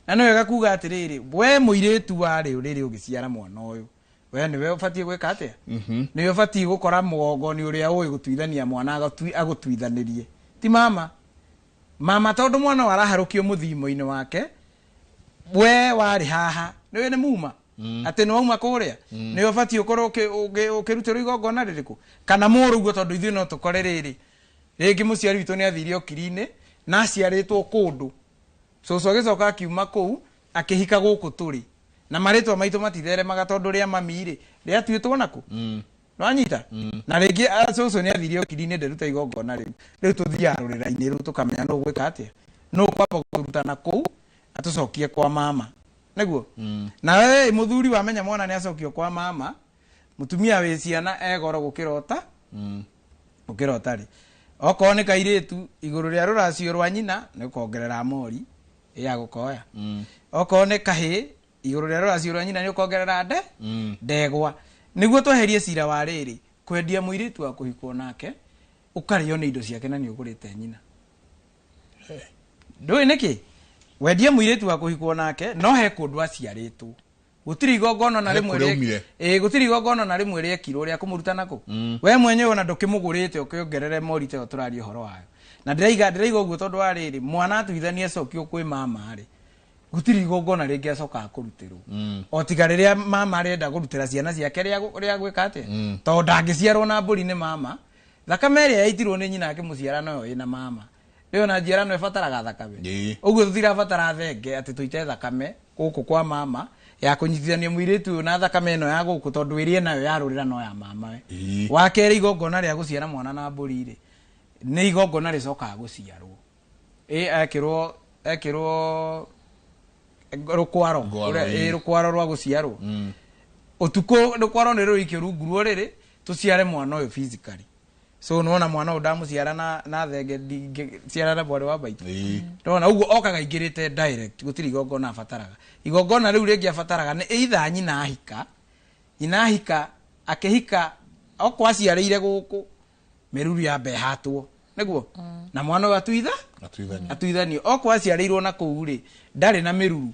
Na nĩ wega kuga atĩrĩrĩ, we mũirĩtu warĩ rĩrĩ ũgĩciara mwana ũyũ, we nĩwe ũbatiĩ gwĩka atĩa? Nĩwe ũbatiĩ gũkora mũgongo nĩ ũrĩa ũĩ gũtuithania mwana agũtuithanĩrie. Ti mama. Mama tondũ mwana ũyũ araharũkio mũthimo-inĩ wake, we warĩ haha, nĩwe nĩ muma. Atĩ nĩ wauma kũrĩa. Nĩwe ũbatiĩ ũkorwo ũkĩrutĩrwo igongona rĩrĩkũ? Kana mũrũguo tondũ ithuĩ no tũkore rĩrĩ. Rĩngĩ mũciari witũ nĩ athire okiri-inĩ na aciarĩtwo kũndũ. Cũcũ agĩcoka akiuma kũu akĩhika gũkũ tũrĩ. Na marĩtwa maitũ matitheremaga tondũ rĩa mami rĩ, rĩatuĩtwo nakũ? Nĩwanyita? Na rĩngĩ cũcũ nĩ athire okiri-inĩ nderuta igongona rĩu. Rĩu tũthiaga rũrĩra-inĩ rũu tũkamenya nũ ũgwĩka atĩa. Nũ ũkwamba kũrutana kũu atũcokie kwa mama. Nĩguo? Na we mũthuri wamenya mwana nĩ acokio kwa mama, mũtumia wĩ ciana egoro gũkĩra ũta? Gũkĩra ũtarĩ. Okorwo nĩ kairĩtu igũrũ rĩa rũracio rwa nyina nĩ ũkongerera mori ya gũkoya. Okorwo nĩ kahĩĩ igũrũ rĩa rũracio rwa nyina nĩ ũkongerera ndegwa. Nĩguo tweherie cira wa rĩrĩ, kwendia mũirĩtu wa kũhikwo nake ũkarĩo nĩ indo ciake na nĩ ũgũrĩte nyina. Ndũĩ nĩkĩ? Wendie mũirĩtu wa kũhikwo nake no he kũndũ aciarĩtwo. Gũtirĩ igongona na He rĩmwe kũrĩa rĩa- aumire. Ĩĩ, gũtirĩ igongona na rĩmwe rĩekirwo rĩa kũmũruta nakũ. We mwenyewe ona ndũkĩmũgũrĩte ũkĩongerere mori ta ĩyo tũraria ũhoro wayo. Na ndĩraiga ũguo tondũ wa rĩrĩ, mwana atuithania acokio kwĩ mama rĩ, gũtirĩ igongona rĩngĩ acokaga kũrutĩrwo. O tiga rĩrĩa mama arenda kũrutĩra ciana ciake rĩa gwĩka atĩa? Tondũ ndangĩciarwo na mbũri nĩ mama. Thakame ĩrĩa yaitirwo nĩ nyina akĩmũciara noyo ĩna mama. Rĩu ona njiarano ĩbataraga thakame. Ũguo tũtirabatara thenge atĩ tũite thakame gũkũ kwa mama ya kũnyitithania mũirĩtu ũyũ na thakame ĩno ya gũkũ tondũ ĩrĩa nayo yarũrĩra no ya mama we. Wa kerĩ, igongona rĩa gũciara mwana na mbũri rĩ, nĩ igongona rĩcokaga gũciarwo. Ĩ, ekĩrwo rũkwaro. Ngwaro, Ũrĩa, ĩĩ. ĩ, rũkwaro rwa gũciarwo. Ũtukũ rũkwaro nĩ rũikio rungu ruo rĩrĩ, tũciare mwana ũyũ physically. So nĩwona mwana ũyũ ndamuciara na thenge ndingĩciara na mwarĩ wa maitũ. Nĩwona ũguo okaga aingĩrĩte direct, gũtirĩ igongona abataraga. Igongona rĩu rĩngĩ abataraga nĩ either nyina ahika, nyina ahika, akĩhika, okorwo aciarĩire gũkũ, mĩruru yambe ĩhatwo. Nĩguo? Na mwana ũyũ Atuithanio. atuithanio. Okorwo aciarĩirwo na kũu rĩ, ndarĩ na mĩruru.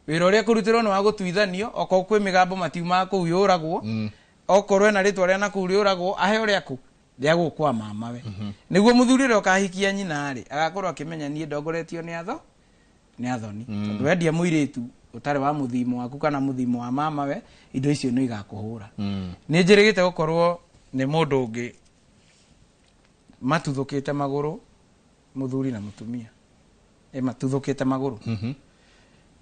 Wĩra ũrĩa kũrutĩrwo nĩ wa gũtuithanio, okorwo kwĩ mĩgambo matiumaga kũu yũragwo, okorwo ena rĩtwa rĩa nakũu rĩũragwo, aheo rĩaku rĩa gũkũ kwa mamawe. Nĩguo mũthuri ũrĩa ũkahikia nyina rĩ, agakorwo akĩmenya niĩ ndongoretio nĩ atho nĩ athoni. Tondũ wendia mũirĩtu ũtarĩ wa mũthimo waku kana mũthimo wa mamawe, indo icio nĩ igakũhũra. Nĩ njĩrĩgĩte gũkorwo nĩ mũndũ ũngĩ matuthũkĩte magũrũ, mũthuri na mũtumia. Matuthũkĩte magũrũ.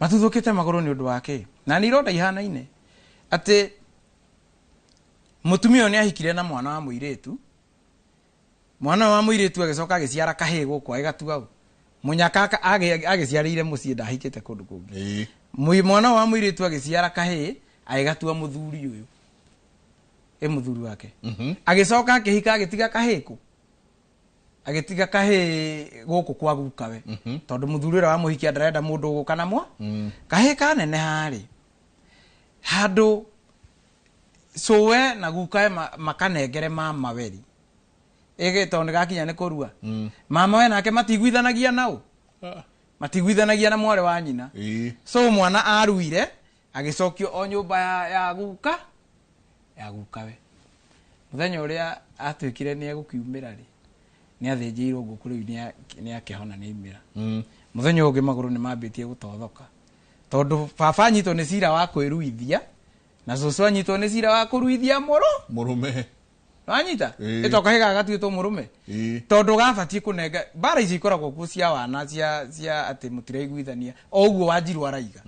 Matuthũkĩte magũrũ nĩ ũndũ wa kĩ? Na nĩ ironda ihanaine. Atĩ mũtumia ũyũ nĩ ahikire na mwana wa mũirĩtu. Mwana wa mũirĩtu agĩcoka agĩciara kahĩĩ gũkũ agĩgatua ũ. Mũnyaka agĩciarĩire mũciĩ ndahikĩte kũndũ kũngĩ. Mwana wa mũirĩtu agĩciara kahĩĩ agĩgatua mũthuri ũyũ. Mũthuri wake. Agĩcoka akĩhika agĩtiga kahĩĩ kũ? Agĩtiga kahĩĩ gũkũ kwa gukawe. Tondũ mũthuri ũrĩa wamũhikia ndarenda mũndũ ũgũka na mwa. Kahĩĩ kaneneha rĩ, handũ cũwe na gukawe makanengere mamawe rĩ. Ĩgĩ tondũ nĩgakinya nĩ kũrua. Mamawe nake matiguithanagia nao. Matiguithanagia na mwarĩ wa nyina. So mwana aruire agĩcokio o nyũmba ya guka ya gukawe. Mũthenya ũrĩa atuĩkire nĩ egũkiumĩra rĩ, nĩ athĩnjĩirwo ngũkũ rĩu nĩ akĩhona nĩ aimĩra. Mũthenya ũngĩ magũrũ nĩ mambĩtie gũtothoka. Tondũ baba anyitwo nĩ cira wa kwĩruithia na cũcũ anyitwo nĩ cira wa kũruithia mũrũme. Wanyita? Ĩtoka hĩga gatuĩtwo mũrũme. Tondũ gabatiĩ kũnenga mbara ici ikoragwo kuo cia wana cia atĩ mũtiraiguithania o ũguo Wanjiru araiga.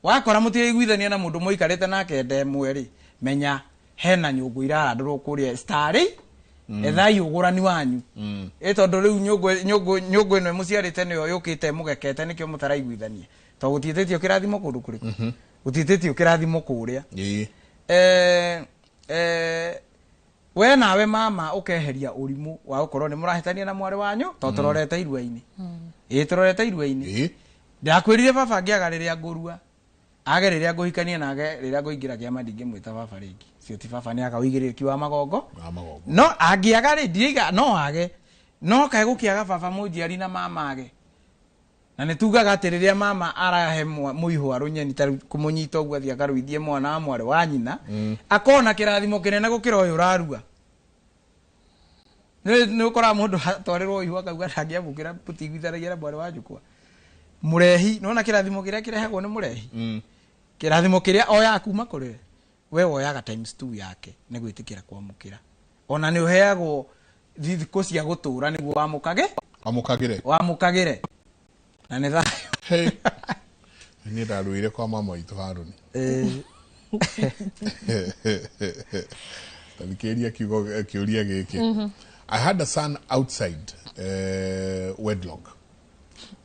Wakora mũtiraiguithania na mũndũ mũikarĩte nake ndemwe rĩ, menya hena nyũngũ irarandũrwo kũrĩa starĩ ethai ũgũrani wanyu. Tondũ rĩu nyũngũ ĩno ĩmũciarĩte nĩyo yũkĩte mũgekete nĩkĩo mũtaraiguithania. Tondũ gũtiĩtĩtio kĩrathimo kũndũ kũrĩkũ? Gũtiĩtĩtio kĩrathimo kũrĩa. We nawe mama ũkeheria ũrimũ wa gũkorwo nĩ mũrahĩtania na mwarĩ wanyu tondũ tũrorete irua-inĩ. Tũrorete irua-inĩ. Ndakwĩrire baba ngĩaga rĩrĩa ngũrua, age rĩrĩa ngũhikania na age rĩrĩa ngũingĩra kĩama ndingĩmwĩta baba rĩngĩ. Cio ti baba nĩ aga ũigĩrĩrĩki wa magongo. No angĩaga rĩ, ndiaiga no age. No kae gũkĩaga baba mũnjiari na mama age. Na nĩ tugaga atĩ rĩrĩa mama arahe mũihwa rũnyeni ta kũmũnyita ũguo athiĩ akaruithie mwana wa mwarĩ wa nyina, akona kĩrathimo kĩnene gũkĩra ũyũ ũrarua. Nĩ ũkoraga mũndũ atwarĩrwo ihwa akauga ndangĩamũkĩra mũtiguithanagia na mwarĩ wa nyũkwa. Mũrehi, nĩwona kĩrathimo kĩrĩa kĩrehagwo nĩ mũrehi? Kĩrathimo kĩrĩa oyaga kuma kũrĩ we woyaga times 2 yake nĩ gwĩtĩkĩra kwamũkĩra. Ona nĩ ũheagwo thikũ cia gũtũra nĩguo wamũkage? Wamũkagĩre. Wamũkagĩre. Na nĩ thayũ. Niĩ ndaruire kwa mama witũ Harũni. Tathikĩrĩria kiugo kĩũria gĩkĩ. I had a son outside wedlock.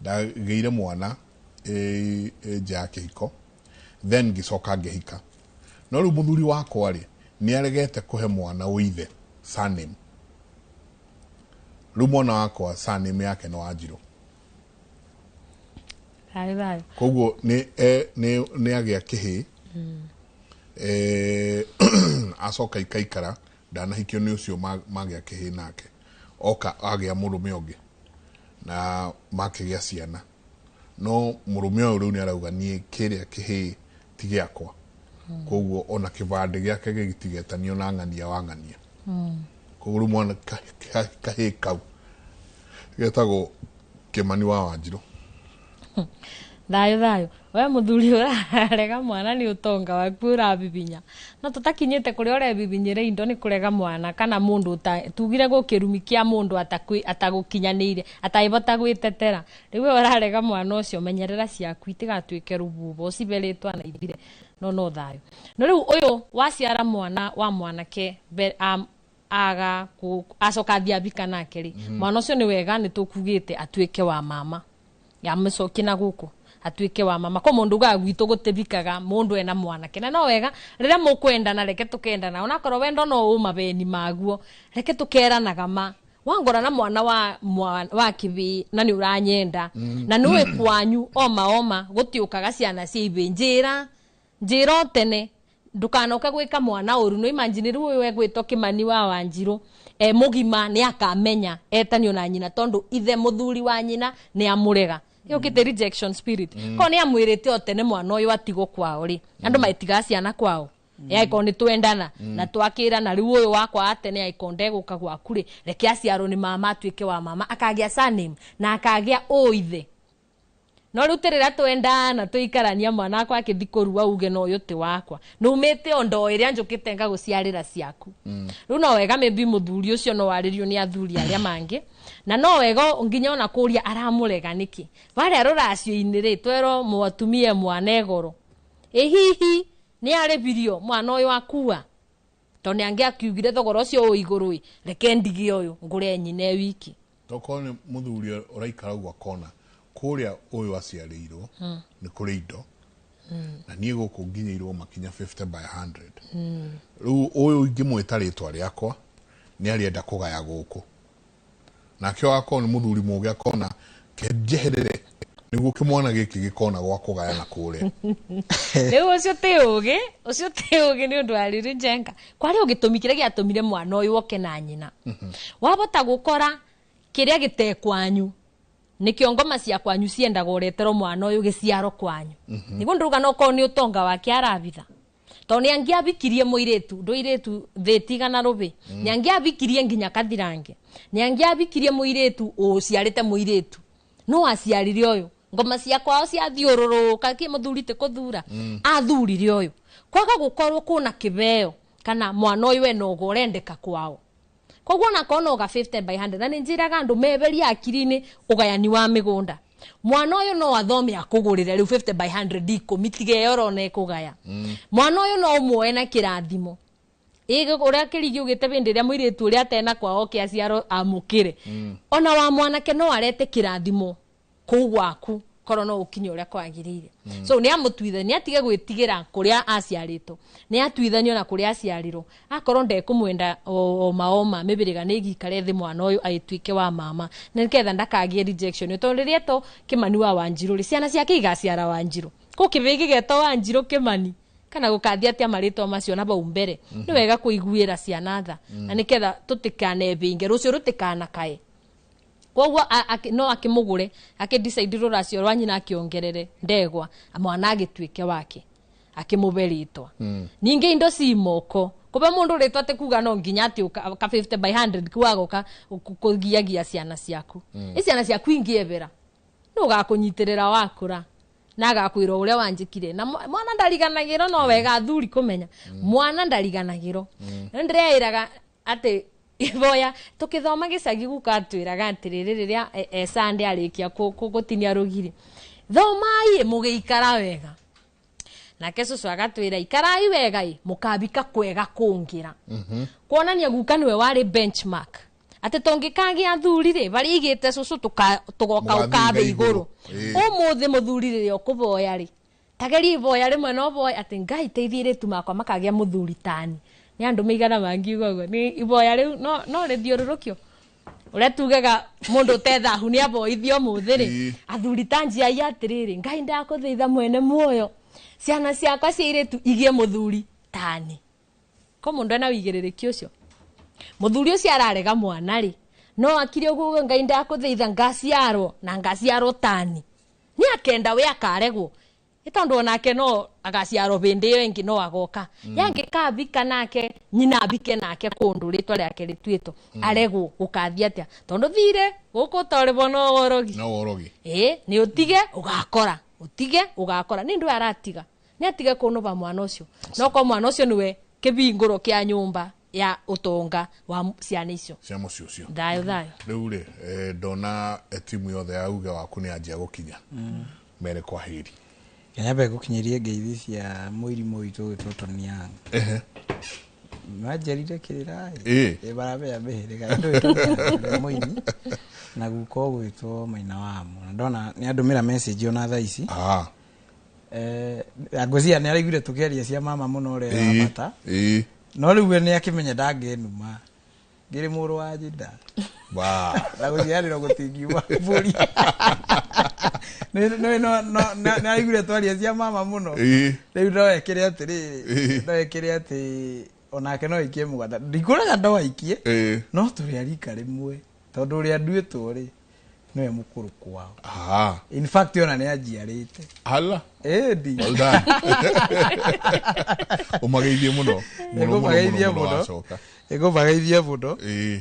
Ndagĩire mwana nja ya kĩhiko, then ngĩcoka ngĩhika. No rĩu mũthuri wakwa rĩ, nĩ aregete kũhe mwana ũithe surname. Rĩu mwana wakwa surname yake nĩ Wanjirũ. Thayũ thayũ. Koguo nĩ agĩa kĩhĩĩ, acoka ikaikara ndanahikio nĩ ũcio magĩa kĩhĩĩ nake, oka agĩa mũrũme ũngĩ na makĩgĩa ciana. No mũrũme ũyũ rĩu nĩ arauga niĩ kĩrĩa kĩhĩĩ ti gĩakwa. Koguo ona kĩbandĩ gĩake gĩtigetanio na ng'ania wa ng'ania. Koguo rĩu mwana kahĩĩ kau getagwo Kĩmani wa Wanjirũ. Thayũ thayũ. We mũthuri ũrarega mwana nĩ ũtonga waku ũrabibinya. No tũtakinyĩte kũrĩa ũrebibinyĩre indo nĩ kũrega mwana kana mũndũ tugire gũkĩrumi kĩa mũndũ atagũkinyanĩire ataĩbota gwĩtetera. Rĩu we ũrarega mwana ũcio menyerera ciaku itigatuĩke rũbubo ũcibe rĩtwa na ithire. No thayũ. No rĩu ũyũ waciara mwana wa mwanake aga acoka athiĩ abika nake rĩ, mwana ũcio nĩ wega nĩ tũkugĩte atuĩke wa mama. Ya mũcoki na gũkũ atuĩke wa mama. Ko mũndũ ugaga gwitũ gũtĩbikaga mũndũ ena mwanake na no wega rĩrĩa mũkwendana reke tũkendana onakorwo wendo no ũmabeni maguo reke tũkeranaga ma wangora na mwana wa kĩbĩ na nĩ ũranyenda na nĩũĩ kwanyu oma oma gũtiũkaga ciana cia ibĩ njĩra njĩra o tene ndukanoke gwĩka mwana ũru no imagine rĩu ũyũ egwĩtwo Kĩmani wa Wanjirũ mũgima nĩ akamenya etanio na nyina tondũ ithe mũthuri wa nyina nĩ amũrega. Yũkĩte rejection spirit. Ko nĩ amwĩrĩte o tene mwana ũyũ atigwo kwao rĩ, andũ maitigaga ciana kwao. Angĩkorwo nĩ twendana na twakĩrana rĩu ũyũ wakwa atene angĩkorwo ndegũka gwaku rĩ, reke aciarwo nĩ mama atuĩke wa mama, akagĩa surname na akagĩa ũithe. No rĩu tĩrĩra twendana tũikarania mwana wakwa akĩthi kũrua uge no ũyũ ti wakwa, nĩumĩte o ndoo ĩrĩa njũkĩte ngagũciarĩra ciaku. Rĩu no wega maybe mũthuri ũcio no arĩrio nĩ athuri arĩa mangĩ, na no wega nginya ona kũria aramũrega nĩkĩ. Warĩa rũracio-inĩ rĩ, twerwo mwatumie mwana egoro, ĩ hihi nĩ arĩbirio mwana ũyũ akua, tondũ nĩ angĩakiugire thogora ũcio wĩ igũrũ ĩ, reke ndige ũyũ ngũre nyina e wiki. Tokorwo nĩ mũthuri ũraikara ũguo akona kũrĩa ũyũ aciarĩirwo nĩ kũrĩ indo, na niĩ gũkũ nginyĩirwo makinya 50 by 100. Rĩu ũyũ ingĩmwĩta rĩtwa rĩakwa nĩ arĩenda kũgaya gũkũ, nake akorwo nĩ mũthuri mũgĩ akona kenjeherere nĩguo kĩmwana gĩkĩ gĩkona gwa kũgaya na kũrĩa. Rĩu ũcio ti ũgĩ, ũcio ti ũgĩ nĩ ũndũ wa rĩrĩ njenga. Kwarĩ o gĩtũmi kĩrĩa gĩatũmire mwana ũyũ oke na nyina. Wabota gũkora kĩrĩa gĩte kwanyu nĩkĩo ngoma cia kwanyu ciendaga ũreterwo mwana ũyũ gĩciaro kwanyu. Nĩguo ndĩrauga no korwo nĩ ũtonga wake arabitha, tondũ nĩ angĩabikirie mũirĩtu, ndũirĩtu thĩtigana rũbĩ, nĩ angĩabikirie nginya kathirange, nĩ angĩabikirie mũirĩtu ũciarĩte mũirĩtu, no aciarire ũyũ. Ngoma cia kwao ciathiũrũrũka kĩ mũthuri ti kũthura, athurire ũyũ. Kwaga gũkorwo kũna kĩbeo kana mwana ũyũ ena ũgo ũrendeka kwao. Koguo onakorwo no ga 50 by 100, na nĩ njĩraga andũ meberie akiri-inĩ ũgayani wa mĩgũnda. Mwana ũyũ no athome akũgũrĩre rĩu 50 by 100 ikũmi, tiga ĩyo ũrona ĩkũgaya. Mwana ũyũ no ũmuoe na kĩrathimo. Ĩ ũrĩa kĩrigi ugĩte hĩndĩ ĩrĩa mũirĩtu ũrĩa atena kwao oke aciarwo amũkĩre. Ona wa mwanake no arete kĩrathimo kũu gwaku korwo no ũkinye ũrĩa kwagĩrĩire. So nĩ amũtuithanie, atige gwĩtigĩra kũrĩa aciarĩtwo, nĩ atuithanio na kũrĩa aciarirwo. Akorwo ndekũmwenda oma oma, mĩbĩrĩga nĩ ĩgĩikare thĩ mwana ũyũ agĩtuĩke wa mama, na nĩgetha ndakagĩe rejection. Tondũ rĩrĩa etwo Kĩmani wa Wanjirũ rĩ, ciana ciake igaciara Wanjirũ. Kũ kĩbĩĩ gĩgetwo Wanjirũ Kĩmani, kana gũkathiĩ atĩa marĩtwa macio na bau mbere. Nĩ wega kũiguĩra ciana tha, na nĩgetha tũtikanebinge, rũciũ rũtikanakae. Koguo no akĩmũgũre, akĩ-decide rũracio rwa nyina akĩongerere ndegwa, mwana agĩtuĩke wake, akĩmũbe rĩtwa. Ningĩ indo ci moko, kũbe mũndũ rĩtwa ti kuga no nginya atĩ ka 50 by 100 kau agoka kũgiagia ciana ciaku. Ĩ ciana ciaku ingĩebera, nũ ũgakũnyitĩrĩra wakũra, na agakwĩra ũrĩa wanjĩkire. Na mwana ndariganagĩrwo, no wega athuri kũmenya. Mwana ndariganagĩrwo. Nĩ ndĩreĩraga atĩ iboya tukithoma gĩcagi guka atwĩraga atĩrĩrĩ rĩrĩa Sunday arĩkia gũtinia rũgiri, thomai mũgĩikara wega. Nake cũcũ agatwĩra ikarai wega ĩ mũkabika kwega kũngĩra. Kuonania guka nĩwe warĩ benchmark, atĩ tũngĩkagĩa athuri rĩ barĩa igĩte cũcũ tũgoka Mũgathiĩ ũkabe igũrũ. igũrũ. Ũmũthĩ mũthuri rĩrĩa ũkũboya rĩ, tageria iboya rĩmwe no ũboye atĩ Ngai teithia airĩtu makwa makagĩa mũthuri tani. Nĩ andũ maigana mangiuga ũguo, nĩ iboya rĩu no rĩthiũrũrũkio. Ũrĩa tugaga mũndũ ũtethahu nĩ aboithio ũmũthĩ rĩ, athuri ta njiai atĩrĩrĩ, Ngai ndakũthaitha mwene muoyo, ciana ciakwa cia airĩtu igĩe mũthuri tani. Ko mũndũ ena wĩigĩrĩrĩki ũcio, mũthuri ũcio ararega mwana rĩ, no akire ũguo Ngai ndakũthaitha ngaciarwo na ngaciarwo tani. Nĩ akenda we akaregwo, nĩ tondũ onake no agaciarwo hĩndĩ ĩyo ĩngĩ no agoka. Yangĩkabika nake nyina abike nake kũndũ rĩtwa rĩake rĩtuĩtwo, aregwo gũkathiĩ atĩa? Tondũ thire gũkũ ũtorĩbwo no worogi. No worogi. Ĩ, nĩ ũtige ũgakora, ũtige ũgakora. Nĩ ndũ aratiga, nĩ atige kũnũba mwana ũcio. No ko mwana ũcio nĩwe kĩbingũro kĩa nyũmba ya ũtonga wa ciana icio. Cia mũciĩ ũcio. Thayũ, thayũ. Rĩu rĩ, ndona timu yothe ya uge waku nĩ yanjia gũkinya. Mere kwa heri. Nyambe ngũkinyĩrie ngeithi cia mũirimũ witũ ũgĩtwo Tony Young. Manjĩrire kĩrĩra ĩ. Ĩ, maramenya mĩhĩrĩga. Ndũĩ Tony Young nĩ mũini na guka ũgwĩtwo Maina wa Mo. Na ndona nĩ andũmĩra message ona thaa ici. Ngwĩciria nĩ araiguire tũkĩaria cia mama mũno ũrĩa wa bata. No rĩu we nĩ akĩmenya ndangĩnuma. Ngĩrĩ mũrũ wa nyina. Na gũciarĩrwo gũtingiuma mbũri. Nĩ araiguire twaria cia mama mũno. Rĩu no ekĩre atĩrĩrĩ, no ekĩre atĩ onake no aikie mũganda. Ndikũraga no aikie, no tũrĩ a rika rĩmwe. Tondũ ũrĩa nduĩtwo rĩ, Nĩwe mũkũrũ kwao. Ah. In fact ona nĩ anjiarĩte. Ala. Ĩndi. Well done. Ũmageithie mũno. Mũno, mũno, Nĩngũmageithia mũno, mũno mũno. wacoka. Nĩngũmageithia mũno. Ĩĩ.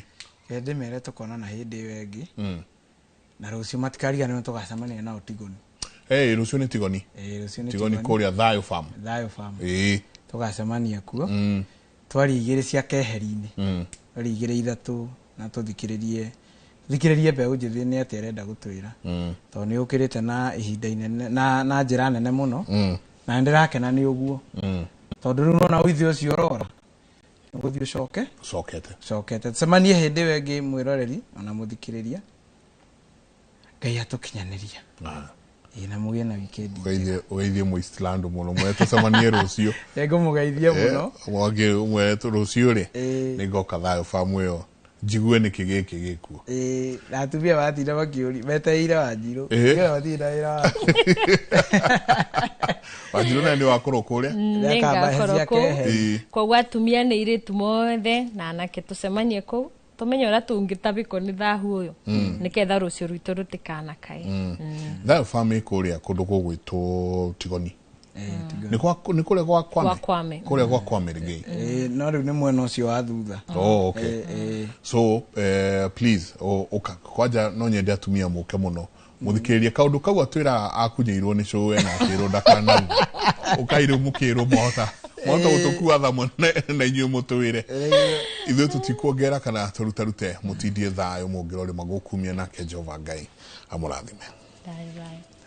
Reke ndĩmere tũkonana hĩndĩ ĩyo ĩngĩ. Na rũciũ matikariganĩrwo tũgacemania nao Tigoni. Hey, rũciũ nĩ Tigoni. Ĩĩ, rũciũ nĩ Tigoni kũrĩa Thayũ Farm. Thayũ Farm. Ĩĩ. Tũgacemania kuo. Twarie igĩrĩ cia keheri-inĩ. Twarie igĩrĩ ithatũ na tũthikĩrĩrie thikĩrĩrie mbeũ njĩthĩ nĩ atĩa ĩrenda gũtwĩra. Tondũ nĩ ũkĩrĩte na ihinda inene na njĩra nene mũno. Na nĩ ndĩrakena nĩ ũguo. Tondũ rĩu nona ũithi ũcio ũrora. Ũgũthiĩ ũcoke. Ũcokete. Ũcokete. Tũcemanie hĩndĩ ĩyo ĩngĩ mwĩroreri ona mũthikĩrĩria. Ngai atũkinyanĩria. Ĩĩ, na mũgĩe na wikendi. Ũgeithie Mũislando mũno mwere tũcemanie rũciũ. Nĩngũmũgeithia mũno. Mwangĩ mwere rũciũ rĩ nĩngoka Thayũ Farm ĩyo njigue nĩkĩ gĩkĩ gĩkuo. Ĩĩ, na atumia matinda makĩũria metereire Wanjirũ. Ĩĩ. Nĩgetha matirĩ na wĩra wake. Wanjirũ naye nĩ wakorwo kũrĩa. Nĩngakorwo kũu. Ĩĩ. Koguo atumia nĩ airĩtu mothe na anake tũcemanie kũu tũmenye ũrĩa tũngĩtabĩkwo nĩ thahu ũyũ nĩketha rũciũ rwitũ rũtikanakae. Thayũ Farm ĩ kũrĩa kũndũ gũgwĩtwo Tigoni. Nĩ kũrĩa gwa Kwame? Gwa Kwame. Kũrĩa gwa Kwame Rĩgĩi. Ĩĩ, no rĩu nĩ mwena ũcio wa thutha. Oh, okay. So, please, ũka kwanja no nyende atumia mũke mũno mũthikĩrĩrie kaũndũ kau atwĩra akunyĩirwo nĩ cũwe na akĩrwo ndakanauge. Ũkai rĩu mũkĩrwo mwahota gũtũkua tha mũno na inyuĩ mũtwĩre. Ithuĩ tũtikuongerera kana tũrutarute mũtindie thayũ mũngĩrorĩma gũkumia nake Jehova Ngai amũrathime. Thayũ, thayũ.